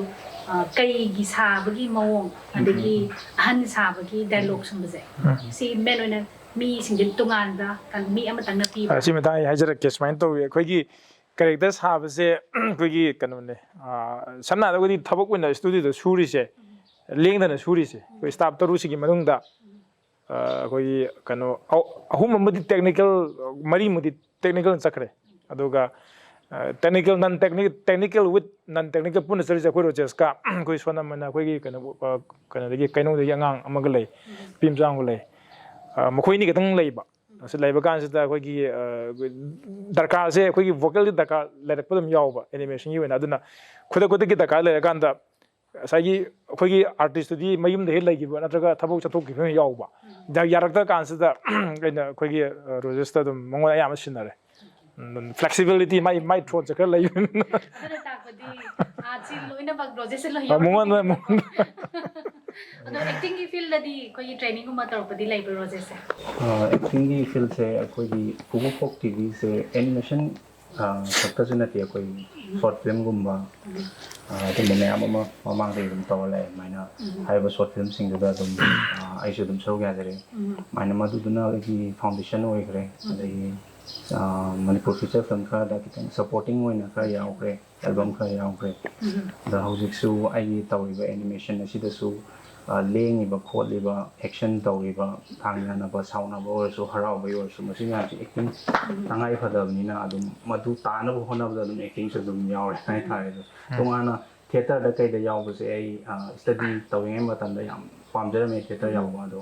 ꯑ, ꯀꯩꯒꯤ ꯁꯥꯕꯒꯤ ꯃꯑꯣꯡ, ꯑꯗꯒꯤ ꯑꯍꯟ ꯁꯥꯕꯒꯤ ꯗꯥꯏꯂꯣꯛ ꯁꯨꯝꯕꯁꯦ, ꯁꯤ ꯃꯦꯟ ꯑꯣꯏꯅ ꯃꯤꯁꯤꯡꯁꯦ ꯇꯣꯉꯥꯟꯕ ꯀꯩꯅꯣ, ꯃꯤ ꯑꯃꯇꯪꯅ ꯄꯤꯕ? ꯑ, ꯁꯤ ꯃꯇꯥꯡ ꯑꯩ ꯍꯥꯏꯖꯔꯛꯀꯦ꯫ ꯁꯨꯃꯥꯏꯅ ꯇꯧꯋꯤ, ꯑꯩꯈꯣꯏꯒꯤ ꯀꯦꯔꯦꯛꯇꯔ ꯁꯥꯕꯁꯦ ꯑꯩꯈꯣꯏꯒꯤ ꯀꯩꯅꯣꯅꯦ, ꯑ, ꯁꯝꯅ ꯍꯥꯏꯔꯒꯗꯤ ꯊꯕꯛ ꯑꯣꯏꯅ ꯁ꯭ꯇꯨꯗꯤꯑꯣꯗ ꯁꯨꯔꯤꯁꯦ, ꯂꯦꯡꯗꯅ ꯁꯨꯔꯤꯁꯦ, ꯑꯩꯈꯣꯏ ꯁ꯭ꯇꯥꯐ ꯇꯔꯨꯛꯁꯤꯒꯤ ꯃꯅꯨꯡꯗ ꯑ, ꯑꯩꯈꯣꯏꯒꯤ ꯀꯩꯅꯣ ꯑ-, ꯑꯍꯨꯝ ꯑꯃꯗꯤ ꯇꯦꯛꯅꯤꯀꯦꯜ, ꯃꯔꯤꯃꯨꯗꯤ ꯇꯦꯛꯅꯤꯀꯦꯜ ꯆꯠꯈ꯭ꯔꯦ꯫ ꯑꯗꯨꯒ technical, non technical, technical with non technical ꯄꯨꯟꯅ ꯆꯠꯂꯤꯁꯦ ꯑꯩꯈꯣꯏ ꯔꯣꯖꯦꯁꯀ ꯑꯩꯈꯣꯏ ꯁꯣꯅꯥꯃꯣꯟ, ꯑꯩꯈꯣꯏꯒꯤ ꯀꯩꯅꯣ, ꯑ, ꯀꯩꯅꯣꯗꯒꯤ, ꯀꯩꯅꯧꯗꯒꯤ ꯑꯉꯥꯡ ꯑꯃꯒ ꯂꯩ, ꯅꯨꯄꯤ ꯃꯆꯥ ꯑꯃꯒ ꯂꯩ꯫ ꯑ, ꯃꯈꯣꯏ ꯑꯅꯤ ꯈꯛꯇꯪ ꯂꯩꯕ꯫ ꯑꯁꯤ ꯂꯩꯕ ꯀꯥꯟꯁꯤꯗ ꯑꯩꯈꯣꯏꯒꯤ, ꯑ, ꯗꯔꯀꯥꯔꯁꯦ, ꯑꯩꯈꯣꯏꯒꯤ ꯚꯣꯀꯦꯜꯗꯤ ꯗꯔꯀꯥꯔ ꯂꯩꯔꯛꯄ ꯑꯗꯨꯝ ꯌꯥꯎꯕ ꯑꯦꯅꯤꯃꯦꯁꯟꯒꯤ ꯑꯣꯏꯅ꯫ ꯑꯗꯨꯅ ꯈꯨꯗꯛ ꯈꯨꯗꯛꯀꯤ ꯗꯔꯀꯥꯔ ꯂꯩꯔꯀꯥꯟꯗ ꯉꯁꯥꯏꯒꯤ ꯑꯩꯈꯣꯏꯒꯤ ꯑꯥꯔꯇꯤꯁꯇꯨꯗꯤ ꯃꯌꯨꯝꯗ ꯍꯦꯛ ꯂꯩꯈꯤꯕ ꯅꯠꯇ꯭ꯔꯒ ꯊꯕꯛ ꯆꯠꯊꯣꯛꯈꯤꯕ ꯌꯥꯎꯕ꯫ ꯌꯥꯔꯛꯇ ꯀꯥꯟꯁꯤꯗ ꯑꯩꯅ ꯑꯩꯈꯣꯏꯒꯤ, ꯑ, ꯔꯣꯖꯦꯁꯇ ꯑꯗꯨꯝ ꯃꯉꯣꯟꯗ ꯑꯌꯥꯝꯕ ꯁꯤꯟꯅꯔꯦ꯫ ꯎꯝ, ꯐ꯭ꯂꯦꯛꯁꯤꯕꯤꯂꯤꯇꯤ ꯃꯥꯏ, ꯃꯥꯏ ꯊ꯭ꯔꯣꯠꯁꯦ ꯈꯔ ꯂꯩꯕꯅꯤꯅ꯫ ꯑꯗꯨꯅ ꯇꯥꯛꯄꯗꯤ ꯑꯥꯔꯠꯁꯤ ꯂꯣꯏꯅꯃꯛ ꯔꯣꯖꯦꯁꯁꯦ ꯂꯣꯏ ꯑ, ꯃꯉꯣꯟꯗ, ꯌꯥꯎꯔꯛꯄꯅꯤꯅꯀꯣ꯫ ꯃꯉꯣꯟꯗ꯫ ꯑꯗꯣ ꯑꯦꯛꯇꯤꯡꯒꯤ ꯐꯤꯜꯗꯗꯤ ꯑꯩꯈꯣꯏꯒꯤ ꯇ꯭ꯔꯦꯅꯤꯡꯒꯨꯝꯕ ꯇꯧꯔꯛꯄꯗꯤ ꯂꯩꯕ꯭ꯔꯣ ꯔꯣꯖꯦꯁꯁꯦ? ꯑꯦꯛꯇꯤꯡꯒꯤ ꯐꯤꯜꯁꯦ ꯑꯩꯈꯣꯏꯒꯤ ꯄꯨꯄꯨ ꯐꯣꯛ ꯇꯤ ꯚꯤꯁꯦ ꯑꯦꯅꯤꯃꯦꯁꯟ ꯈꯛꯇꯁꯨ ꯅꯠꯇꯦ, ꯑꯩꯈꯣꯏ ꯁꯣꯔꯠ ꯐꯤꯂꯝꯒꯨꯝꯕ, ꯑ, ꯑꯗꯨꯝꯕ ꯃꯌꯥꯝ ꯑꯃ ꯃꯃꯥꯡꯗꯒꯤ ꯑꯗꯨꯝ ꯇꯧꯔ ꯂꯥꯛꯑꯦ꯫ ꯑꯗꯨꯃꯥꯏꯅ ꯍꯥꯏꯔꯤꯕ ꯁꯣꯔꯠ ꯐꯤꯂꯝꯁꯤꯡꯗꯨꯗ ꯑꯗꯨꯝ, ꯑ, ꯑꯩꯁꯨ ꯑꯗꯨꯝ ꯁꯔꯨꯛ ꯌꯥꯖꯔꯦ꯫ ꯑꯗꯨꯃꯥꯏꯅ ꯃꯗꯨꯗꯨꯅ ꯑꯩꯒꯤ ꯐꯥꯎꯟꯗꯦꯁꯟ ꯑꯣꯏꯈ꯭ꯔꯦ꯫ ꯑꯗꯒꯤ ꯑ, ꯃꯅꯤꯄꯨꯔ ꯐꯤꯆꯔ ꯐꯤꯂꯝ ꯈꯔꯗ ꯈꯤꯇꯪ ꯁꯄꯣꯔꯇꯤꯡ ꯑꯣꯏꯅ ꯈꯔ ꯌꯥꯎꯈ꯭ꯔꯦ, ꯑꯦꯜꯕꯝ ꯈꯔ ꯌꯥꯎꯈ꯭ꯔꯦ꯫ ꯑꯗ ꯍꯧꯖꯤꯛꯁꯨ ꯑꯩꯒꯤ ꯇꯧꯔꯤꯕ ꯑꯦꯅꯤꯃꯦꯁꯟ ꯑꯁꯤꯗꯁꯨ, ꯑ, ꯂꯦꯡꯉꯤꯕ ꯈꯣꯠꯂꯤꯕ, ꯑꯦꯛꯁꯟ ꯇꯧꯔꯤꯕ, ꯊꯥꯡꯅꯅꯕ, ꯁꯥꯎꯅꯕ ꯑꯣꯏꯔꯁꯨ, ꯍꯔꯥꯎꯕꯒꯤ ꯑꯣꯏꯔꯁꯨ, ꯃꯁꯤ ꯃꯌꯥꯝꯁꯤ ꯑꯦꯛꯇꯤꯡ ꯇꯉꯥꯏ ꯐꯗꯕꯅꯤꯅ ꯑꯗꯨꯝ ꯃꯗꯨ ꯇꯥꯅꯕ ꯍꯣꯠꯅꯕꯗ ꯑꯗꯨꯝ ꯑꯦꯛꯇꯤꯡꯁꯨ ꯑꯗꯨꯝ ꯌꯥꯎꯔꯦ ꯍꯥꯏꯇꯥꯔꯦ꯫ ꯑꯗꯣ ꯇꯣꯉꯥꯟꯅ ꯊꯤꯌꯦꯇꯔꯗ ꯀꯩꯗ ꯌꯥꯎꯕꯁꯦ ꯑꯩ, ꯑ, ꯁ꯭ꯇꯗꯤ ꯇꯧꯔꯤꯉꯩ ꯃꯇꯝꯗ ꯌꯥꯝ ꯄꯥꯝꯖꯔꯝꯃꯦ ꯊꯤꯌꯦꯇꯔ ꯌꯥꯎꯕ꯫ ꯑꯗꯣ,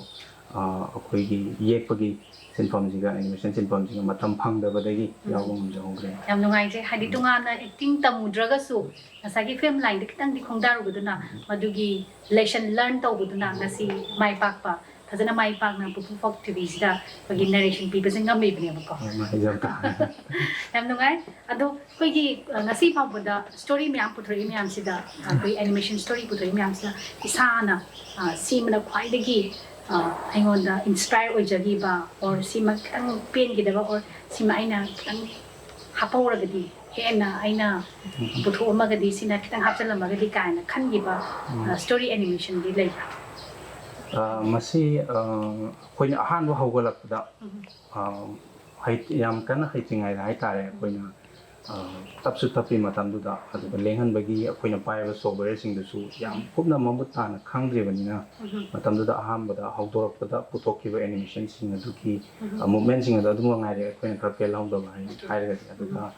ꯑ, ꯑꯩꯈꯣꯏꯒꯤ ꯌꯦꯛꯄꯒꯤ ꯁꯤꯟꯐꯝꯁꯤꯒ, ꯑꯦꯅꯤꯃꯦꯁꯟ ꯁꯤꯟꯐꯝꯁꯤꯒ ꯃꯇꯝ ꯐꯪꯗꯕꯗꯒꯤ ꯌꯥꯎꯕ ꯉꯝꯖꯍꯧꯗ꯭ꯔꯦ꯫ ꯌꯥꯝ ꯅꯨꯡꯉꯥꯏꯖꯩ꯫ ꯍꯥꯏꯗꯤ ꯇꯣꯉꯥꯟꯅ ꯑꯦꯛꯇꯤꯡ ꯇꯝꯃꯨꯗ꯭ꯔꯒꯁꯨ ꯉꯁꯥꯏꯒꯤ ꯐꯤꯂꯝ ꯂꯥꯏꯟꯗ ꯈꯤꯇꯪꯗꯤ ꯈꯣꯡꯗꯥꯔꯨꯕꯗꯨꯅ, ꯃꯗꯨꯒꯤ ꯂꯦꯁꯟ ꯂꯔꯟ ꯇꯧꯕꯗꯨꯅ ꯉꯁꯤ ꯃꯥꯏ ꯄꯥꯛꯄ, ꯐꯖꯅ ꯃꯥꯏ ꯄꯥꯛꯅ ꯄꯨꯄꯨ ꯐꯣꯛ ꯇꯤꯚꯤꯁꯤꯗ ꯑꯩꯈꯣꯏꯒꯤ ꯅꯔꯦꯁꯟ ꯄꯤꯕꯁꯦ ꯉꯝꯃꯤꯕꯅꯦꯕꯀꯣ꯫ ꯌꯥꯝ ꯅꯨꯡꯉꯥꯏ꯫ ꯌꯥꯝ ꯅꯨꯡꯉꯥꯏ꯫ ꯑꯗꯣ ꯑꯩꯈꯣꯏꯒꯤ, ꯑ, ꯉꯁꯤ ꯐꯥꯎꯕꯗ ꯁ꯭ꯇꯣꯔꯤ ꯃꯌꯥꯝ ꯄꯨꯊꯣꯔꯛꯏ ꯃꯌꯥꯝꯁꯤꯗ, ꯑꯩꯈꯣꯏ ꯑꯦꯅꯤꯃꯦꯁꯟ ꯁ꯭ꯇꯣꯔꯤ ꯄꯨꯊꯣꯔꯛꯏ ꯃꯌꯥꯝꯁꯤꯗ ꯏꯁꯥꯅ, ꯑ, ꯁꯤꯃꯅ ꯈ꯭ꯋꯥꯏꯗꯒꯤ, ꯑ, ꯑꯩꯉꯣꯟꯗ ꯏꯟꯁꯄꯥꯌꯔ ꯑꯣꯏꯖꯈꯤꯕ, ꯑꯣꯔ ꯁꯤꯃ ꯈꯤꯇꯪ ꯄꯦꯟꯈꯤꯗꯕ, ꯑꯣꯔ ꯁꯤꯃ ꯑꯩꯅ ꯈꯤꯇꯪ ꯍꯥꯞꯍꯧꯔꯒꯗꯤ, ꯍꯦꯟꯅ ꯑꯩꯅ ꯄꯨꯊꯣꯛꯑꯝꯃꯒꯗꯤ, ꯁꯤꯅ ꯈꯤꯇꯪ ꯍꯥꯞꯆꯜꯂꯝꯃꯒꯗꯤ ꯀꯥꯏꯅ ꯈꯟꯈꯤꯕ, ꯑ, ꯁ꯭ꯇꯣꯔꯤ ꯑꯦꯅꯤꯃꯦꯁꯟꯗꯤ ꯂꯩꯕ꯭ꯔꯥ? ꯑ, ꯃꯁꯤ, ꯑ, ꯑꯩꯈꯣꯏꯅ ꯑꯍꯥꯟꯕ ꯍꯧꯒꯠꯂꯛꯄꯗ, ꯑ, ꯍꯩ-, ꯌꯥꯝ ꯀꯟꯅ ꯍꯩꯇ꯭ꯔꯤꯉꯩꯗ ꯍꯥꯏꯇꯥꯔꯦ, ꯑꯩꯈꯣꯏꯅ, ꯑ, ꯇꯞꯁꯨ ꯇꯞꯄꯤ ꯃꯇꯝꯗꯨꯗ, ꯑꯗꯨꯒ ꯂꯦꯡꯍꯟꯕꯒꯤ ꯑꯩꯈꯣꯏꯅ ꯄꯥꯏꯔꯤꯕ ꯁꯣꯐꯋꯦꯌꯔꯁꯤꯡꯗꯨꯁꯨ ꯌꯥꯝ ꯀꯨꯞꯅ ꯃꯃꯨꯠ ꯇꯥꯅ ꯈꯪꯗ꯭ꯔꯤꯕꯅꯤꯅ, ꯃꯇꯝꯗꯨꯗ ꯑꯍꯥꯟꯕꯗ ꯍꯧꯗꯣꯔꯛꯄꯗ ꯄꯨꯊꯣꯛꯈꯤꯕ ꯑꯦꯅꯤꯃꯦꯁꯟꯁꯤꯡ ꯑꯗꯨꯒꯤ, ꯑ, ꯃꯨꯚꯃꯦꯟꯁꯤꯡ ꯑꯗꯣ ꯑꯗꯨꯃꯛ ꯉꯥꯏꯔꯦ ꯑꯩꯈꯣꯏꯅ ꯈꯔ ꯄꯦꯜꯍꯧꯗꯕ ꯍꯥꯏ-, ꯍꯥꯏꯔꯒꯗꯤ꯫ ꯑꯗꯨꯒ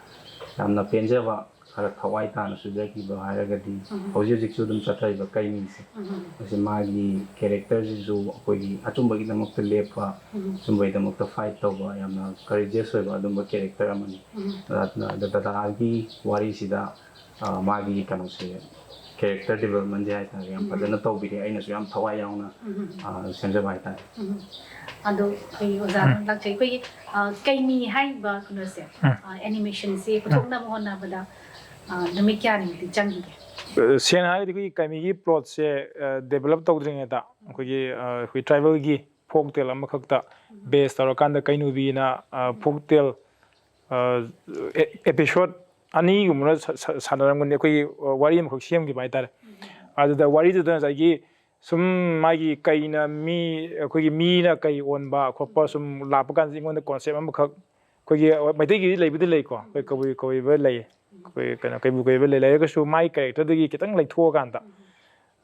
ꯌꯥꯝꯅ ꯄꯦꯟꯖꯕ, ꯈꯔ ꯊꯋꯥꯏ ꯇꯥꯅ ꯁꯨꯖꯈꯤꯕ ꯍꯥꯏꯔꯒꯗꯤ, ꯍꯧꯖꯤꯛ ꯍꯧꯖꯤꯛꯁꯨ ꯑꯗꯨꯝ ꯆꯠꯊꯔꯤꯕ ꯀꯩꯅꯤꯁꯦ꯫ ꯃꯁꯤ ꯃꯥꯒꯤ ꯀꯦꯔꯦꯛꯇꯔꯁꯤꯁꯨ ꯑꯩꯈꯣꯏꯒꯤ ꯑꯆꯨꯝꯕꯒꯤꯗꯃꯛꯇ ꯂꯦꯞꯄ, ꯑꯆꯨꯝꯕꯒꯤꯗꯃꯛꯇ ꯐꯥꯏꯠ ꯇꯧꯕ, ꯌꯥꯝꯅ ꯀꯔꯦꯖꯤꯌꯁ ꯑꯣꯏꯕ ꯑꯗꯨꯝꯕ ꯀꯦꯔꯦꯛꯇꯔ ꯑꯃꯅꯤ꯫ ꯑꯗꯨꯅ ꯑꯗ ꯗꯗꯥꯒꯤ ꯋꯥꯔꯤꯁꯤꯗ, ꯑ, ꯃꯥꯒꯤ ꯀꯩꯅꯣꯁꯦ, ꯀꯦꯔꯦꯛꯇꯔ ꯗꯤꯕꯦꯂꯞꯃꯦꯟꯁꯦ ꯍꯥꯏꯇꯥꯔꯦ, ꯌꯥꯝ ꯐꯖꯅ ꯇꯧꯕꯤꯔꯦ꯫ ꯑꯩꯅꯁꯨ ꯌꯥꯝ ꯊꯋꯥꯏ ꯌꯥꯎꯅ, ꯑ, ꯁꯦꯝꯖꯕ ꯍꯥꯏꯇꯥꯔꯦ꯫ ꯑꯗꯣ ꯑꯩꯈꯣꯏꯒꯤ ꯑꯣꯖꯥ ꯂꯥꯛꯆꯩ, ꯑꯩꯈꯣꯏꯒꯤ, ꯑ, ꯀꯩꯃꯤ ꯍꯥꯏꯔꯤꯕ ꯀꯩꯅꯣꯁꯦ, ꯑ, ꯑꯦꯅꯤꯃꯦꯁꯟꯁꯦ ꯄꯨꯊꯣꯛꯅꯕ ꯍꯣꯠꯅꯕꯗ, ꯑ, ꯅꯨꯃꯤꯠ ꯀꯌꯥꯅꯤꯃꯨꯛꯇꯤ ꯆꯪꯈꯤꯒꯦ? ꯑ, ꯁꯦꯡꯅ ꯍꯥꯏꯔꯒꯗꯤ ꯑꯩꯈꯣꯏꯒꯤ ꯀꯩꯃꯤꯒꯤ ꯄ꯭ꯂꯣꯠꯁꯦ, ꯑ, ꯗꯦꯕꯦꯂꯞ ꯇꯧꯗ꯭ꯔꯤꯉꯩꯗ ꯑꯩꯈꯣꯏꯒꯤ, ꯑ, ꯑꯩꯈꯣꯏ ꯇ꯭ꯔꯥꯏꯕꯦꯜꯒꯤ ꯐꯣꯛ ꯇꯦꯜ ꯑꯃꯈꯛꯇ ꯕꯦꯁ ꯇꯧꯔꯀꯥꯟꯗ ꯀꯩꯅꯨꯕꯤꯅ, ꯑ, ꯐꯣꯛ ꯇꯦꯜ, ꯑ, ꯑꯦ-, ꯑꯦꯄꯤꯁꯣꯠ ꯑꯅꯤꯒꯨꯝꯕꯅ ꯁꯥ-, ꯁꯥ-, ꯁꯥꯟꯅꯔꯝꯒꯅꯤ꯫ ꯑꯩꯈꯣꯏꯒꯤ, ꯑ, ꯋꯥꯔꯤ ꯑꯃꯈꯛ ꯁꯦꯝꯈꯤꯕ ꯍꯥꯏꯇꯥꯔꯦ꯫ ꯑꯗꯨꯗ ꯋꯥꯔꯤꯗꯨꯗ ꯉꯁꯥꯏꯒꯤ ꯁꯨꯝ ꯃꯥꯒꯤ ꯀꯩꯅ ꯃꯤ, ꯑꯩꯈꯣꯏꯒꯤ ꯃꯤꯅ ꯀꯩ ꯑꯣꯟꯕ ꯈꯣꯠꯄ ꯁꯨꯝ ꯂꯥꯛꯄ ꯀꯥꯟꯗ ꯑꯩꯉꯣꯟꯗ ꯀꯣꯟꯁꯦꯞ ꯑꯃꯈꯛ ꯑꯩꯈꯣꯏꯒꯤ ꯃꯩꯇꯩꯒꯤꯗꯤ ꯂꯩꯕꯨꯗꯤ ꯂꯩꯀꯣ, ꯑꯩꯈꯣꯏ ꯀꯕꯨꯏ ꯀꯣꯏꯕ ꯂꯩ, ꯑꯩꯈꯣꯏ ꯀꯩꯅꯣ ꯀꯩꯕꯨ ꯀꯣꯏꯕ ꯂꯩ, ꯂꯩꯔꯒꯁꯨ ꯃꯥꯒꯤ ꯀꯦꯔꯦꯛꯇꯔꯗꯒꯤ ꯈꯤꯇꯪ ꯂꯩꯊꯣꯛꯑꯀꯥꯟꯗ,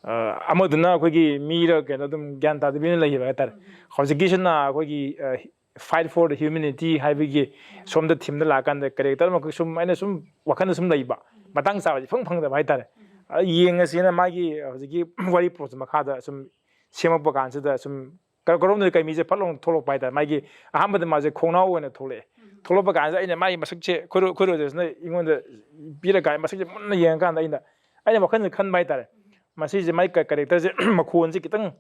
ꯑ, ꯑꯃꯗꯨꯅ ꯑꯩꯈꯣꯏꯒꯤ ꯃꯤꯔ ꯀꯩꯅꯣ ꯑꯗꯨꯝ ꯒ꯭ꯌꯥꯟ ꯇꯥꯗꯕꯤꯅ ꯂꯩꯈꯤꯕ ꯍꯥꯏꯇꯥꯔꯦ꯫ ꯍꯧꯖꯤꯛꯀꯤꯁꯤꯅ ꯑꯩꯈꯣꯏꯒꯤ, ꯑ, fight for the humanity ꯍꯥꯏꯕꯒꯤ ꯁꯣꯝꯗ ꯊꯤꯝꯗ ꯂꯥꯛꯑꯀꯥꯟꯗ ꯀꯦꯔꯦꯛꯇꯔ ꯑꯃꯈꯛ ꯁꯨꯝ ꯑꯩꯅ ꯁꯨꯝ ꯋꯥꯈꯜꯗ ꯁꯨꯝ ꯂꯩꯕ, ꯃꯇꯥꯡ ꯆꯥꯕꯁꯦ ꯏꯐꯪ ꯐꯪꯗꯕ ꯍꯥꯏꯇꯥꯔꯦ꯫ ꯑ, ꯌꯦꯡꯉꯁꯤꯅ ꯃꯥꯒꯤ ꯍꯧꯖꯤꯛꯀꯤ ꯋꯥꯔꯤ ꯄ꯭ꯂꯣꯠꯁꯦ ꯃꯈꯥꯗ ꯁꯨꯝ ꯁꯦꯝꯃꯛꯄ ꯀꯥꯟꯁꯤꯗ ꯁꯨꯝ ꯀ-, ꯀꯔꯣꯝꯗ ꯀꯩꯃꯤꯁꯦ ꯐꯠ ꯂꯥꯎꯅ ꯊꯣꯛꯂꯛꯄ ꯍꯥꯏꯇꯥꯔꯦ꯫ ꯃꯥꯒꯤ ꯑꯍꯥꯟꯕꯗ ꯃꯥꯁꯦ ꯈꯣꯡꯅꯥꯎ ꯑꯣꯏꯅ ꯊꯣꯛꯂꯛꯑꯦ꯫ ꯊꯣꯛꯂꯛꯄ ꯀꯥꯟꯁꯤꯗ ꯑꯩꯅ ꯃꯥꯒꯤ ꯃꯁꯛꯁꯦ ꯈꯣꯏꯔꯣ-, ꯈꯣꯏꯔꯣꯖꯦꯁꯅ ꯑꯩꯉꯣꯟꯗ ꯄꯤꯔꯀꯥꯟꯗ ꯃꯁꯛꯁꯦ ꯃꯨꯟꯅ ꯌꯦꯡꯉꯀꯥꯟꯗ ꯑꯩꯅ, ꯑꯩꯅ ꯋꯥꯈꯜꯁꯦ ꯈꯟꯕ ꯍꯥꯏꯇꯥꯔꯦ, ꯃꯁꯤꯁꯦ ꯃꯥꯒꯤ ꯀ-, ꯀꯦꯔꯦꯛꯇꯔꯁꯦ ꯃꯈꯣꯟꯁꯦ ꯈꯤꯇꯪ,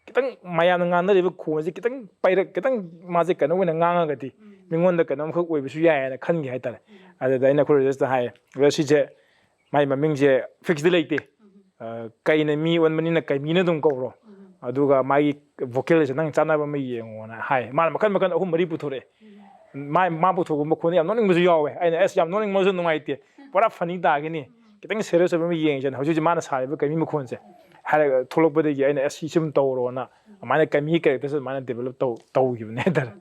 ꯈꯤꯇꯪ ꯃꯌꯥꯝꯅ ꯉꯥꯡꯅꯔꯤꯕ ꯈꯣꯟꯁꯦ ꯈꯤꯇꯪ ꯄꯥꯏꯔꯛ-, ꯈꯤꯇꯪ ꯃꯥꯁꯦ ꯀꯩꯅꯣ ꯑꯣꯏꯅ ꯉꯥꯡꯉꯒꯗꯤ ꯃꯤꯉꯣꯟꯗ ꯀꯩꯅꯣꯝꯈꯛ ꯑꯣꯏꯕꯁꯨ ꯌꯥꯏ ꯍꯥꯏꯅ ꯈꯟꯈꯤ ꯍꯥꯏꯇꯥꯔꯦ꯫ ꯑꯗꯨꯗ ꯑꯩꯅ ꯈꯣꯏꯔꯣꯖꯦꯁꯇ ꯍꯥꯏ, "ꯕ꯭ꯔꯗꯔ, ꯁꯤꯁꯦ ꯃꯥꯏ ꯃꯃꯤꯡꯁꯦ ꯐꯤꯛꯁꯇꯤ ꯂꯩꯇꯦ꯫ ꯑ, ꯀꯩꯅ ꯃꯤ ꯑꯣꯟꯕꯅꯤꯅ ꯀꯩꯃꯤꯅ ꯑꯗꯨꯝ ꯀꯧꯔꯣ꯫ ꯑꯗꯨꯒ ꯃꯥꯒꯤ ꯚꯣꯀꯦꯜꯁꯦ ꯅꯪ ꯆꯥꯟꯅꯕ ꯑꯃ ꯌꯦꯡꯉꯣꯅ" ꯍꯥꯏ꯫ ꯃꯥꯅ ꯃꯈꯜ ꯃꯈꯜ ꯑꯍꯨꯝ ꯃꯔꯤ ꯄꯨꯊꯣꯔꯛꯑꯦ꯫ ꯃꯥ, ꯃꯥ ꯄꯨꯊꯣꯛꯄ ꯃꯈꯣꯟꯗ ꯌꯥꯝ ꯅꯣꯛꯅꯤꯡꯕꯁꯨ ꯌꯥꯎꯋꯦ꯫ ꯑꯩꯅ, "ꯑꯁ, ꯌꯥꯝ ꯅꯣꯛꯅꯤꯡꯕꯁꯨ ꯅꯨꯡꯉꯥꯏꯇꯦ꯫ ꯄꯨꯔꯥ ꯐꯅꯤ ꯇꯥꯒꯤꯅꯤ꯫ ꯈꯤꯇꯪ ꯁꯦꯔꯤꯌꯁ ꯑꯣꯏꯕ ꯑꯃ ꯌꯦꯡꯁꯦꯅ" ꯍꯧꯖꯤꯛ ꯍꯧꯖꯤꯛ ꯃꯥꯅ ꯁꯥꯔꯤꯕ ꯀꯩꯃꯤ ꯃꯈꯣꯟꯁꯦ ꯍꯥꯏꯔꯒ ꯊꯣꯛꯂꯛꯄꯗꯒꯤ ꯑꯩꯅ, "ꯑꯁ, ꯁꯤ ꯁꯨꯝ ꯇꯧꯔꯣꯅ" ꯑꯗꯨꯃꯥꯏꯅ ꯀꯩꯃꯤ ꯀꯦꯔꯦꯛꯇꯔꯁꯦ ꯑꯗꯨꯃꯥꯏꯅ ꯗꯤꯕꯦꯂꯞ ꯇꯧ-, ꯇꯧꯈꯤꯕꯅꯦ ꯍꯥꯏꯇꯥꯔꯦ꯫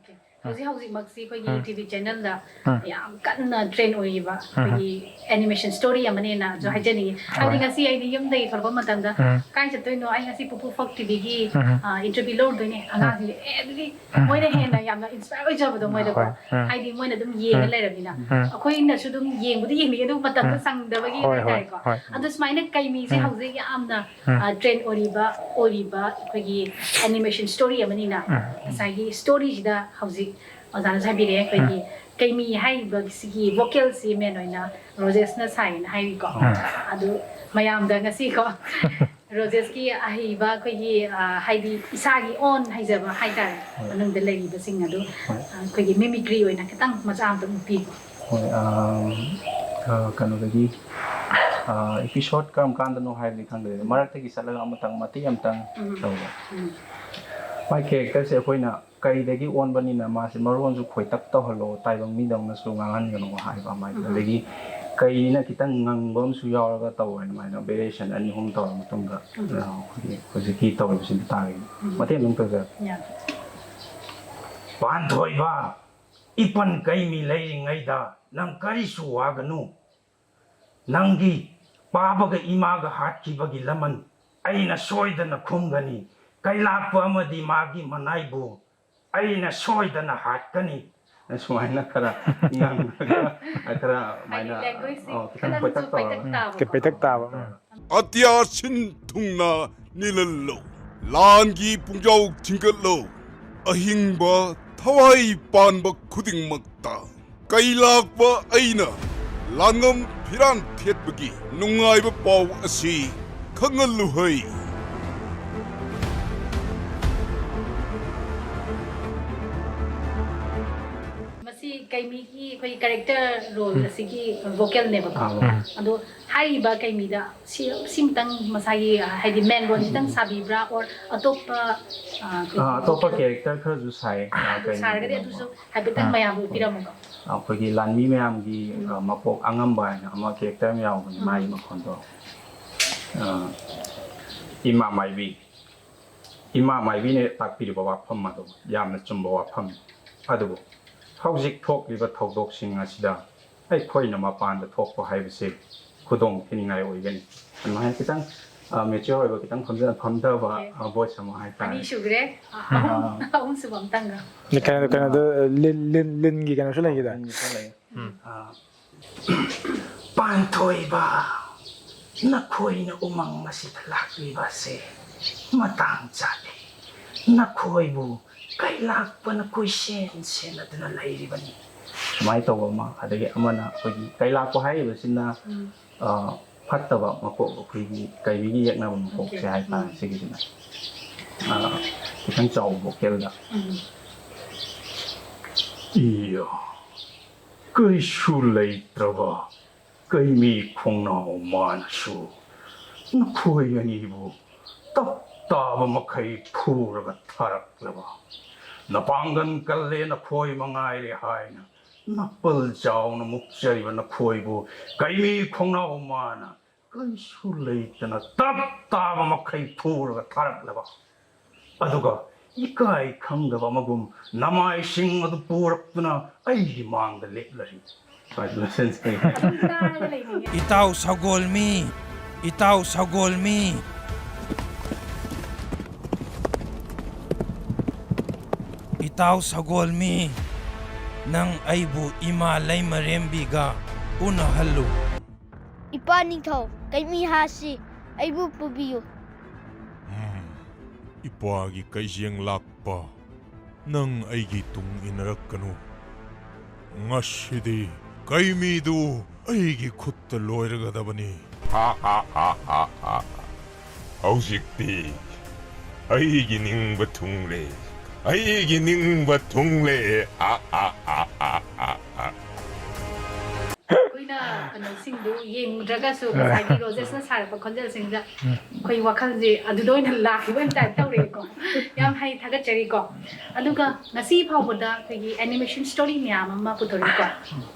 ꯍꯧꯖꯤꯛ ꯍꯧꯖꯤꯛꯃꯛꯁꯤ ꯑꯩꯈꯣꯏꯒꯤ ꯎꯝ꯫ ꯇꯤ ꯚꯤ ꯆꯦꯅꯦꯜꯗ ꯎꯝ꯫ ꯌꯥꯝ ꯀꯟꯅ ꯇ꯭ꯔꯦꯟ ꯑꯣꯏꯔꯤꯕ ꯎꯝ꯫ ꯑꯩꯈꯣꯏꯒꯤ ꯑꯦꯅꯤꯃꯦꯁꯟ ꯁ꯭ꯇꯣꯔꯤ ꯑꯃꯅꯦꯅꯁꯨ ꯍꯣꯏ꯫ ꯍꯥꯏꯖꯅꯤꯡꯉꯤ꯫ ꯍꯥꯏꯗꯤ ꯍꯣꯏ꯫ ꯉꯁꯤ ꯑꯩꯗꯤ ꯌꯨꯝꯗꯒꯤ ꯊꯣꯛꯂꯛꯄ ꯃꯇꯝꯗ ꯎꯝ꯫ ꯀꯥꯏ ꯆꯠꯇꯣꯏꯅꯣ? ꯑꯩ ꯉꯁꯤ ꯄꯨꯄꯨ ꯐꯣꯛ ꯇꯤ ꯚꯤꯒꯤ, ꯎꯝ꯫ ꯑ, ꯏꯟꯇꯔꯚ꯭ꯌꯨ ꯂꯧꯔꯨꯗꯣꯏꯅꯦ꯫ ꯎꯝ꯫ ꯑꯉꯥꯡꯁꯤꯡꯁꯦ, ꯑꯦ, ꯑꯗꯨꯗꯤ ꯎꯝ꯫ ꯃꯣꯏꯅ ꯍꯦꯟꯅ ꯌꯥꯝꯅ ꯏꯟꯁꯄꯥꯌꯔ ꯑꯣꯏꯖꯕꯗꯣ ꯃꯣꯏꯗꯀꯣ꯫ ꯍꯣꯏ꯫ ꯎꯝ꯫ ꯍꯥꯏꯗꯤ ꯃꯣꯏꯅ ꯑꯗꯨꯝ ꯌꯦꯡꯉ ꯎꯝ꯫ ꯂꯩꯔꯕꯅꯤꯅ꯫ ꯎꯝ꯫ ꯑꯩꯈꯣꯏꯅꯁꯨ ꯑꯗꯨꯝ ꯌꯦꯡꯕꯨꯗꯤ ꯌꯦꯡꯅꯤꯡꯉꯦ, ꯑꯗꯨꯕꯨ ꯃꯇꯝꯗꯣ ꯎꯝ꯫ ꯁꯪꯗꯕꯒꯤ ꯍꯣꯏ, ꯍꯣꯏ, ꯍꯥꯏꯇꯥꯔꯦꯀꯣ꯫ ꯍꯣꯏ꯫ ꯑꯗꯣ ꯁꯨꯃꯥꯏꯅ ꯀꯩꯃꯤꯁꯦ ꯎꯝ꯫ ꯍꯧꯖꯤꯛ ꯌꯥꯝꯅ ꯎꯝ꯫ ꯑ, ꯇ꯭ꯔꯦꯟ ꯑꯣꯏꯔꯤꯕ, ꯑꯣꯏꯔꯤꯕ ꯑꯩꯈꯣꯏꯒꯤ ꯑꯦꯅꯤꯃꯦꯁꯟ ꯁ꯭ꯇꯣꯔꯤ ꯑꯃꯅꯤꯅ ꯎꯝ꯫ ꯉꯁꯥꯏꯒꯤ ꯁ꯭ꯇꯣꯔꯤꯁꯤꯗ ꯍꯧꯖꯤꯛ ꯑꯣꯖꯥꯅꯁꯨ ꯍꯥꯏꯕꯤꯔꯦ, ꯑꯩꯈꯣꯏꯒꯤ ꯎꯝ꯫ ꯀꯩꯃꯤ ꯍꯥꯏꯔꯤꯕꯁꯤꯒꯤ ꯚꯣꯀꯦꯜꯁꯤ ꯃꯦꯟ ꯑꯣꯏꯅ ꯔꯣꯖꯦꯁꯅ ꯁꯥꯏꯌꯦꯅ ꯍꯥꯏꯔꯤꯀꯣ꯫ ꯎꯝ꯫ ꯑꯗꯨ ꯃꯌꯥꯝꯗ ꯉꯁꯤꯀꯣ ꯔꯣꯖꯦꯁꯀꯤ ꯑꯍꯩꯕ ꯑꯩꯈꯣꯏꯒꯤ, ꯑ, ꯍꯥꯏꯗꯤ ꯏꯁꯥꯒꯤ ꯑꯣꯟ ꯍꯩꯖꯕ ꯍꯥꯏꯇꯥꯔꯦ, ꯍꯣꯏ꯫ ꯃꯅꯨꯡꯗ ꯂꯩꯔꯤꯕꯁꯤꯡ ꯑꯗꯨ, ꯍꯣꯏ꯫ ꯑ, ꯑꯩꯈꯣꯏꯒꯤ ꯃꯤꯃꯤꯀ꯭ꯔꯤ ꯑꯣꯏꯅ ꯈꯤꯇꯪ ꯃꯆꯥ ꯑꯝꯇꯪ ꯎꯠꯄꯤꯀꯣ꯫ ꯍꯣꯏ, ꯑ, ꯑ, ꯀꯩꯅꯣꯗꯒꯤ, ꯑ, ꯏꯄꯤꯁꯣꯠ ꯀꯔꯝ ꯀꯥꯟꯗꯅꯣ ꯍꯥꯏꯕꯗꯤ ꯈꯪꯗꯦ, ꯃꯔꯛꯇꯒꯤ ꯆꯠꯂꯒ ꯑꯃꯇꯪ ꯃꯇꯦꯛ ꯑꯃꯇꯪ ꯎꯝ꯫ ꯇꯧꯕ꯫ ꯎꯝ꯫ ꯃꯥꯏ ꯀꯦꯔꯦꯛꯇꯔꯁꯦ ꯑꯩꯈꯣꯏꯅ ꯀꯩꯗꯒꯤ ꯑꯣꯟꯕꯅꯤꯅ ꯃꯥꯁꯦ ꯃꯔꯣꯟꯁꯨ ꯈꯣꯏꯇꯛ ꯇꯧꯍꯜꯂꯣ, ꯇꯥꯏꯕꯪ ꯃꯤꯗꯧꯅꯁꯨ ꯉꯥꯡꯍꯟꯒꯅꯨ ꯍꯥꯏꯕ ꯑꯃ꯫ ꯎꯝ꯫ ꯑꯗꯒꯤ ꯀꯩꯅ ꯈꯤꯇꯪ ꯉꯪꯕ ꯑꯃꯁꯨ ꯌꯥꯎꯔꯒ ꯇꯧꯋꯦ, ꯑꯗꯨꯃꯥꯏꯅ ꯚꯦꯔꯤꯌꯦꯁꯟ ꯑꯅꯤ ꯑꯍꯨꯝ ꯇꯧꯔ ꯃꯇꯨꯡꯗ, ꯎꯝ꯫ ꯑ, ꯑꯩꯈꯣꯏꯒꯤ ꯍꯧꯖꯤꯛꯀꯤ ꯇꯧꯔꯤꯕꯁꯤꯗ ꯇꯥꯔꯤ꯫ ꯎꯝ꯫ ꯃꯇꯦꯛ ꯑꯗꯨꯝ ꯇꯧꯖꯔꯛꯀꯦ꯫ ꯌꯥꯅꯤ꯫ ꯄꯥꯟꯊꯣꯏꯕ! ꯏꯄꯟ ꯀꯩꯃꯤ ꯂꯩꯔꯤꯉꯩꯗ ꯅꯪ ꯀꯔꯤꯁꯨ ꯋꯥꯒꯅꯨ꯫ ꯅꯪꯒꯤ ꯄꯥꯕꯒ ꯏꯃꯥꯒ ꯍꯥꯠꯈꯤꯕꯒꯤ ꯂꯃꯟ ꯑꯩꯅ ꯁꯣꯏꯗꯅ ꯈꯨꯝꯒꯅꯤ꯫ ꯀꯩꯂꯥꯛꯄ ꯑꯃꯗꯤ ꯃꯥꯒꯤ ꯃꯅꯥꯏꯕꯨ ꯑꯩꯅ ꯁꯣꯏꯗꯅ ꯍꯥꯠꯀꯅꯤ꯫ ꯁꯨꯃꯥꯏꯅ ꯈꯔ ꯉꯥꯡꯉꯒ, ꯈꯔ ꯑꯗꯨꯃꯥꯏꯅ, ꯍꯥꯏꯗꯤ language ꯁꯤ ꯑꯣ, ꯈꯤꯇꯪ ꯈꯤꯇꯪꯁꯨ ꯄꯩꯇꯛ ꯇꯧꯔꯒ꯫ ꯄꯩꯇꯛ ꯇꯥꯕꯀꯣ꯫ ꯄꯩꯇꯛ ꯇꯥꯕ, ꯎꯝ꯫ ꯑꯇꯤꯌꯥ ꯁꯤꯟ ꯊꯨꯡꯅ ꯅꯤꯜꯍꯜꯂꯣ꯫ ꯂꯥꯟꯒꯤ ꯄꯨꯡꯖꯥꯎ ꯊꯤꯡꯒꯠꯂꯣ꯫ ꯑꯍꯤꯡꯕ ꯊꯋꯥꯏ ꯄꯥꯟꯕ ꯈꯨꯗꯤꯡꯃꯛꯇ ꯀꯩꯂꯥꯛꯄ ꯑꯩꯅ ꯂꯥꯟꯉꯝ ꯐꯤꯔꯥꯟ ꯊꯦꯠꯄꯒꯤ ꯅꯨꯡꯉꯥꯏꯕ ꯄꯥꯎ ꯑꯁꯤ ꯈꯪꯍꯜꯂꯨ ꯍꯩ꯫ ꯃꯁꯤ ꯀꯩꯃꯤꯒꯤ ꯑꯩꯈꯣꯏ character role ꯎꯝ꯫ ꯑꯁꯤꯒꯤ vocalꯅꯦꯕꯀꯣ꯫ ꯑꯥ꯫ ꯎꯝ꯫ ꯑꯗꯣ ꯍꯥꯏꯔꯤꯕ ꯀꯩꯃꯤꯗ ꯁꯤ, ꯁꯤꯃꯇꯪ ꯃꯁꯥꯒꯤ, ꯍꯥꯏꯗꯤ main roleꯁꯤꯇꯪ ꯎꯝ꯫ ꯁꯥꯕꯤꯕ꯭ꯔꯥ, or ꯑꯇꯣꯞꯄ, ꯑ, ꯑꯥ, ꯑꯇꯣꯞꯄ vocal character ꯈꯔꯁꯨ ꯁꯥꯏ, ꯑꯥ, ꯑꯗꯨ ꯀꯩꯃꯤꯒꯤ ꯁꯥꯔꯒꯗꯤ ꯑꯣꯏꯅ꯫ ꯑꯗꯨꯁꯨ ꯍꯥꯏꯐꯦꯠꯇꯪ ꯑꯥ꯫ ꯃꯌꯥꯝꯗ ꯎꯠꯄꯤꯔꯝꯃꯨꯀꯣ꯫ ꯑꯩꯈꯣꯏꯒꯤ ꯂꯥꯟꯃꯤ ꯃꯌꯥꯝꯒꯤ, ꯎꯝ꯫ ꯑ, ꯃꯀꯣꯛ ꯑꯉꯝꯕ ꯍꯥꯏꯅ ꯑꯃ character ꯑꯃ ꯌꯥꯎꯕꯅꯤ, ꯎꯝ꯫ ꯃꯥꯒꯤ ꯃꯈꯣꯟꯗꯣ꯫ ꯑ, ꯏꯃꯥ ꯃꯥꯏꯕꯤ꯫ ꯏꯃꯥ ꯃꯥꯏꯕꯤꯅ ꯇꯥꯛꯄꯤꯔꯤꯕ ꯋꯥꯐꯝ ꯑꯗꯨ ꯌꯥꯝꯅ ꯆꯨꯝꯕ ꯋꯥꯐꯝ꯫ ꯑꯗꯨꯕꯨ ꯍꯧꯖꯤꯛ ꯊꯣꯛꯂꯤꯕ ꯊꯧꯗꯣꯛꯁꯤꯡ ꯑꯁꯤꯗ ꯑꯩꯈꯣꯏꯅ ꯃꯄꯥꯟꯗ ꯊꯣꯛꯄ ꯍꯥꯏꯕꯁꯤ ꯈꯨꯗꯣꯡ ꯊꯤꯅꯤꯡꯉꯥꯏ ꯑꯣꯏꯒꯅꯤ꯫ ꯑꯗꯨꯃꯥꯏꯅ ꯈꯤꯇꯪ, ꯑ, mature ꯑꯣꯏꯕ, ꯈꯤꯇꯪ ꯐꯝꯖ-, ꯐꯝꯊꯕ, OK꯫ ꯑ, voice ꯑꯃ ꯍꯥꯏꯇꯥꯔꯦ꯫ ꯑꯅꯤ ꯁꯨꯈ꯭ꯔꯦ꯫ ꯑꯍꯨꯝ, ꯑꯥ꯫ ꯑꯍꯨꯝꯁꯨꯕ ꯑꯝꯇꯪꯒ꯫ ꯀꯩꯅꯣ, ꯀꯩꯅꯣꯗꯣ, ꯂꯤꯟ, ꯂꯤꯟ, ꯂꯤꯟꯒꯤ ꯀꯩꯅꯣꯁꯨ ꯂꯩꯈꯤꯗꯥꯏ? ꯂꯤꯟꯒꯤꯁꯨ ꯂꯩ꯫ ꯎꯝ꯫ ꯑꯥ, ꯄꯥꯟꯊꯣꯏꯕ, ꯅꯈꯣꯏꯅ ꯎꯃꯪ ꯑꯁꯤꯗ ꯂꯥꯛꯂꯤꯕ ꯑꯁꯦ ꯃꯇꯥꯡ ꯆꯥꯗꯦ꯫ ꯅꯈꯣꯏꯕꯨ ꯀꯩꯂꯥꯛꯄꯅ ꯀꯣꯏꯁꯦꯟ ꯁꯦꯟꯅꯗꯨꯅ ꯂꯩꯔꯤꯕꯅꯤ꯫ ꯁꯨꯃꯥꯏꯅ ꯇꯧꯕ ꯑꯃ, ꯑꯗꯒꯤ ꯑꯃꯅ ꯑꯩꯈꯣꯏꯒꯤ ꯀꯩꯂꯥꯛꯄ ꯍꯥꯏꯔꯤꯕꯁꯤꯅ, ꯎꯝ꯫ ꯑ, ꯐꯠꯇꯕ ꯃꯀꯣꯛ, ꯑꯩꯈꯣꯏꯒꯤ ꯀꯩꯃꯤꯒꯤ ꯌꯦꯛꯅꯕ ꯃꯀꯣꯛꯁꯦ OK꯫ ꯍꯥꯏꯇꯥꯔꯦ, ꯎꯝ꯫ ꯁꯤꯒꯤꯁꯤꯅ꯫ ꯑ, ꯈꯤꯇꯪ ꯆꯥꯎꯕ vocalꯗ꯫ ꯎꯝ꯫ ꯏꯌꯥ, ꯀꯩꯁꯨ ꯂꯩꯇ꯭ꯔꯕ ꯀꯩꯃꯤ ꯈꯣꯡꯅꯥꯎ ꯃꯥꯅꯁꯨ ꯅꯈꯣꯏ ꯑꯅꯤꯕꯨ ꯇꯞ ꯇꯥꯕ ꯃꯈꯩ ꯐꯨꯔꯒ ꯊꯥꯔꯛꯂꯕ, ꯅꯄꯥꯡꯒꯜ ꯀꯜꯂꯦ, ꯅꯈꯣꯏ ꯃꯉꯥꯏꯔꯦ ꯍꯥꯏꯅ ꯅꯥꯄꯜ ꯆꯥꯎꯅ ꯃꯨꯛꯆꯔꯤꯕ ꯅꯈꯣꯏꯕꯨ ꯀꯩꯃꯤ ꯈꯣꯡꯅꯥꯎ ꯃꯥꯅ ꯀꯔꯤꯁꯨ ꯂꯩꯇꯅ ꯇꯞ ꯇꯥꯕ ꯃꯈꯩ ꯐꯨꯔꯒ ꯊꯥꯔꯛꯂꯕ, ꯑꯗꯨꯒ ꯏꯀꯥꯏ ꯈꯪꯗꯕ ꯑꯃꯒꯨꯝ ꯅꯃꯥꯏꯁꯤꯡ ꯑꯗꯨ ꯄꯨꯔꯛꯇꯨꯅ ꯑꯩꯒꯤ ꯃꯥꯡꯗ ꯂꯦꯞꯂꯔꯤ꯫ Congratulations꯫ ꯏꯇꯥꯎ ꯁꯒꯣꯜꯃꯤ, ꯏꯇꯥꯎ ꯁꯒꯣꯜꯃꯤ, ꯏꯇꯥꯎ ꯁꯒꯣꯜꯃꯤ, ꯅꯪ ꯑꯩꯕꯨ ꯏꯃꯥ ꯂꯩꯃꯔꯦꯝꯕꯤꯒ ꯎꯅꯍꯜꯂꯨ꯫ ꯏꯄꯥ ꯅꯤꯡꯊꯧ, ꯀꯩꯃꯤ ꯍꯥꯁꯤ ꯑꯩꯕꯨ ꯄꯨꯕꯤꯌꯨ꯫ ꯏꯄꯥꯒꯤ ꯀꯩꯖꯦꯡ ꯂꯥꯛꯄ, ꯅꯪ ꯑꯩꯒꯤ ꯇꯨꯡ ꯏꯟꯅꯔꯛꯀꯅꯨ꯫ ꯉꯁꯤꯗꯤ ꯀꯩꯃꯤꯗꯨ ꯑꯩꯒꯤ ꯈꯨꯠꯇ ꯂꯣꯏꯔꯒꯗꯕꯅꯤ꯫ ꯍꯧꯖꯤꯛꯇꯤ ꯑꯩꯒꯤ ꯅꯤꯡꯕ ꯊꯨꯡꯂꯦ꯫ ꯑꯩꯒꯤ ꯅꯤꯡꯕ ꯊꯨꯡꯂꯦ꯫ ꯑꯩꯈꯣꯏꯅ ꯀꯩꯅꯣꯁꯤꯡꯗꯨ ꯌꯦꯡꯗ꯭ꯔꯒꯁꯨ ꯉꯁꯥꯏꯒꯤ ꯔꯣꯖꯦꯁꯅ ꯁꯥꯔꯛꯄ ꯈꯣꯟꯖꯦꯜꯁꯤꯡꯗ ꯑꯩꯈꯣꯏ ꯋꯥꯈꯜꯁꯦ ꯑꯗꯨꯗ ꯑꯣꯏꯅ ꯂꯥꯛꯈꯤꯕ ꯑꯣꯏꯅ ꯇꯥꯏꯞ ꯇꯧꯔꯛꯑꯦꯀꯣ꯫ ꯌꯥꯝ ꯍꯩ, ꯊꯥꯒꯠꯆꯔꯤꯀꯣ꯫ ꯑꯗꯨꯒ ꯉꯁꯤ ꯐꯥꯎꯕꯗ ꯑꯩꯈꯣꯏꯒꯤ ꯑꯦꯅꯤꯃꯦꯁꯟ ꯁ꯭ꯇꯣꯔꯤ ꯃꯌꯥꯝ ꯑꯃ ꯄꯨꯊꯣꯔꯛꯏꯀꯣ꯫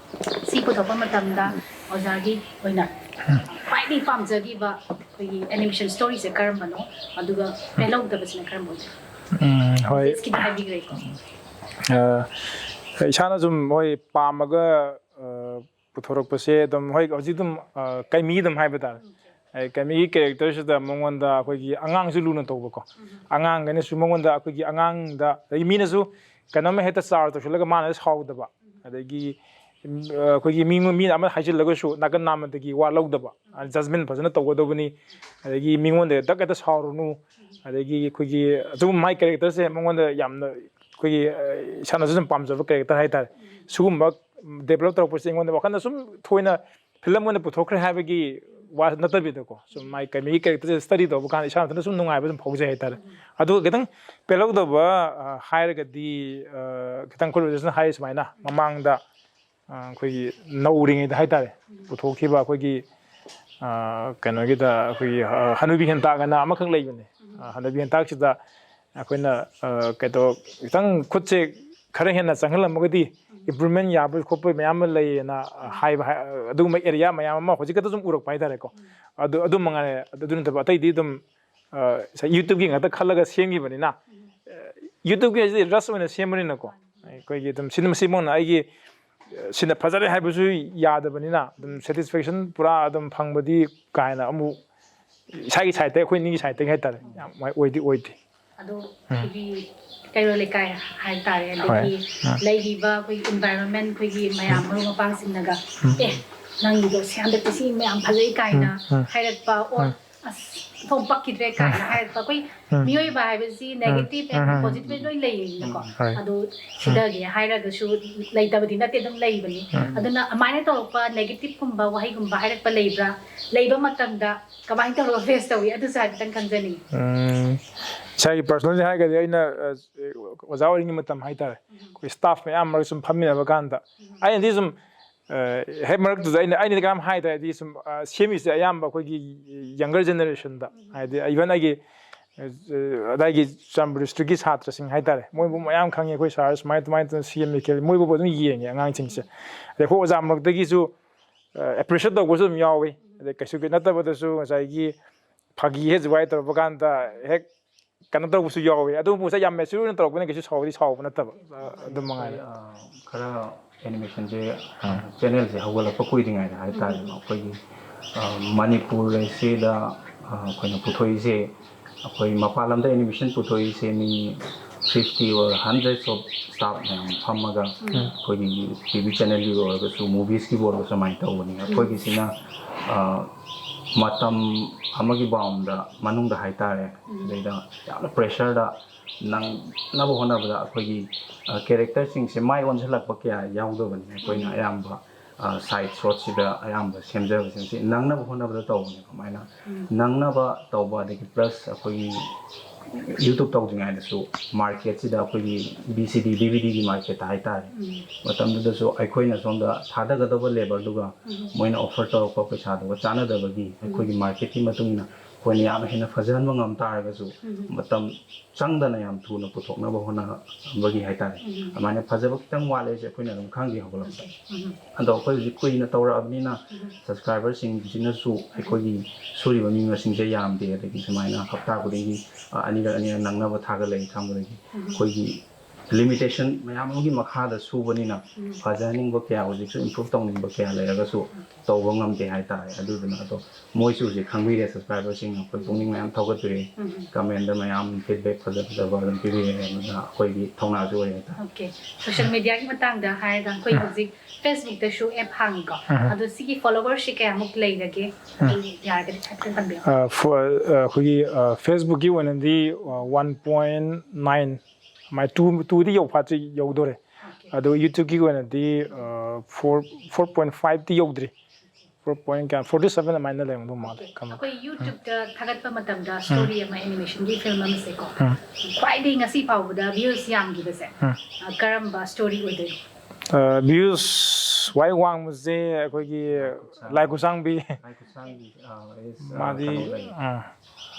ꯁꯤ ꯄꯨꯊꯣꯛꯄ ꯃꯇꯝꯗ ꯑꯣꯖꯥꯒꯤ ꯑꯣꯏꯅ ꯈ꯭ꯋꯥꯏꯗꯒꯤ ꯄꯥꯝꯖꯈꯤꯕ ꯑꯩꯈꯣꯏꯒꯤ ꯑꯦꯅꯤꯃꯦꯁꯟ ꯁ꯭ꯇꯣꯔꯤꯁꯦ ꯀꯔꯝꯕꯅꯣ, ꯑꯗꯨꯒ ꯄꯦꯜꯍꯧꯗꯕꯁꯤꯅ ꯀꯔꯝꯕ ꯑꯣꯏꯗꯣꯏꯅꯣ? ꯎꯝ, ꯍꯣꯏ꯫ ꯁꯤꯒꯤꯗꯤ ꯍꯥꯏꯕꯤꯈ꯭ꯔꯦꯀꯣ꯫ ꯑ, ꯏꯁꯥꯅ ꯁꯨꯝ ꯍꯣꯏ ꯄꯥꯝꯃꯒ ꯑ, ꯄꯨꯊꯣꯔꯛꯄꯁꯦ ꯑꯗꯨꯝ ꯍꯣꯏ ꯍꯧꯖꯤꯛ ꯑꯗꯨꯝ ꯑ, ꯀꯩꯃꯤ ꯑꯗꯨꯝ ꯍꯥꯏꯕ ꯇꯥꯔꯦ꯫ ꯑꯩ ꯀꯩꯃꯤꯒꯤ ꯀꯦꯔꯦꯛꯇꯔꯁꯤꯗ ꯃꯉꯣꯟꯗ ꯑꯩꯈꯣꯏꯒꯤ ꯑꯉꯥꯡꯁꯨ ꯂꯨꯅ ꯇꯧꯕꯀꯣ, ꯑꯉꯥꯡꯈꯩꯅꯁꯨ ꯃꯉꯣꯟꯗ ꯑꯩꯈꯣꯏꯒꯤ ꯑꯉꯥꯡꯗ, ꯑꯗꯒꯤ ꯃꯤꯅꯁꯨ ꯀꯩꯅꯣꯝꯃ ꯍꯦꯛꯇ ꯆꯥꯔ ꯇꯧꯁꯤꯜꯂꯒ ꯃꯥꯅ ꯁꯥꯎꯗꯕ, ꯑꯗꯒꯤ ꯎꯝ, ꯑ, ꯑꯩꯈꯣꯏꯒꯤ ꯃꯤ ꯃꯤꯅ ꯑꯃ ꯍꯥꯏꯖꯤꯜꯂꯒꯁꯨ ꯅꯥꯀꯟ ꯅꯥꯝꯃꯗꯒꯤ ꯋꯥ ꯂꯧꯗꯕ, ꯖꯁꯃꯦꯟ ꯐꯖꯅ ꯇꯧꯒꯗꯧꯕꯅꯤ, ꯑꯗꯒꯤ ꯃꯤꯉꯣꯟꯗ ꯗꯛ ꯍꯦꯛꯇ ꯁꯥꯎꯔꯨꯅꯨ, ꯑꯗꯒꯤ ꯑꯩꯈꯣꯏꯒꯤ ꯑꯗꯨꯒꯨꯝꯕ ꯃꯥꯏ ꯀꯦꯔꯦꯛꯇꯔꯁꯦ ꯃꯉꯣꯟꯗ ꯌꯥꯝꯅ ꯑꯩꯈꯣꯏꯒꯤ ꯑ, ꯏꯁꯥꯅꯁꯨ ꯁꯨꯝ ꯄꯥꯝꯖꯕ ꯀꯦꯔꯦꯛꯇꯔ ꯍꯥꯏꯇꯥꯔꯦ꯫ ꯁꯤꯒꯨꯝꯕ ꯗꯦꯕꯂꯞ ꯇꯧꯔꯛꯄꯁꯦ ꯑꯩꯉꯣꯟꯗ ꯋꯥꯈꯜꯗ ꯁꯨꯝ ꯊꯣꯏꯅ ꯐꯤꯂꯝ ꯑꯣꯏꯅ ꯄꯨꯊꯣꯛꯈ꯭ꯔꯦ ꯍꯥꯏꯕꯒꯤ ꯋꯥ ꯅꯠꯇꯕꯤꯗꯀꯣ, ꯁꯨꯝ ꯃꯥꯏ ꯀꯩꯃꯤꯒꯤ ꯀꯦꯔꯦꯛꯇꯔꯁꯦ ꯁ꯭ꯇꯗꯤ ꯇꯧꯕ ꯀꯥꯟꯗ ꯏꯁꯥ ꯃꯊꯟꯇ ꯁꯨꯝ ꯅꯨꯡꯉꯥꯏꯕ ꯑꯗꯨꯝ ꯐꯥꯎꯖꯩ ꯍꯥꯏꯇꯥꯔꯦ꯫ ꯑꯗꯨꯒ ꯈꯤꯇꯪ ꯄꯦꯜꯍꯧꯗꯕ ꯑ, ꯍꯥꯏꯔꯒꯗꯤ ꯑ, ꯈꯤꯇꯪ ꯑꯩꯈꯣꯏ ꯔꯣꯖꯦꯁꯅ ꯍꯥꯏꯔꯤ ꯁꯨꯃꯥꯏꯅ ꯃꯃꯥꯡꯗ ꯑ, ꯑꯩꯈꯣꯏꯒꯤ ꯅꯧꯔꯤꯉꯩꯗ ꯍꯥꯏꯇꯥꯔꯦ ꯄꯨꯊꯣꯛꯈꯤꯕ ꯑꯩꯈꯣꯏꯒꯤ ꯑ, ꯀꯩꯅꯣꯒꯤꯗ ꯑꯩꯈꯣꯏꯒꯤ ꯑ, ꯍꯅꯨꯕꯤ ꯍꯦꯟꯇꯥꯛ ꯑꯅ ꯑꯃꯈꯛ ꯂꯩꯕꯅꯦ꯫ ꯑ, ꯍꯅꯨꯕꯤ ꯍꯦꯟꯇꯥꯛꯁꯤꯗ ꯑꯩꯈꯣꯏꯅ ꯑ, ꯀꯩꯗꯧ ꯈꯤꯇꯪ ꯈꯨꯠꯁꯦ ꯈꯔ ꯍꯦꯟꯅ ꯆꯪꯍꯜꯂꯝꯃꯒꯗꯤ ꯏꯝꯄ꯭ꯔꯨꯚꯃꯦꯟ ꯌꯥꯕ ꯈꯣꯠꯄ ꯃꯌꯥꯝ ꯑꯃ ꯂꯩꯌꯦꯅ ꯍꯥꯏꯕ ꯍꯥꯏ-, ꯑꯗꯨꯒꯨꯝꯕ ꯑꯦꯔꯤꯌꯥ ꯃꯌꯥꯝ ꯑꯃ ꯍꯧꯖꯤꯛ ꯈꯛꯇ ꯁꯨꯝ ꯎꯔꯛꯄ ꯍꯥꯏꯇꯥꯔꯦꯀꯣ꯫ ꯑꯗꯨ ꯑꯗꯨ ꯃꯉꯥꯏꯔꯦ꯫ ꯑꯗꯨ ꯅꯠꯇꯕ ꯑꯇꯩꯗꯤ ꯑꯗꯨꯝ ꯑ, ꯉꯁꯥꯏ ꯌꯨꯇ꯭ꯌꯨꯕꯀꯤ ꯉꯥꯛꯇ ꯈꯜꯂꯒ ꯁꯦꯝꯈꯤꯕꯅꯤꯅ ꯑ, YouTubeꯀꯤ ꯍꯥꯏꯁꯤꯗꯤ ꯔꯁ ꯑꯣꯏꯅ ꯁꯦꯝꯕꯅꯤꯅꯀꯣ, ꯑꯩꯈꯣꯏꯒꯤ ꯑꯗꯨꯝ ꯁꯤꯅ ꯃꯁꯤꯃꯛꯅ ꯑꯩꯒꯤ ꯁꯤꯅ ꯐꯖꯔꯦ ꯍꯥꯏꯕꯁꯨ ꯌꯥꯗꯕꯅꯤꯅ, ꯑꯗꯨꯝ ꯁꯦꯇꯤꯁꯐꯦꯛꯁꯟ ꯄꯨꯔꯥ ꯑꯗꯨꯝ ꯐꯪꯕꯗꯤ ꯀꯥ ꯍꯦꯟꯅ ꯑꯃꯨꯛ ꯏꯁꯥꯒꯤ ꯁꯥꯏꯠꯇ, ꯑꯩꯈꯣꯏ ꯑꯅꯤꯒꯤ ꯁꯥꯏꯠꯇꯒꯤ ꯍꯥꯏꯇꯥꯔꯦ, ꯌꯥꯝ ꯑꯣꯏꯗꯤ ꯑꯣꯏꯗꯦ꯫ ꯑꯗꯣ ꯑꯩꯈꯣꯏꯒꯤ ꯀꯩꯔꯣꯜ ꯂꯩꯀꯥꯏ ꯍꯥꯏꯇꯥꯔꯦ, ꯑꯗꯒꯤ ꯂꯩꯔꯤꯕ ꯑꯩꯈꯣꯏꯒꯤ ꯏꯟꯚꯥꯏꯔꯣꯟꯃꯦꯟ, ꯑꯩꯈꯣꯏꯒꯤ ꯃꯌꯥꯝ ꯃꯔꯨꯞ ꯃꯄꯥꯡꯁꯤꯡꯅꯒ, ꯑꯦ, ꯅꯪꯒꯤꯗꯣ ꯁꯤ ꯍꯟꯗꯛꯇꯤ ꯁꯤ ꯃꯌꯥꯝ ꯐꯖꯩ ꯀꯥꯏꯅ ꯍꯥꯏꯔꯛꯄ, ꯑꯣꯔ ꯑꯁ, ꯊꯣꯡ ꯄꯛꯈꯤꯗ꯭ꯔꯦ ꯀꯥꯏꯅ ꯍꯥꯏꯔꯛꯄ, ꯑꯩꯈꯣꯏ ꯃꯤꯑꯣꯏꯕ ꯍꯥꯏꯕꯁꯤ ꯅꯦꯒꯦꯇꯤꯚ ꯑꯦꯟ ꯄꯣꯖꯤꯇꯤꯚ ꯂꯣꯏ ꯂꯩꯌꯦꯅꯀꯣ꯫ ꯍꯣꯏ꯫ ꯑꯗꯣ ꯁꯤꯗꯒꯦ ꯍꯥꯏꯔꯒꯁꯨ ꯂꯩꯇꯕꯗꯤ ꯅꯠꯇꯦ, ꯑꯗꯨꯝ ꯂꯩꯕꯅꯤ꯫ ꯑꯗꯨꯅ ꯑꯗꯨꯃꯥꯏꯅ ꯇꯧꯔꯛꯄ ꯅꯦꯒꯦꯇꯤꯚꯀꯨꯝꯕ ꯋꯥꯍꯩꯒꯨꯝꯕ ꯍꯥꯏꯔꯛꯄ ꯂꯩꯕ꯭ꯔꯥ? ꯂꯩꯕ ꯃꯇꯝꯗ ꯀꯃꯥꯏꯅ ꯇꯧꯔꯒ ꯐꯦꯁ ꯇꯧꯏ? ꯑꯗꯨꯁꯨ ꯍꯥꯏꯐꯦꯠꯇꯪ ꯈꯪꯖꯅꯤꯡꯉꯤ꯫ ꯎꯝ, ꯏꯁꯥꯒꯤ ꯄꯔꯁꯣꯅꯦꯜꯂꯤ ꯍꯥꯏꯔꯒꯗꯤ, ꯑꯩꯅ ꯑ, ꯑꯣꯖꯥ ꯑꯣꯏꯔꯤꯉꯩ ꯃꯇꯝ ꯍꯥꯏꯇꯥꯔꯦ, ꯑꯩꯈꯣꯏ ꯁ꯭ꯇꯥꯐ ꯃꯌꯥꯝ ꯃꯔꯛ ꯁꯨꯝ ꯐꯝꯃꯤꯟꯅꯕ ꯀꯥꯟꯗ ꯑꯩꯅꯗꯤ ꯁꯨꯝ ꯑ, ꯍꯦꯛ ꯃꯔꯛꯇꯨꯗ ꯑꯩꯅ ꯑꯩꯅꯗꯤ ꯀꯅꯥꯝ ꯍꯥꯏꯗ꯭ꯔꯦ, ꯍꯥꯏꯗꯤ ꯁꯨꯝ ꯑ, ꯁꯦꯝꯃꯤꯁꯦ ꯑꯌꯥꯝꯕ ꯑꯩꯈꯣꯏꯒꯤ ꯌꯪꯒꯔ ꯖꯦꯅꯦꯔꯦꯁꯟꯗ, ꯍꯥꯏꯗꯤ ꯏꯚꯟ ꯑꯩꯒꯤ ꯑ, ꯑꯗꯥꯏꯒꯤ ꯆꯨꯔꯆꯥꯟꯄꯨꯔ ꯗꯤꯁꯇ꯭ꯔꯤꯛꯀꯤ ꯁꯥꯇ꯭ꯔꯁꯤꯡ ꯍꯥꯏꯇꯥꯔꯦ, ꯃꯣꯏꯕꯨ ꯃꯌꯥꯝ ꯈꯪꯉꯤ, ꯑꯩꯈꯣꯏ ꯁꯥꯔ ꯁꯨꯃꯥꯏꯅ ꯑꯗꯨꯃꯥꯏꯅ ꯇꯧꯅ ꯁꯦꯝꯃꯤ ꯈꯣꯠꯂꯤ, ꯃꯣꯏꯕꯨ ꯑꯗꯨꯝ ꯌꯦꯡꯉꯦ ꯑꯉꯥꯡꯁꯤꯡꯁꯦ꯫ ꯑꯗꯩ ꯑꯩꯈꯣꯏ ꯑꯣꯖꯥ ꯃꯔꯛꯇꯒꯤꯁꯨ ꯑꯦꯄ꯭ꯔꯤꯁꯤꯌꯦꯠ ꯇꯧꯕꯁꯨ ꯑꯗꯨꯝ ꯌꯥꯎꯋꯤ꯫ ꯑꯗꯩ ꯀꯩꯁꯨ ꯅꯠꯇꯕꯗꯁꯨ ꯉꯁꯥꯏꯒꯤ ꯐꯥꯒꯤ ꯍꯦꯛ ꯖꯨꯒꯥꯏ ꯇꯧꯔꯛꯄ ꯀꯥꯟꯗ ꯍꯦꯛ ꯀꯩꯅꯣ ꯇꯧꯕꯁꯨ ꯌꯥꯎꯋꯤ꯫ ꯑꯗꯨꯕꯨ ꯉꯁꯥꯏ ꯌꯥꯝ ꯃꯦꯆꯨꯔ ꯑꯣꯏꯅ ꯇꯧꯔꯛꯄꯅꯤꯅ ꯀꯩꯁꯨ ꯁꯥꯎꯕꯗꯤ ꯁꯥꯎꯕ ꯅꯠꯇꯕ, ꯑ, ꯑꯗꯨꯝ ꯃꯉꯥꯏꯔꯦ꯫ ꯑ, ꯈꯔ ꯑꯦꯅꯤꯃꯦꯁꯟꯁꯦ ꯆꯦꯅꯦꯜꯁꯦ ꯍꯧꯒꯠꯂꯛꯄ ꯀꯨꯏꯗ꯭ꯔꯤꯉꯩꯗ ꯍꯥꯏꯇꯥꯔꯦ, ꯑꯩꯈꯣꯏꯒꯤ ꯑ, ꯃꯅꯤꯄꯨꯔ ꯑꯁꯤꯗ ꯑ, ꯑꯩꯈꯣꯏꯅ ꯄꯨꯊꯣꯛꯏꯁꯦ, ꯑꯩꯈꯣꯏ ꯃꯄꯥꯟ ꯂꯝꯗ ꯑꯦꯅꯤꯃꯦꯁꯟ ꯄꯨꯊꯣꯛꯏꯁꯦ ꯃꯤ fifty or hundreds of staff ꯃꯌꯥꯝ ꯐꯝꯃꯒ ꯑꯩꯈꯣꯏꯒꯤ ꯇꯤ ꯚꯤ ꯆꯦꯅꯦꯜꯒꯤ ꯑꯣꯏꯔꯒꯁꯨ ꯃꯨꯚꯤꯁꯀꯤꯕꯨ ꯑꯣꯏꯔꯒꯁꯨ ꯑꯗꯨꯃꯥꯏꯅ ꯇꯧꯕꯅꯤ꯫ ꯑꯩꯈꯣꯏꯒꯤꯁꯤꯅ ꯑ, ꯃꯇꯝ ꯑꯃꯒꯤ ꯕꯥꯎꯟꯗ ꯃꯅꯨꯡꯗ ꯍꯥꯏꯇꯥꯔꯦ, ꯑꯗꯩꯗ ꯌꯥꯝꯅ ꯄ꯭ꯔꯦꯁꯔꯗ ꯅꯪꯅꯕ ꯍꯣꯠꯅꯕꯗ ꯑꯩꯈꯣꯏꯒꯤ ꯀꯦꯔꯦꯛꯇꯔꯁꯤꯡꯁꯦ ꯃꯥꯏ ꯑꯣꯟꯁꯤꯜꯂꯛꯄ ꯀꯌꯥ ꯌꯥꯎꯗꯕꯅꯤ꯫ ꯑꯩꯈꯣꯏꯅ ꯑꯌꯥꯝꯕ ꯁꯥꯏꯠ ꯁꯣꯠꯁꯤꯗ ꯑꯌꯥꯝꯕ ꯁꯦꯝꯖꯕꯁꯤꯡꯁꯤ ꯅꯪꯅꯕ ꯍꯣꯠꯅꯕꯗ ꯇꯧꯕꯅꯦ꯫ ꯀꯃꯥꯏꯅ ꯅꯪꯅꯕ ꯇꯧꯕ, ꯑꯗꯒꯤ ꯄ꯭ꯂꯁ ꯑꯩꯈꯣꯏꯒꯤ ꯌꯨꯇꯨꯕ ꯇꯧꯗ꯭ꯔꯤꯉꯩꯗꯁꯨ ꯃꯥꯔꯀꯦꯠꯁꯤꯗ ꯑꯩꯈꯣꯏꯒꯤ ꯕꯤ ꯁꯤ ꯗꯤ ꯗꯤ ꯚꯤ ꯗꯤꯒꯤ ꯃꯥꯔꯀꯦꯠꯇ ꯍꯥꯏꯇꯥꯔꯦ, ꯃꯇꯝꯗꯨꯗꯁꯨ ꯑꯩꯈꯣꯏꯅ ꯁꯣꯝꯗ ꯊꯥꯗꯒꯗꯕ ꯂꯦꯕꯔꯗꯨꯒ ꯃꯣꯏꯅ ꯑꯣꯐꯔ ꯇꯧꯔꯛꯄ ꯄꯩꯁꯥꯗꯨꯒ ꯆꯥꯟꯅꯗꯕꯒꯤ ꯑꯩꯈꯣꯏꯒꯤ ꯃꯥꯔꯀꯦꯠꯀꯤ ꯃꯇꯨꯡ ꯏꯟꯅ ꯑꯩꯈꯣꯏꯅ ꯌꯥꯝ ꯍꯦꯟꯅ ꯐꯖꯍꯟꯕ ꯉꯝ ꯇꯥꯔꯒꯁꯨ, ꯎꯝ꯫ ꯃꯇꯝ ꯆꯪꯗꯅ ꯌꯥꯝ ꯊꯨꯅ ꯄꯨꯊꯣꯛꯅꯕ ꯍꯣꯠꯅꯕꯒꯤ ꯍꯥꯏꯇꯥꯔꯦ꯫ ꯎꯝ꯫ ꯑꯗꯨꯃꯥꯏꯅ ꯐꯖꯕ ꯈꯤꯇꯪ ꯋꯥꯠꯂꯦꯁꯦ ꯑꯩꯈꯣꯏꯅ ꯑꯗꯨꯝ ꯈꯪꯈꯤ ꯍꯧꯒꯠꯂꯛꯄꯗ꯫ ꯎꯝ꯫ ꯑꯗꯣ ꯑꯩꯈꯣꯏ ꯍꯧꯖꯤꯛ ꯀꯨꯏꯅ ꯇꯧꯔꯛꯑꯕꯅꯤꯅ, ꯎꯝ꯫ Subscriberꯁꯤꯡꯁꯤꯅꯁꯨ ꯑꯩꯈꯣꯏꯒꯤ ꯁꯨꯔꯤꯕ ꯃꯤ ꯃꯁꯤꯡꯁꯦ ꯌꯥꯝꯗꯦ, ꯑꯗꯒꯤ ꯁꯨꯃꯥꯏꯅ ꯍꯞꯇꯥ ꯈꯨꯗꯤꯡꯒꯤ, ꯑ, ꯑꯅꯤꯔꯛ ꯑꯅꯤꯔꯛ ꯅꯪꯅꯕ ꯊꯥꯒꯠꯂꯛꯏ ꯈꯪꯕꯗꯒꯤ, ꯎꯝ꯫ ꯑꯩꯈꯣꯏꯒꯤ limitation ꯃꯌꯥꯝ ꯑꯃꯒꯤ ꯃꯈꯥꯗ ꯁꯨꯕꯅꯤꯅ, ꯎꯝ꯫ ꯐꯖꯍꯟꯅꯤꯡꯕ ꯀꯌꯥ, ꯍꯧꯖꯤꯛꯁꯨ improve ꯇꯧꯅꯤꯡꯕ ꯀꯌꯥ ꯂꯩꯔꯒꯁꯨ ꯎꯝ꯫ ꯇꯧꯕ ꯉꯝꯗꯦ ꯍꯥꯏꯇꯥꯔꯦ꯫ ꯑꯗꯨꯗꯨꯅ ꯑꯗꯣ ꯃꯣꯏꯁꯨ ꯍꯧꯖꯤꯛ ꯈꯪꯕꯤꯔꯦ, subscriberꯁꯤꯡꯅ ꯑꯩꯈꯣꯏ ꯎꯝ꯫ ꯄꯨꯛꯅꯤꯡ ꯃꯌꯥꯝ ꯊꯧꯒꯠꯄꯤꯔꯦ꯫ ꯎꯝ꯫ Commentꯗ ꯃꯌꯥꯝ feedback ꯐꯖ ꯐꯖꯕ ꯑꯗꯨꯝ ꯄꯤꯕꯤꯔꯦ, ꯑꯗꯨꯅ ꯑꯩꯈꯣꯏꯒꯤ ꯊꯧꯅꯥꯁꯨ ꯑꯣꯏꯔꯦ ꯍꯥꯏꯇꯥꯔꯦ꯫ Okay꯫ Social mediaꯒꯤ ꯃꯇꯥꯡꯗ ꯍꯥꯏꯔꯒ ꯑꯩꯈꯣꯏ ꯎꯝ꯫ ꯍꯧꯖꯤꯛ Facebookꯇꯁꯨ app ꯍꯥꯡꯉꯤꯀꯣ꯫ ꯎꯝ꯫ ꯑꯗꯣ ꯁꯤꯒꯤ followerꯁꯤ ꯀꯌꯥꯃꯨꯛ ꯂꯩꯔꯒꯦ? ꯎꯝ꯫ ꯑꯗꯨ ꯌꯥꯔꯒꯗꯤ ꯍꯥꯏꯐꯦꯠ ꯊꯝꯕꯤꯌꯨ꯫ ꯑ, ꯐꯣ-, ꯑ, ꯑꯩꯈꯣꯏꯒꯤ, ꯑ, Facebookꯀꯤ ꯑꯣꯏꯅꯗꯤ, ꯑ, one point nine ꯑꯗꯨꯃꯥꯏꯅ, two, twoꯗꯤ ꯌꯧꯐꯥꯠꯇ꯭ꯔꯤ, ꯌꯧꯗꯣꯔꯦ꯫ Okay꯫ ꯑꯗꯣ YouTubeꯀꯤ ꯑꯣꯏꯅꯗꯤ, ꯑ, four, four point fiveꯇꯤ ꯌꯧꯗ꯭ꯔꯤ꯫ Four point ꯀꯌꯥ, forty seven ꯑꯗꯨꯃꯥꯏꯅ ꯂꯩꯔꯝꯗꯧ ꯃꯥꯜꯂꯦ, Okay꯫ ꯈꯪꯗꯦ꯫ ꯑꯩꯈꯣꯏ ꯎꯝ꯫ YouTubeꯇ ꯊꯥꯒꯠꯄ ꯃꯇꯝꯗ ꯎꯝ꯫ Story ꯑꯃ, animationꯒꯤ film ꯑꯃꯁꯦꯀꯣ, ꯎꯝ꯫ ꯈ꯭ꯋꯥꯏꯗꯒꯤ ꯉꯁꯤ ꯐꯥꯎꯕꯗ views ꯌꯥꯝꯈꯤꯕꯁꯦ, ꯎꯝ꯫ ꯑ, ꯀꯔꯝꯕ story ꯑꯣꯏꯗꯣꯏꯅꯣ? ꯑ, views ꯈ꯭ꯋꯥꯏ ꯋꯥꯡꯕꯁꯦ ꯑꯩꯈꯣꯏꯒꯤ ꯂꯥꯏ ꯈꯨꯠꯁꯥꯡꯕꯤ꯫ ꯂꯥꯏ ꯈꯨꯠꯁꯥꯡꯕꯤ꯫ ꯂꯥꯏ ꯈꯨꯠꯁꯥꯡꯕꯤ, ꯑ, is, ꯑ, ꯃꯥꯗꯤ, ꯀꯩꯅꯣ ꯂꯩ꯫ ꯑ,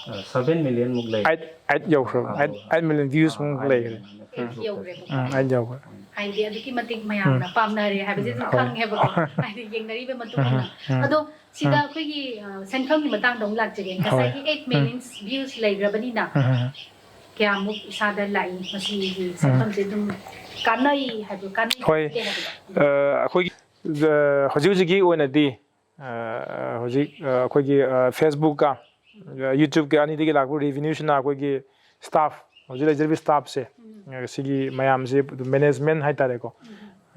ꯑ, seven million ꯃꯨꯛ ꯂꯩ꯫ Eight, eight ꯌꯧꯈ꯭ꯔꯕ? ꯑ, Eight, eight million views ꯑ, ꯃꯨꯛ eight ꯂꯩꯈ꯭ꯔꯦ꯫ Million꯫ Eight ꯌꯧꯈ꯭ꯔꯦꯕꯀꯣ꯫ ꯎꯝ, eight ꯌꯧꯈ꯭ꯔꯦ꯫ ꯍꯥꯏꯗꯤ ꯑꯗꯨꯛꯀꯤ ꯃꯇꯤꯛ ꯃꯌꯥꯝꯅ ꯎꯝ꯫ ꯄꯥꯝꯅꯔꯦ ꯍꯥꯏꯕꯁꯦ ꯎꯝ, ꯑꯗꯨꯝ ꯍꯣꯏ꯫ ꯈꯪꯉꯦꯕꯀꯣ꯫ ꯍꯥꯏꯗꯤ ꯌꯦꯡꯅꯔꯤꯕ ꯃꯇꯨꯡ ꯎꯝ, ꯏꯟꯅ꯫ ꯎꯝ꯫ ꯑꯗꯣ ꯁꯤꯗ ꯎꯝ꯫ ꯑꯩꯈꯣꯏꯒꯤ, ꯑ, ꯁꯦꯟꯐꯝꯒꯤ ꯃꯇꯥꯡꯗ ꯑꯃꯨꯛ ꯂꯥꯛꯆꯒꯦ꯫ ꯍꯣꯏ꯫ ꯉꯁꯥꯏꯒꯤ eight ꯎꯝ꯫ Million views ꯂꯩꯈ꯭ꯔꯕꯅꯤꯅ ꯎꯝ, ꯎꯝ꯫ ꯀꯌꯥꯃꯨꯛ ꯏꯁꯥꯗ ꯂꯥꯛꯏ? ꯃꯁꯤꯒꯤ ꯎꯝ꯫ ꯁꯦꯟꯐꯝꯁꯦ ꯑꯗꯨꯝ ꯀꯥꯟꯅꯩ ꯍꯥꯏꯕ, ꯀꯥꯟꯅꯩ ꯍꯣꯏ꯫ ꯍꯥꯏꯕꯗꯣ? ꯑ, ꯑꯩꯈꯣꯏꯒꯤ, ꯑ, ꯍꯧꯖꯤꯛ ꯍꯧꯖꯤꯛꯀꯤ ꯑꯣꯏꯅꯗꯤ, ꯑ, ꯍꯧꯖꯤꯛ, ꯑ, ꯑꯩꯈꯣꯏꯒꯤ, ꯑ, Facebookꯀ, ꯑ, YouTubeꯀ ꯑꯅꯤꯗꯒꯤ ꯂꯥꯛꯄ revenueꯁꯤꯅ ꯑꯩꯈꯣꯏꯒꯤ staff, ꯍꯧꯖꯤꯛ ꯂꯩꯖꯔꯤꯕ staffꯁꯦ, ꯎꯝ꯫ ꯑ, ꯁꯤꯒꯤ ꯃꯌꯥꯝꯁꯦ ꯑꯗꯨꯝ management ꯍꯥꯏꯇꯥꯔꯦꯀꯣ꯫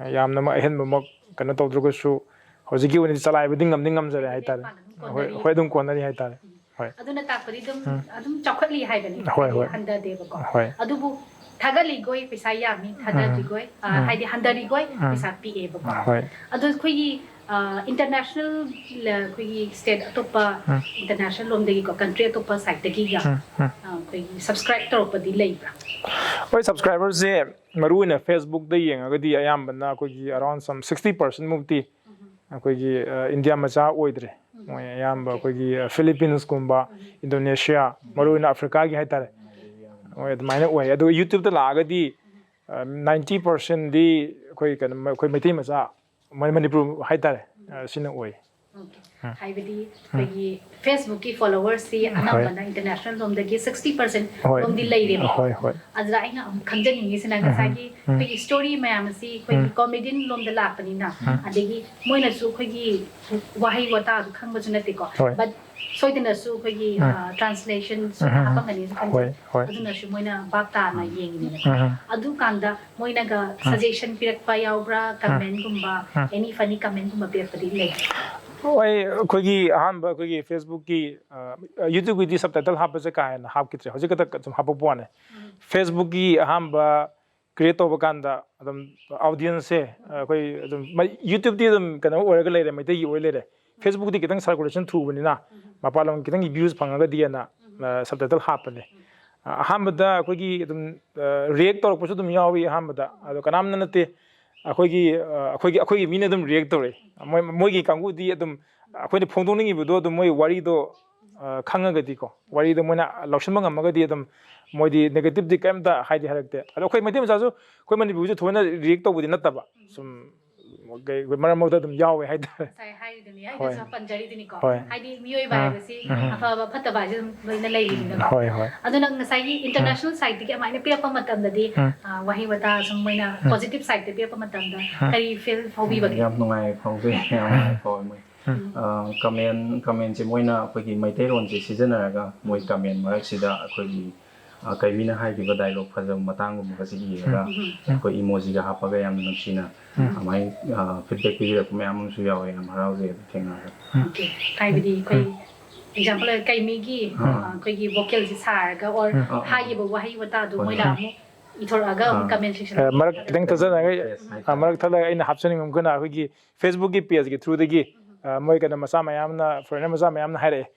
ꯎꯝ꯫ ꯌꯥꯝꯅꯃꯛ ꯑꯍꯦꯟꯕꯃꯛ ꯀꯩꯅꯣ ꯇꯧꯗ꯭ꯔꯒꯁꯨ ꯍꯧꯖꯤꯛꯀꯤ ꯑꯣꯏꯅꯗꯤ ꯆꯂꯥꯏꯕꯗꯤ ꯉꯝꯗꯤ ꯉꯝꯖꯔꯦ ꯍꯥꯏꯇꯥꯔꯦ꯫ ꯂꯦꯝꯄꯥꯅ ꯑꯗꯨꯝ ꯍꯣꯏ, ꯀꯣꯟꯅꯔꯤ꯫ ꯍꯣꯏ, ꯑꯗꯨꯝ ꯀꯣꯟꯅꯔꯤ ꯍꯥꯏꯇꯥꯔꯦ꯫ ꯎꯝ꯫ ꯍꯣꯏ꯫ ꯑꯗꯨꯅ ꯇꯥꯛꯄꯗꯤ ꯑꯗꯨꯝ, ꯎꯝ꯫ ꯑꯗꯨꯝ ꯆꯥꯎꯈꯠꯂꯤ ꯍꯥꯏꯕꯅꯤ, ꯍꯣꯏ, ꯍꯥꯏꯗꯤ ꯍꯣꯏ꯫ ꯍꯟꯊꯗꯦꯕꯀꯣ꯫ ꯍꯣꯏ꯫ ꯑꯗꯨꯕꯨ ꯊꯥꯒꯠꯂꯤꯈꯣꯏ ꯄꯩꯁꯥ ꯌꯥꯝꯃꯤ, ꯎꯝ꯫ ꯊꯥꯗꯔꯤꯈꯣꯏ, ꯑ, ꯎꯝ꯫ ꯍꯥꯏꯗꯤ ꯍꯟꯊꯔꯤꯈꯣꯏ ꯎꯝ꯫ ꯄꯩꯁꯥ ꯄꯤꯛꯑꯦꯕꯀꯣ꯫ ꯍꯣꯏ꯫ ꯑꯗꯣ ꯑꯩꯈꯣꯏꯒꯤ, ꯑ, international, ꯑ, ꯑꯩꯈꯣꯏꯒꯤ state ꯑꯇꯣꯞꯄ, ꯎꯝ꯫ International ꯂꯣꯝꯗꯒꯤꯀꯣ, country ꯑꯇꯣꯞꯄ sideꯇꯒꯤꯒ, ꯎꯝ, ꯎꯝ꯫ ꯑ, ꯑꯩꯈꯣꯏꯒꯤ subscribe ꯇꯧꯔꯛꯄꯗꯤ ꯂꯩꯕ꯭ꯔꯥ? ꯍꯣꯏ, subscriberꯁꯦ ꯃꯔꯨ ꯑꯣꯏꯅ Facebookꯇ ꯌꯦꯡꯉꯒꯗꯤ ꯑꯌꯥꯝꯕꯅ ꯑꯩꯈꯣꯏꯒꯤ around some sixty percent ꯃꯨꯛꯇꯤ ꯎꯝ꯫ ꯑꯩꯈꯣꯏꯒꯤ, ꯑ, India ꯃꯆꯥ ꯑꯣꯏꯗ꯭ꯔꯦ꯫ ꯃꯣꯏ ꯑꯌꯥꯝꯕ ꯑꯩꯈꯣꯏꯒꯤ ꯐꯤꯂꯤꯄꯤꯟꯁꯀꯨꯝꯕ, ꯏꯟꯗꯣꯅꯦꯁꯤꯌꯥ, ꯃꯔꯨ ꯑꯣꯏꯅ ꯑꯐ꯭ꯔꯤꯀꯥꯒꯤ ꯍꯥꯏꯇꯥꯔꯦ, ꯃꯣꯏ ꯑꯗꯨꯃꯥꯏꯅ ꯑꯣꯏ꯫ ꯑꯗꯨꯒ ꯌꯨꯇ꯭ꯌꯨꯕꯇ ꯂꯥꯛꯑꯒꯗꯤ ꯅꯥꯏꯟꯇꯤ ꯄꯥꯔꯁꯦꯟꯗꯤ ꯑꯩꯈꯣꯏ ꯀꯩꯅꯣ, ꯑꯩꯈꯣꯏ ꯃꯩꯇꯩ ꯃꯆꯥ, ꯃꯣꯏ ꯃꯅꯤꯄꯨꯔ ꯍꯥꯏꯇꯥꯔꯦ, ꯑ, ꯁꯤꯅ ꯑꯣꯏ꯫ Okay. ꯍꯥꯏꯕꯗꯤ ꯑꯩꯈꯣꯏꯒꯤ ꯐꯦꯁꯕꯨꯛꯀꯤ ꯐꯣꯂꯣꯋꯔꯁꯤ ꯑꯅꯝꯕꯅ ꯏꯟꯇꯔꯅꯦꯁꯅꯦꯜ ꯂꯣꯝꯗꯒꯤ ꯁꯤꯛꯁꯇꯤ ꯄꯥꯔꯁꯦꯟ ꯍꯣꯏ꯫ ꯂꯣꯝꯗꯤ ꯂꯩꯔꯦꯕꯀꯣ꯫ ꯍꯣꯏ, ꯍꯣꯏ꯫ ꯑꯗꯨꯗ ꯑꯩꯅ ꯑꯃꯨꯛ ꯈꯪꯖꯅꯤꯡꯉꯤꯁꯤꯅ ꯉꯁꯥꯏꯒꯤ ꯑꯩꯈꯣꯏꯒꯤ ꯁ꯭ꯇꯣꯔꯤ ꯃꯌꯥꯝ ꯑꯁꯤ ꯑꯩꯈꯣꯏꯒꯤ ꯀꯣꯃꯦꯗꯤꯌꯟ ꯂꯣꯝꯗ ꯂꯥꯛꯄꯅꯤꯅ, ꯑꯗꯒꯤ ꯃꯣꯏꯅꯁꯨ ꯑꯩꯈꯣꯏꯒꯤ ꯋꯥꯍꯩ ꯋꯥꯇꯥꯗꯨ ꯈꯪꯕꯁꯨ ꯅꯠꯇꯦꯀꯣ꯫ ꯍꯣꯏ꯫ But ꯁꯣꯏꯗꯅꯁꯨ ꯑꯩꯈꯣꯏꯒꯤ ꯇ꯭ꯔꯥꯟꯁꯂꯦꯁꯟꯁꯨ ꯍꯥꯞꯄꯝꯒꯅꯤꯁꯨ ꯈꯟꯖꯩ꯫ ꯍꯣꯏ, ꯍꯣꯏ꯫ ꯑꯗꯨꯅꯁꯨ ꯃꯣꯏꯅ ꯚꯥꯞ ꯇꯥꯅ ꯌꯦꯡꯉꯤꯅꯤꯅ꯫ ꯑꯗꯨꯀꯥꯟꯗ ꯃꯣꯏꯅꯒ ꯁꯖꯦꯁꯟ ꯄꯤꯔꯛꯄ ꯌꯥꯎꯕ꯭ꯔꯥ? ꯀꯃꯦꯟꯒꯨꯝꯕ, ꯑꯦꯅꯤ ꯐꯅꯤ ꯀꯃꯦꯟꯒꯨꯝꯕ ꯄꯤꯔꯛꯄꯗꯤ ꯂꯩ? ꯍꯣꯏ, ꯑꯩꯈꯣꯏꯒꯤ ꯑꯍꯥꯟꯕ ꯑꯩꯈꯣꯏꯒꯤ ꯐꯦꯁꯕꯨꯛꯀꯤ, ꯑ, ꯌꯨꯇ꯭ꯌꯨꯕꯀꯤꯗꯤ ꯁꯕꯇꯥꯏꯇꯜ ꯍꯥꯞꯄꯁꯦ ꯀꯥ ꯍꯦꯟꯅ ꯍꯥꯞꯈꯤꯗ꯭ꯔꯦ, ꯍꯧꯖꯤꯛ ꯈꯛꯇ ꯁꯨꯝ ꯍꯥꯞꯄꯛꯄ ꯋꯥꯅꯦ꯫ ꯐꯦꯁꯕꯨꯛꯀꯤ ꯑꯍꯥꯟꯕ ꯀ꯭ꯔꯤꯌꯦꯠ ꯇꯧꯕ ꯀꯥꯟꯗ ꯑꯗꯨꯝ ꯑꯣꯗꯤꯌꯟꯁꯁꯦ ꯑꯩꯈꯣꯏ ꯑꯗꯨꯝ ꯃꯩ-, ꯌꯨꯇ꯭ꯌꯨꯕꯇꯤ ꯑꯗꯨꯝ ꯀꯩꯅꯣ ꯑꯣꯏꯔꯒ ꯂꯩꯔꯦ, ꯃꯩꯇꯩꯒꯤ ꯑꯣꯏ ꯂꯩꯔꯦ꯫ ꯐꯦꯁꯕꯨꯛꯇꯤ ꯈꯤꯇꯪ ꯁꯔꯀꯨꯂꯦꯁꯟ ꯊꯨꯕꯅꯤꯅ ꯃꯄꯥꯟ ꯂꯝꯒꯤ ꯈꯤꯇꯪ ꯚ꯭ꯌꯨꯁ ꯐꯪꯉꯒꯗꯤꯅ ꯁꯕꯇꯥꯏꯇꯜ ꯍꯥꯞꯄꯅꯦ꯫ ꯑ, ꯑꯍꯥꯟꯕꯗ ꯑꯩꯈꯣꯏꯒꯤ ꯑꯗꯨꯝ ꯔꯤꯌꯦꯛ ꯇꯧꯔꯛꯄꯁꯨ ꯑꯗꯨꯝ ꯌꯥꯎꯏ ꯑꯍꯥꯟꯕꯗ, ꯑꯗꯣ ꯀꯅꯥꯝꯅ ꯅꯠꯇꯦ, ꯑꯩꯈꯣꯏꯒꯤ, ꯑ, ꯑꯩꯈꯣꯏꯒꯤ, ꯑꯩꯈꯣꯏꯒꯤ ꯃꯤꯅ ꯑꯗꯨꯝ ꯔꯤꯌꯦꯛ ꯇꯧꯔꯛꯏ꯫ ꯃꯣꯏ, ꯃꯣꯏꯒꯤ ꯀꯥꯡꯕꯨꯗꯤ ꯑꯗꯨꯝ ꯑꯩꯈꯣꯏꯅ ꯐꯣꯡꯗꯣꯛꯅꯤꯡꯉꯤꯕꯗꯣ ꯑꯗꯨꯝ ꯃꯣꯏ ꯋꯥꯔꯤꯗꯣ, ꯑ, ꯈꯪꯉꯒꯗꯤꯀꯣ, ꯋꯥꯔꯤꯗꯣ ꯃꯣꯏꯅ ꯂꯧꯁꯤꯟꯕ ꯉꯝꯃꯒꯗꯤ ꯑꯗꯨꯝ ꯃꯣꯏꯗꯤ ꯅꯦꯒꯦꯇꯤꯚꯇꯤ ꯀꯩꯝꯇ ꯍꯥꯏꯗꯤ ꯍꯥꯏꯔꯛꯇꯦ꯫ ꯑꯗꯣ ꯑꯩꯈꯣꯏ ꯃꯩꯇꯩ ꯃꯆꯥꯁꯨ ꯑꯩꯈꯣꯏ ꯃꯅꯤꯄꯨꯔꯁꯦ ꯊꯣꯏꯅ ꯔꯤꯌꯦꯛ ꯇꯧꯕꯗꯤ ꯅꯠꯇꯕ, ꯁꯨꯝ ꯀꯩ-, ꯃꯔꯛ ꯃꯔꯛꯇ ꯑꯗꯨꯝ ꯌꯥꯎꯋꯦ ꯍꯥꯏꯇꯥꯔꯦ꯫ ꯉꯁꯥꯏ ꯍꯥꯏꯔꯤꯗꯨꯅꯤ, ꯍꯣꯏ꯫ ꯑꯩꯅꯁꯨ ꯄꯟꯖꯔꯤꯗꯨꯅꯤꯀꯣ꯫ ꯍꯣꯏ꯫ ꯍꯥꯏꯗꯤ ꯃꯤꯑꯣꯏꯕ ꯎꯝ꯫ ꯍꯥꯏꯕꯁꯤ ꯎꯝ꯫ ꯑꯐꯕ ꯐꯠꯇꯕ ꯍꯥꯏꯁꯦ ꯑꯗꯨꯝ ꯂꯣꯏꯅ ꯂꯩꯔꯤꯅꯤꯅꯀꯣ꯫ ꯍꯣꯏ, ꯍꯣꯏ꯫ ꯑꯗꯨ ꯅꯪ ꯉꯁꯥꯏꯒꯤ ꯏꯟꯇꯔꯅꯦꯁꯅꯦꯜ ꯁꯥꯏꯠꯇꯒꯤ ꯑꯗꯨꯃꯥꯏꯅ ꯄꯤꯔꯛꯄ ꯃꯇꯝꯗꯗꯤ, ꯎꯝ꯫ ꯑ, ꯋꯥꯍꯩ ꯋꯥꯇꯥ ꯁꯨꯝ ꯃꯣꯏꯅ ꯄꯣꯖꯤꯇꯤꯚ ꯁꯥꯏꯠꯇ ꯄꯤꯔꯛꯄ ꯃꯇꯝꯗ ꯀꯔꯤ ꯐꯤꯜ ꯐꯥꯎꯕꯤꯕꯒꯦ? ꯌꯥꯝ ꯅꯨꯡꯉꯥꯏ ꯐꯥꯎꯖꯩ, ꯌꯥꯝ ꯅꯨꯡꯉꯥꯏ ꯐꯥꯎꯋꯦ ꯃꯣꯏ꯫ ꯀꯃꯦꯟ ꯀꯃꯦꯟꯁꯦ ꯃꯣꯏꯅ ꯑꯩꯈꯣꯏꯒꯤ ꯃꯩꯇꯩꯂꯣꯟꯁꯦ ꯁꯤꯖꯤꯟꯅꯔꯒ ꯃꯣꯏ ꯀꯃꯦꯟ ꯃꯔꯛꯁꯤꯗ ꯑꯩꯈꯣꯏꯒꯤ, ꯑ, ꯀꯩꯃꯤꯅ ꯍꯥꯏꯈꯤꯕ ꯗꯥꯏꯂꯣꯛ ꯐꯖꯕ ꯃꯇꯥꯡꯒꯨꯝꯕꯒꯁꯦ ꯏꯔꯒ ꯑꯩꯈꯣꯏ ꯏꯃꯣꯖꯤꯒ ꯍꯥꯞꯄꯒ ꯌꯥꯝꯅ ꯅꯨꯡꯁꯤꯅ ꯑꯗꯨꯃꯥꯏꯅ, ꯑ, ꯐꯤꯗꯕꯦꯛ ꯄꯤꯕꯤꯔꯛꯄ ꯃꯌꯥꯝ ꯑꯃꯁꯨ ꯌꯥꯎꯋꯦ꯫ ꯌꯥꯝ ꯍꯔꯥꯎꯖꯩ ꯑꯗꯨ ꯊꯦꯡꯅꯔꯒ꯫ Okay. ꯍꯥꯏꯕꯗꯤ ꯑꯩꯈꯣꯏ ꯑꯦꯛꯖꯥꯝꯄꯜ ꯑꯣꯏꯅ ꯀꯩꯃꯤꯒꯤ, ꯑ, ꯑꯩꯈꯣꯏꯒꯤ ꯚꯣꯀꯦꯜꯁꯤ ꯁꯥꯔꯒ ꯑꯣꯔ ꯍꯥꯏꯈꯤꯕ ꯋꯥꯍꯩ ꯋꯥꯇꯥꯗꯨ ꯃꯣꯏꯅ ꯑꯃꯨꯛ ꯏꯊꯣꯔꯛꯑꯒ ꯑꯃꯨꯛ ꯀꯃꯦꯟ ꯁꯦꯛꯁꯟ ꯑ, ꯃꯔꯛ ꯈꯤꯇꯪ ꯊꯠꯆꯔꯒ, ꯑ, ꯃꯔꯛ ꯊꯠꯂꯒ ꯑꯩꯅ ꯍꯥꯞꯆꯅꯤꯡꯕ ꯑꯃꯅ ꯑꯩꯈꯣꯏꯒꯤ ꯐꯦꯁꯕꯨꯛꯀꯤ ꯄꯦꯖꯀꯤ ꯊ꯭ꯔꯨꯗꯒꯤ, ꯑ, ꯃꯣꯏ ꯀꯩꯅꯣ ꯃꯆꯥ ꯃꯌꯥꯝꯅ, ꯐꯣꯔꯦꯟꯅꯔ ꯃꯆꯥ ꯃꯌꯥꯝꯅ ꯍꯥꯏꯔꯛꯑꯦ꯫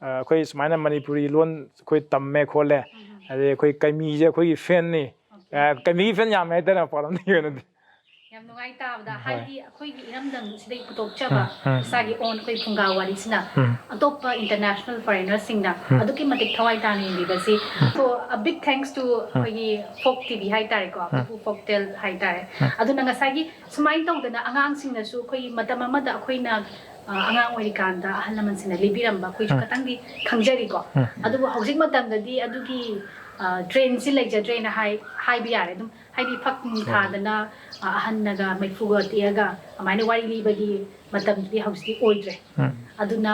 ꯑ, ꯑꯩꯈꯣꯏ ꯁꯨꯃꯥꯏꯅ ꯃꯅꯤꯄꯨꯔꯤ ꯂꯣꯟ ꯑꯩꯈꯣꯏ ꯇꯝꯃꯦ ꯈꯣꯠꯂꯦ, ꯑꯗꯩ ꯑꯩꯈꯣꯏ ꯀꯩꯃꯤꯁꯦ ꯑꯩꯈꯣꯏꯒꯤ ꯐꯦꯟꯅꯤ꯫ ꯑ, ꯀꯩꯃꯤꯒꯤ ꯐꯦꯟ ꯌꯥꯝꯃꯦ ꯍꯥꯏꯇꯥꯔꯦ ꯃꯄꯥꯟ ꯂꯝꯗꯒꯤ ꯑꯣꯏꯅꯗꯤ꯫ ꯌꯥꯝ ꯅꯨꯡꯉꯥꯏ ꯇꯥꯕꯗ, ꯍꯣꯏ꯫ ꯍꯥꯏꯗꯤ ꯑꯩꯈꯣꯏꯒꯤ ꯏꯔꯝꯗꯝꯁꯤꯗꯒꯤ ꯄꯨꯊꯣꯛꯆꯕ ꯎꯝ, ꯎꯝ꯫ ꯏꯁꯥꯒꯤ own ꯑꯩꯈꯣꯏ ꯐꯨꯡꯒꯥ ꯋꯥꯔꯤꯁꯤꯅ ꯎꯝ꯫ ꯑꯇꯣꯞꯄ international foreignerꯁꯤꯡꯅ ꯎꯝ꯫ ꯑꯗꯨꯛꯀꯤ ꯃꯇꯤꯛ ꯊꯋꯥꯏ ꯇꯥꯅ ꯌꯦꯡꯕꯤꯕꯁꯤ꯫ ꯎꯝ꯫ So, a big thanks to ꯎꯝ꯫ ꯑꯩꯈꯣꯏꯒꯤ Folk TV ꯍꯥꯏꯇꯥꯔꯦꯀꯣ, ꯎꯝ꯫ ꯄꯨꯄꯨ Folktale ꯍꯥꯏꯇꯥꯔꯦ꯫ ꯎꯝ꯫ ꯑꯗꯨꯅ ꯉꯁꯥꯏꯒꯤ ꯁꯨꯃꯥꯏꯅ ꯇꯧꯗꯅ ꯑꯉꯥꯡꯁꯤꯡꯅꯁꯨ ꯑꯩꯈꯣꯏꯒꯤ ꯃꯇꯝ ꯑꯃꯗ ꯑꯩꯈꯣꯏꯅ, ꯑ, ꯑꯉꯥꯡ ꯑꯣꯏꯔꯤꯀꯥꯟꯗ ꯑꯍꯜ ꯂꯃꯟꯁꯤꯡꯅ ꯂꯤꯕꯤꯔꯝꯕ ꯑꯩꯈꯣꯏꯁꯨ ꯎꯝ꯫ ꯈꯇꯪꯗꯤ ꯈꯪꯖꯔꯤꯀꯣ꯫ ꯎꯝ꯫ ꯑꯗꯨꯕꯨ ꯍꯧꯖꯤꯛ ꯃꯇꯝꯗꯗꯤ ꯑꯗꯨꯒꯤ, ꯑ, trendꯁꯤ ꯂꯩꯖꯗ꯭ꯔꯦꯅ ꯍꯥꯏ-, ꯍꯥꯏꯕ ꯌꯥꯔꯦ꯫ ꯑꯗꯨꯝ ꯍꯥꯏꯗꯤ ꯐꯛ ꯅꯨꯡ ꯍꯣꯏ꯫ ꯊꯥꯗꯅ, ꯑ, ꯑꯍꯟꯅꯒ ꯃꯩꯐꯨꯒ ꯇꯦꯛꯑꯒ ꯑꯗꯨꯃꯥꯏꯅ ꯋꯥꯔꯤ ꯂꯤꯕꯒꯤ ꯃꯇꯝꯗꯨꯗꯤ ꯍꯧꯖꯤꯛꯇꯤ ꯑꯣꯏꯗ꯭ꯔꯦ꯫ ꯎꯝ꯫ ꯑꯗꯨꯅ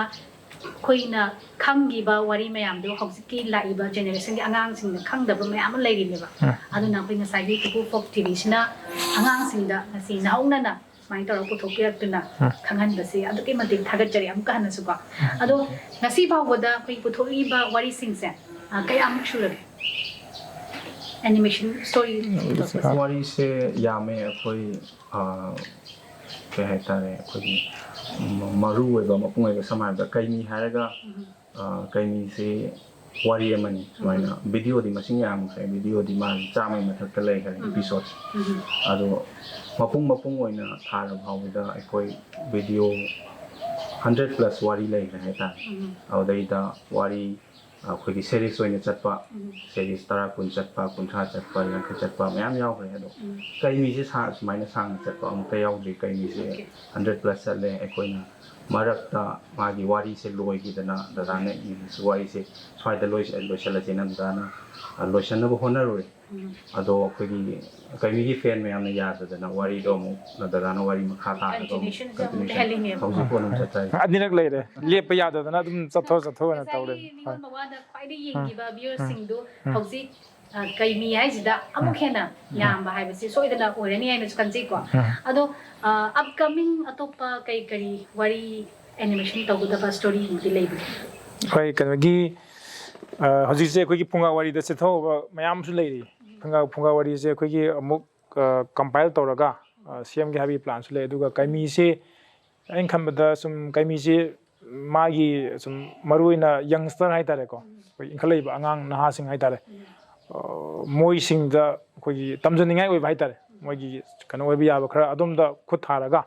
ꯑꯩꯈꯣꯏꯅ ꯈꯪꯈꯤꯕ ꯋꯥꯔꯤ ꯃꯌꯥꯝꯗꯣ ꯍꯧꯖꯤꯛꯀꯤ ꯂꯥꯛꯏꯕ generationꯒꯤ ꯑꯉꯥꯡꯁꯤꯡꯅ ꯈꯪꯗꯕ ꯃꯌꯥꯝ ꯑꯃ ꯂꯩꯔꯤꯅꯦꯕ꯫ ꯎꯝ꯫ ꯑꯗꯨꯅ ꯑꯩꯈꯣꯏ ꯉꯁꯥꯏꯒꯤ ꯄꯨꯄꯨ Folk TVꯁꯤꯅ ꯑꯉꯥꯡꯁꯤꯡꯗ ꯉꯁꯤ ꯅꯧꯍꯧꯅꯅ ꯁꯨꯃꯥꯏꯅ ꯇꯧꯔꯒ ꯄꯨꯊꯣꯛꯄꯤꯔꯛꯇꯨꯅ ꯎꯝ꯫ ꯈꯪꯍꯟꯕꯁꯦ ꯑꯗꯨꯛꯀꯤ ꯃꯇꯤꯛ ꯊꯥꯒꯠꯆꯔꯤ ꯑꯃꯨꯛꯀ ꯍꯟꯅꯁꯨꯀꯣ꯫ ꯑꯗꯣ ꯉꯁꯤ ꯐꯥꯎꯕꯗ ꯑꯩꯈꯣꯏ ꯄꯨꯊꯣꯛꯂꯤꯕ ꯋꯥꯔꯤꯁꯤꯡꯁꯦ, ꯑ, ꯀꯌꯥꯃꯨꯛ ꯁꯨꯔꯒꯦ? Animation story ꯎꯝ, ꯄꯨꯊꯣꯛꯄꯁꯦ꯫ ꯋꯥꯔꯤꯁꯦ ꯌꯥꯝꯃꯦ꯫ ꯑꯩꯈꯣꯏ, ꯑ, ꯀꯩ ꯍꯥꯏꯇꯥꯔꯦ, ꯑꯩꯈꯣꯏꯒꯤ ꯃ-, ꯃꯔꯨ ꯑꯣꯏꯕ, ꯃꯄꯨꯡ ꯑꯣꯏꯕ, ꯁꯝꯅ ꯍꯥꯏꯔꯕꯗ ꯀꯩꯅꯤ ꯍꯥꯏꯔꯒ, ꯎꯝ꯫ ꯑ, ꯀꯩꯅꯤꯁꯤ ꯋꯥꯔꯤ ꯑꯃꯅꯤ꯫ ꯁꯨꯃꯥꯏꯅ ꯎꯝ꯫ videoꯗꯤ ꯃꯁꯤꯡ ꯌꯥꯝꯈ꯭ꯔꯦ, videoꯗꯤ ꯃꯥꯒꯤ ꯆꯥꯝꯃꯒꯤ ꯃꯊꯛꯇ ꯂꯩꯈ꯭ꯔꯦ, ꯎꯝ꯫ episodes꯫ ꯎꯝ꯫ ꯑꯗꯣ ꯃꯄꯨꯡ ꯃꯄꯨꯡ ꯑꯣꯏꯅ ꯊꯥꯔ ꯐꯥꯎꯕꯗ ꯑꯩꯈꯣꯏ video hundred plus ꯋꯥꯔꯤ ꯂꯩꯈ꯭ꯔꯦ ꯍꯥꯏꯇꯥꯔꯦ꯫ ꯎꯝ꯫ ꯑꯗꯨꯗꯩꯗ ꯋꯥꯔꯤ ꯑꯩꯈꯣꯏꯒꯤ series ꯑꯣꯏꯅ ꯆꯠꯄ, ꯎꯝ꯫ series ꯇꯔꯥ, ꯀꯨꯟ ꯆꯠꯄ, ꯀꯨꯟꯊ꯭ꯔꯥ ꯆꯠꯄ, ꯌꯥꯡꯈꯩ ꯆꯠꯄ ꯃꯌꯥꯝ ꯌꯥꯎꯈ꯭ꯔꯦ꯫ ꯑꯗꯣ ꯎꯝ꯫ ꯀꯩꯅꯤꯁꯦ ꯁꯥ-, ꯁꯨꯃꯥꯏꯅ ꯁꯥꯡꯅ ꯆꯠꯄ ꯑꯃꯨꯛꯇ ꯌꯥꯎꯗ꯭ꯔꯤ꯫ ꯀꯩꯅꯤꯁꯦ okay꯫ hundred plus ꯆꯠꯂꯦ꯫ ꯑꯩꯈꯣꯏꯅ ꯃꯔꯛꯇ ꯃꯥꯒꯤ ꯋꯥꯔꯤꯁꯦ ꯂꯣꯏꯈꯤꯗꯅ ꯗꯗꯥꯅ ꯏꯕꯁꯨ ꯋꯥꯔꯤꯁꯦ ꯁ꯭ꯋꯥꯏꯗ ꯂꯣꯏꯁ-, ꯂꯣꯏꯁꯤꯜꯂꯁꯦꯅ ꯗꯗꯥꯅ, ꯑ, ꯂꯣꯏꯁꯤꯟꯅꯕ ꯍꯣꯠꯅꯔꯨꯔꯦ꯫ ꯎꯝ꯫ ꯑꯗꯣ ꯑꯩꯈꯣꯏꯒꯤ ꯀꯩꯅꯤꯒꯤ fan ꯃꯌꯥꯝꯅ ꯌꯥꯗꯗꯅ ꯋꯥꯔꯤꯗꯣ ꯑꯃꯨꯛ ꯗꯗꯥꯅ ꯋꯥꯔꯤ ꯃꯈꯥ ꯇꯥꯅ ꯑꯃꯨꯛ continuationꯁꯦ ꯑꯃꯨꯛ continuation ꯂꯩꯍꯜꯂꯤꯅꯦꯕ꯫ ꯍꯧꯖꯤꯛ ꯐꯥꯎ ꯑꯗꯨꯝ ꯆꯠꯊꯔꯤ꯫ ꯑꯅꯤꯔꯛ ꯂꯩꯔꯦ꯫ ꯂꯦꯞꯄ ꯌꯥꯗꯗꯅ ꯑꯗꯨꯝ ꯆꯠꯊꯣꯛ ꯆꯠꯊꯣꯛ ꯑꯣꯏꯅ ꯉꯁꯥꯏꯒꯤ ꯇꯧꯔꯦ꯫ ꯅꯤꯡꯉꯣꯜ ꯍꯣꯏ꯫ ꯃꯋꯥꯗ ꯈ꯭ꯋꯥꯏꯗꯒꯤ ꯎꯝ꯫ ꯌꯦꯡꯈꯤꯕ ꯎꯝ꯫ viewerꯁꯤꯡꯗꯨ ꯎꯝ꯫ ꯍꯧꯖꯤꯛ, ꯑ, ꯀꯩꯅꯤ ꯍꯥꯏꯁꯤꯗ ꯑꯃꯨꯛ ꯎꯝ꯫ ꯍꯦꯟꯅ ꯎꯝ꯫ ꯌꯥꯝꯕ ꯍꯥꯏꯕꯁꯤ ꯁꯣꯏꯗꯅ ꯑꯣꯏꯔꯅꯤ ꯍꯥꯏꯅꯁꯨ ꯈꯟꯖꯩꯀꯣ꯫ ꯎꯝ꯫ ꯑꯗꯣ, ꯑ, upcoming ꯑꯇꯣꯞꯄ ꯀꯔꯤ ꯀꯔꯤ ꯋꯥꯔꯤ animation ꯇꯧꯒꯗꯕ storyꯒꯨꯝꯕꯗꯤ ꯂꯩꯕꯒꯦ? ꯑꯩꯈꯣꯏ ꯀꯩꯅꯣꯒꯤ, ꯑ, ꯍꯧꯖꯤꯛꯁꯦ ꯑꯩꯈꯣꯏꯒꯤ ꯐꯨꯡꯒꯥ ꯋꯥꯔꯤꯗ ꯆꯠꯊꯍꯧꯕ ꯃꯌꯥꯝ ꯑꯃꯁꯨ ꯂꯩꯔꯤ꯫ ꯐꯨꯡꯒꯥ, ꯐꯨꯡꯒꯥ ꯋꯥꯔꯤꯁꯦ ꯑꯩꯈꯣꯏꯒꯤ ꯑꯃꯨꯛ, ꯑ, compile ꯇꯧꯔꯒ, ꯑ, ꯁꯦꯝꯒꯦ ꯍꯥꯏꯕꯒꯤ planꯁꯨ ꯂꯩ꯫ ꯑꯗꯨꯒ ꯀꯩꯅꯤꯁꯦ ꯑꯩꯅ ꯈꯟꯕꯗ ꯁꯨꯝ ꯀꯩꯅꯤꯁꯦ ꯃꯥꯒꯤ ꯁꯨꯝ ꯃꯔꯨꯑꯣꯏꯅ youngster ꯍꯥꯏꯇꯥꯔꯦꯀꯣ, ꯑꯩꯈꯣꯏ ꯏꯟꯈꯠꯂꯛꯏꯕ ꯑꯉꯥꯡ ꯅꯍꯥꯁꯤꯡ ꯍꯥꯏꯇꯥꯔꯦ, ꯑ, ꯃꯣꯏꯁꯤꯡꯗ ꯑꯩꯈꯣꯏꯒꯤ ꯇꯝꯖꯅꯤꯡꯉꯥꯏ ꯑꯣꯏꯕ ꯍꯥꯏꯇꯥꯔꯦ꯫ ꯃꯣꯏꯒꯤ ꯀꯩꯅꯣ ꯑꯣꯏꯕ ꯌꯥꯕ ꯈꯔ ꯑꯗꯣꯝꯗ ꯈꯨꯠ ꯊꯥꯔꯒ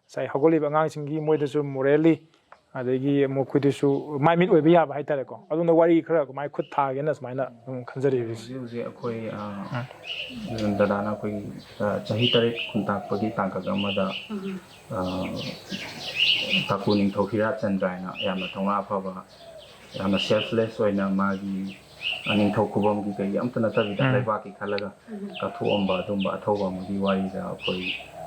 ꯉꯁꯥꯏ ꯍꯧꯒꯠꯂꯤꯕ ꯑꯉꯥꯡꯁꯤꯡꯒꯤ ꯃꯣꯏꯗꯁꯨ morally, ꯑꯗꯒꯤ ꯃꯈꯣꯏꯗꯁꯨ ꯃꯥꯏ ꯃꯤꯠ ꯑꯣꯏꯕ ꯌꯥꯕ ꯍꯥꯏꯇꯥꯔꯦꯀꯣ, ꯑꯗꯣꯝꯗ ꯋꯥꯔꯤ ꯈꯔ ꯀꯃꯥꯏꯅ ꯈꯨꯠ ꯊꯥꯒꯦꯅ ꯁꯨꯃꯥꯏꯅ ꯑꯗꯨꯝ ꯈꯟꯖꯔꯤꯕ꯫ ꯍꯧꯖꯤꯛ ꯍꯧꯖꯤꯛ ꯑꯩꯈꯣꯏ, ꯑ, ꯎꯝ꯫ ꯗꯗꯥꯅ ꯑꯩꯈꯣꯏꯒꯤ, ꯑ, ꯆꯍꯤ ꯇꯔꯦꯠ ꯈꯨꯟꯇꯥꯛꯄꯒꯤ ꯇꯥꯡꯀꯛ ꯑꯃꯗ, ꯎꯝ꯫ ꯑ, ꯇꯥꯀꯨ ꯅꯤꯡꯊꯧ ꯍꯤꯔꯥꯆꯟꯗ꯭ꯔ ꯍꯥꯏꯅ ꯌꯥꯝꯅ ꯊꯧꯅꯥ ꯐꯕ, ꯌꯥꯝꯅ selfless ꯑꯣꯏꯅ ꯃꯥꯒꯤ, ꯑ, ꯅꯤꯡꯊꯧ ꯈꯨꯕꯝꯒꯤ ꯀꯩꯒꯤ ꯑꯝꯇ ꯅꯠꯇꯕꯤꯗ ꯎꯝ꯫ ꯂꯩꯕꯥꯛꯀꯤ ꯈꯜꯂꯒ ꯎꯝ꯫ ꯀꯠꯊꯣꯛꯑꯝꯕ ꯑꯗꯨꯝꯕ ꯑꯊꯧꯕ ꯑꯃꯒꯤ ꯋꯥꯔꯤꯗ ꯑꯩꯈꯣꯏ,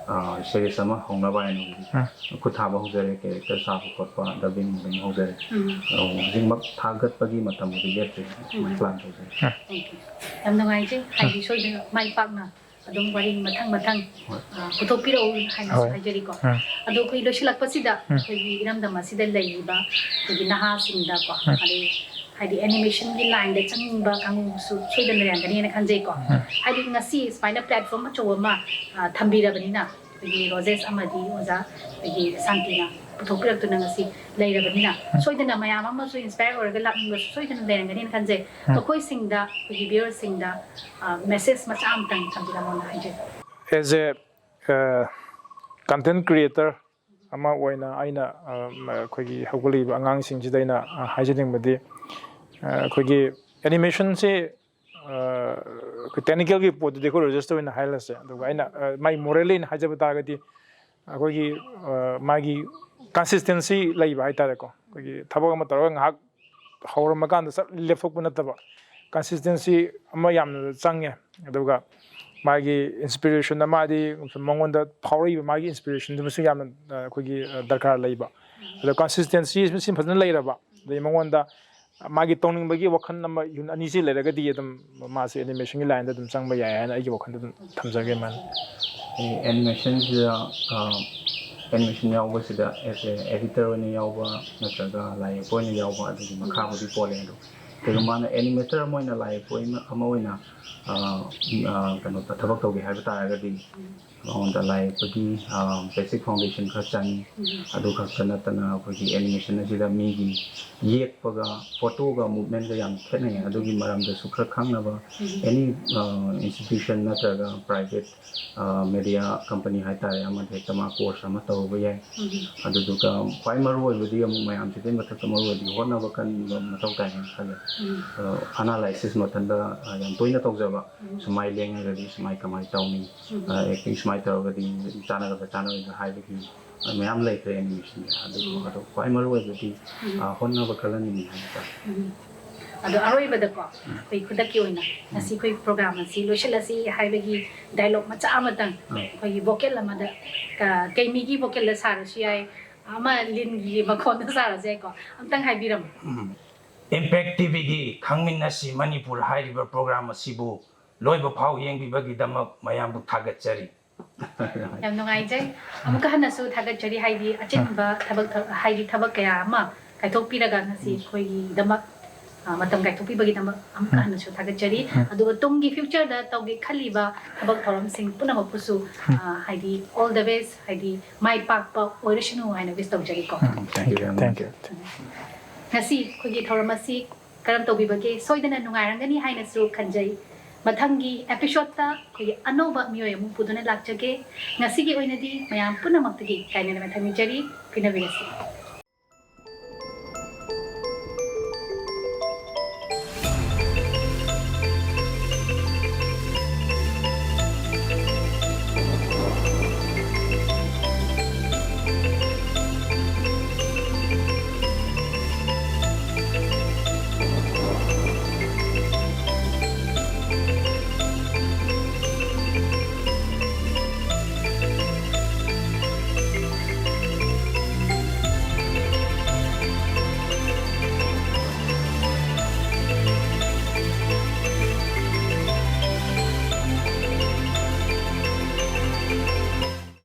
ꯑ, series ꯑꯃ ꯍꯧꯅꯕ ꯍꯥꯏꯅ ꯍꯧꯖꯤꯛ ꯎꯝ꯫ ꯈꯨꯠ ꯊꯥꯕ ꯍꯧꯖꯔꯦ, character ꯁꯥꯕ ꯈꯣꯠꯄ, dubbing ꯑꯗꯨꯝ ꯍꯧꯖꯔꯦ꯫ ꯎꯝ꯫ ꯑ, ꯍꯧꯖꯤꯛꯃꯛ ꯊꯥꯒꯠꯄꯒꯤ ꯃꯇꯝꯕꯨꯗꯤ ꯂꯦꯞꯇ꯭ꯔꯤ, ꯎꯝ꯫ plan ꯇꯧꯖꯔꯤ꯫ ꯎꯝ꯫ Thank you꯫ ꯌꯥꯝ ꯅꯨꯡꯉꯥꯏꯖꯩ, ꯍꯥꯏꯗꯤ ꯁꯣꯏꯗꯅ ꯃꯥꯏ ꯄꯥꯛꯅ ꯑꯗꯨꯝ ꯋꯥꯔꯤ ꯃꯊꯪ ꯃꯊꯪ, ꯍꯣꯏ꯫ ꯑ, ꯄꯨꯊꯣꯛꯄꯤꯔꯛꯎ ꯍꯥꯏꯅꯁꯨ ꯍꯣꯏ꯫ ꯍꯥꯏꯖꯔꯤꯀꯣ꯫ ꯎꯝ꯫ ꯑꯗꯣ ꯑꯩꯈꯣꯏ ꯂꯣꯏꯁꯤꯜꯂꯛꯄꯁꯤꯗ ꯎꯝ꯫ ꯑꯩꯈꯣꯏꯒꯤ ꯏꯔꯝꯗꯝ ꯑꯁꯤꯗ ꯂꯩꯔꯤꯕ ꯑꯩꯈꯣꯏꯒꯤ ꯅꯍꯥꯁꯤꯡꯗꯀꯣ, ꯎꯝ꯫ ꯑꯗꯩ ꯍꯥꯏꯗꯤ animation ꯒꯤ line ꯗ ꯆꯪꯅꯤꯡꯕ ꯀꯥꯡꯕꯨꯁꯨ ꯁꯣꯏꯗꯅ ꯂꯩꯔꯝꯒꯅꯤꯅ ꯈꯟꯖꯩꯀꯣ꯫ ꯎꯝ꯫ ꯍꯥꯏꯗꯤ ꯉꯁꯤ ꯁꯨꯃꯥꯏꯅ platform ꯑꯆꯧꯕ ꯑꯃ, ꯑ, ꯊꯝꯕꯤꯔꯕꯅꯤꯅ, ꯑꯩꯈꯣꯏꯒꯤ ꯔꯣꯖꯦꯁ ꯑꯃꯗꯤ ꯑꯣꯖꯥ ꯑꯩꯈꯣꯏꯒꯤ ꯁꯥꯟꯇꯤꯅ ꯄꯨꯊꯣꯛꯄꯤꯔꯛꯇꯨꯅ ꯉꯁꯤ ꯂꯩꯔꯕꯅꯤꯅ, ꯎꯝ꯫ ꯁꯣꯏꯗꯅ ꯃꯌꯥꯝ ꯑꯃꯁꯨ inspire ꯑꯣꯏꯔꯒ ꯂꯥꯛꯅꯤꯡꯕꯁꯨ ꯁꯣꯏꯗꯅ ꯂꯩꯔꯝꯒꯅꯤꯅ ꯈꯟꯖꯩ꯫ ꯎꯝ꯫ ꯃꯈꯣꯏꯁꯤꯡꯗ, ꯑꯩꯈꯣꯏꯒꯤ viewer ꯁꯤꯡꯗ, ꯑ, message ꯃꯆꯥ ꯑꯃꯇꯪ ꯊꯝꯕꯤꯔꯝꯃꯣꯅ ꯍꯥꯏꯖꯩ꯫ As a, ꯑ, content creator ꯑꯃ ꯑꯣꯏꯅ ꯑꯩꯅ, ꯑ, ꯑꯩꯈꯣꯏꯒꯤ ꯍꯧꯒꯠꯂꯛꯏꯕ ꯑꯉꯥꯡꯁꯤꯡꯁꯤꯗ ꯑꯩꯅ, ꯑ, ꯍꯥꯏꯖꯅꯤꯡꯕꯗꯤ, ꯑ, ꯑꯩꯈꯣꯏꯒꯤ animation ꯁꯤ, ꯑ, ꯑꯩꯈꯣꯏ technical ꯒꯤ ꯄꯣꯠꯇꯨꯗꯤ ꯑꯩꯈꯣꯏ ꯔꯣꯖꯦꯁꯇ ꯑꯣꯏꯅ ꯍꯥꯏꯍꯜꯂꯁꯦ꯫ ꯑꯗꯨꯒ ꯑꯩꯅ, ꯑ, ꯃꯥꯒꯤ morally ꯑꯩꯅ ꯍꯥꯏꯖꯕ ꯇꯥꯔꯒꯗꯤ, ꯑꯩꯈꯣꯏꯒꯤ, ꯑ, ꯃꯥꯒꯤ consistency ꯂꯩꯕ ꯍꯥꯏꯇꯥꯔꯦꯀꯣ꯫ ꯑꯩꯈꯣꯏꯒꯤ ꯊꯕꯛ ꯑꯃ ꯇꯧꯔꯒ ꯉꯥꯏꯍꯥꯛ ꯍꯧꯔꯝꯃꯀꯥꯟꯗ ꯆꯠ ꯂꯦꯞꯊꯣꯛꯄ ꯅꯠꯇꯕ, consistency ꯑꯃ ꯌꯥꯝꯅ ꯆꯪꯉꯦ꯫ ꯑꯗꯨꯒ ꯃꯥꯒꯤ inspiration ꯑꯃ, ꯍꯥꯏꯗꯤ ꯃꯉꯣꯟꯗ ꯐꯥꯎꯔꯛꯏꯕ ꯃꯥꯒꯤ inspiration ꯗꯨꯃꯁꯨ ꯌꯥꯝꯅ, ꯑ, ꯑꯩꯈꯣꯏꯒꯤ, ꯑ, ꯗꯔꯀꯥꯔ ꯂꯩꯕ꯫ ꯑꯗꯣ consistency ꯁꯤ ꯐꯖꯅ ꯂꯩꯔꯕ, ꯑꯗꯩ ꯃꯉꯣꯟꯗ ꯃꯥꯒꯤ ꯇꯧꯅꯤꯡꯕꯒꯤ ꯋꯥꯈꯜ ꯑꯃ, ꯌꯨꯅꯤꯠ ꯑꯅꯤꯁꯤ ꯂꯩꯔꯒꯗꯤ ꯑꯗꯨꯝ ꯃꯥꯁꯦ animation ꯒꯤ line ꯗ ꯑꯗꯨꯝ ꯆꯪꯕ ꯌꯥꯏ ꯍꯥꯏꯅ ꯑꯩꯒꯤ ꯋꯥꯈꯜꯗ ꯑꯗꯨꯝ ꯊꯝꯖꯒꯦ꯫ ꯃꯥꯅ ꯑꯦ, animation ꯁꯤꯗ, ꯑ, animation ꯌꯥꯎꯕꯁꯤꯗ as a editor ꯑꯣꯏꯅ ꯌꯥꯎꯕ ꯅꯠꯇ꯭ꯔꯒ ꯂꯥꯏ ꯌꯦꯛꯄ ꯑꯣꯏꯅ ꯌꯥꯎꯕ, ꯑꯗꯨꯒꯤ ꯃꯈꯥꯕꯨꯗꯤ ꯄꯣꯜꯂꯦ꯫ ꯑꯗꯣ ꯀꯩꯒꯨꯝꯕ ꯃꯥꯅ ꯑꯦꯅꯤꯃꯦꯇꯔ ꯑꯃ ꯑꯣꯏꯅ, ꯂꯥꯏ ꯌꯦꯛꯄ ꯑꯃ ꯑꯣꯏꯅ, ꯑ, ꯑ, ꯀꯩꯅꯣ, ꯊꯕꯛ ꯇꯧꯒꯦ ꯍꯥꯏꯕ ꯇꯥꯔꯒꯗꯤ, ꯃꯉꯣꯟꯗ ꯂꯥꯏ ꯌꯦꯛꯄꯒꯤ, ꯑ, ꯕꯦꯁꯤꯛ ꯐꯥꯎꯟꯗꯦꯁꯟ ꯈꯔ ꯆꯪꯉꯤ꯫ ꯑꯗꯨ ꯈꯛꯇ ꯅꯠꯇꯅ ꯑꯩꯈꯣꯏꯒꯤ ꯑꯦꯅꯤꯃꯦꯁꯟ ꯑꯁꯤꯗ ꯃꯤꯒꯤ ꯌꯦꯛꯄꯒ ꯐꯣꯇꯣꯒ ꯃꯨꯞꯃꯦꯟꯒ ꯌꯥꯝ ꯈꯦꯠꯅꯩ꯫ ꯑꯗꯨꯒꯤ ꯃꯔꯝꯗꯁꯨ ꯈꯔ ꯈꯪꯅꯕ ꯑꯦꯅꯤ, ꯑ, ꯏꯟꯁꯇꯤꯇ꯭ꯌꯨꯁꯟ ꯅꯠꯇ꯭ꯔꯒ ꯄ꯭ꯔꯥꯏꯚꯦꯠ, ꯑ, ꯃꯦꯗꯤꯌꯥ ꯀꯝꯄꯅꯤ ꯍꯥꯏꯇꯥꯔꯦ, ꯑꯃꯗ ꯍꯦꯛꯇ ꯃꯥ ꯀꯣꯔꯁ ꯑꯃ ꯇꯧꯔꯨꯕ ꯌꯥꯏ꯫ ꯑꯗꯨꯗꯨꯒ ꯈ꯭ꯋꯥꯏ ꯃꯔꯨ ꯑꯣꯏꯕꯗꯤ ꯑꯃꯨꯛ ꯃꯌꯥꯝꯁꯤꯗꯩ ꯃꯊꯛꯇ ꯃꯔꯨ ꯑꯣꯏꯕꯗꯤ ꯍꯣꯠꯅꯕ ꯀꯟꯕ ꯃꯊꯧ ꯇꯥꯏ ꯍꯥꯏꯅ ꯈꯜꯂꯦ꯫ ꯑ, ꯑꯅꯥꯂꯥꯏꯁꯤꯁ ꯃꯊꯟꯇ, ꯑ, ꯌꯥꯝ ꯇꯣꯏꯅ ꯇꯧꯖꯕ, ꯁꯨꯃꯥꯏ ꯂꯦꯡꯉꯒꯗꯤ ꯁꯨꯃꯥꯏ ꯀꯃꯥꯏꯅ ꯇꯧꯅꯤ, ꯑ, ꯑꯦꯛꯇꯤꯡ ꯁꯨꯃꯥꯏꯅ ꯇꯧꯔꯒꯗꯤ ꯆꯥꯟꯅꯒꯗ꯭ꯔꯥ ꯆꯥꯟꯅꯔꯣꯏꯗ꯭ꯔꯥ ꯍꯥꯏꯕꯒꯤ ꯃꯌꯥꯝ ꯂꯩꯈ꯭ꯔꯦ ꯑꯦꯅꯤꯃꯦꯁꯟꯗ꯫ ꯑꯗꯨꯕꯨ, ꯑꯗꯣ ꯈ꯭ꯋꯥꯏ ꯃꯔꯨ ꯑꯣꯏꯕꯗꯤ, ꯑ, ꯍꯣꯠꯅꯕ ꯀꯜꯍꯟꯅꯤꯡꯉꯤ ꯍꯥꯏꯕ ꯇꯥꯔꯦ꯫ ꯑꯗꯣ ꯑꯔꯣꯏꯕꯗꯀꯣ, ꯑꯩꯈꯣꯏ ꯈꯨꯗꯛꯀꯤ ꯑꯣꯏꯅ ꯉꯁꯤ ꯑꯩꯈꯣꯏ ꯄ꯭ꯔꯣꯒ꯭ꯔꯥꯝ ꯑꯁꯤ ꯂꯣꯏꯁꯤꯜꯂꯁꯤ ꯍꯥꯏꯕꯒꯤ ꯗꯥꯏꯂꯣꯛ ꯃꯆꯥ ꯑꯃꯇꯪ, ꯑꯩꯈꯣꯏꯒꯤ ꯚꯣꯀꯦꯜ ꯑꯃꯗ, ꯀ-, ꯀꯩꯃꯤꯒꯤ ꯚꯣꯀꯦꯜꯗ ꯁꯥꯔꯁꯨ ꯌꯥꯏ, ꯑꯃ ꯂꯤꯟꯒꯤ ꯃꯈꯣꯟꯗ ꯁꯥꯔꯁꯨ ꯌꯥꯏꯀꯣ, ꯑꯝꯇꯪ ꯍꯥꯏꯕꯤꯔꯝꯃꯨ꯫ ꯏꯝꯄꯦꯛ ꯇꯤꯚꯤꯒꯤ ꯈꯪꯃꯤꯟꯅꯁꯤ ꯃꯅꯤꯄꯨꯔ ꯍꯥꯏꯔꯤꯕ ꯄ꯭ꯔꯣꯒ꯭ꯔꯥꯝ ꯑꯁꯤꯕꯨ ꯂꯣꯏꯕ ꯐꯥꯎ ꯌꯦꯡꯕꯤꯕꯒꯤꯗꯃꯛ ꯃꯌꯥꯝꯕꯨ ꯊꯥꯒꯠꯆꯔꯤ꯫ ꯌꯥꯝ ꯅꯨꯡꯉꯥꯏꯖꯩ꯫ ꯑꯃꯨꯛꯀ ꯍꯟꯅꯁꯨ ꯊꯥꯒꯠꯆꯔꯤ, ꯍꯥꯏꯗꯤ ꯑꯆꯤꯟꯕ ꯊꯕꯛ ꯊ-, ꯍꯥꯏꯗꯤ ꯊꯕꯛ ꯀꯌꯥ ꯑꯃ ꯀꯥꯏꯊꯣꯛꯄꯤꯔꯒ ꯉꯁꯤ ꯑꯩꯈꯣꯏꯒꯤꯗꯃꯛ, ꯑ, ꯃꯇꯝ ꯀꯥꯏꯊꯣꯛꯄꯤꯕꯒꯤꯗꯃꯛ ꯑꯃꯨꯛꯀ ꯍꯟꯅꯁꯨ ꯊꯥꯒꯠꯆꯔꯤ꯫ ꯑꯗꯨꯒ ꯇꯨꯡꯒꯤ ꯐ꯭ꯌꯨꯆꯔꯗ ꯇꯧꯒꯦ ꯈꯜꯂꯤꯕ ꯊꯕꯛ ꯊꯧꯔꯝꯁꯤꯡ ꯄꯨꯝꯅꯃꯛꯄꯨꯁꯨ, ꯑ, ꯍꯥꯏꯗꯤ all the best, ꯍꯥꯏꯗꯤ ꯃꯥꯏ ꯄꯥꯛꯄ ꯑꯣꯏꯔꯁꯅꯨ ꯍꯥꯏꯅ ꯋꯤꯁ ꯇꯧꯖꯔꯤꯀꯣ꯫ Thank you very much. ꯉꯁꯤ ꯑꯩꯈꯣꯏꯒꯤ ꯊꯧꯔꯝ ꯑꯁꯤ ꯀꯔꯝ ꯇꯧꯕꯤꯕꯒꯦ? ꯁꯣꯏꯗꯅ ꯅꯨꯡꯉꯥꯏꯔꯝꯒꯅꯤ ꯍꯥꯏꯅꯁꯨ ꯈꯟꯖꯩ꯫ ꯃꯊꯪꯒꯤ ꯑꯦꯄꯤꯁꯣꯗꯇ ꯑꯩꯈꯣꯏꯒꯤ ꯑꯅꯧꯕ ꯃꯤꯑꯣꯏ ꯑꯃꯨꯛ ꯄꯨꯗꯨꯅ ꯂꯥꯛꯆꯒꯦ꯫ ꯉꯁꯤꯒꯤ ꯑꯣꯏꯅꯗꯤ ꯃꯌꯥꯝ ꯄꯨꯝꯅꯃꯛꯇꯒꯤ ꯀꯥꯏꯅꯅ ꯃꯊꯪ ꯅꯤꯖꯔꯤ꯫ ꯀꯨꯏꯅꯕꯤꯔꯁꯤ꯫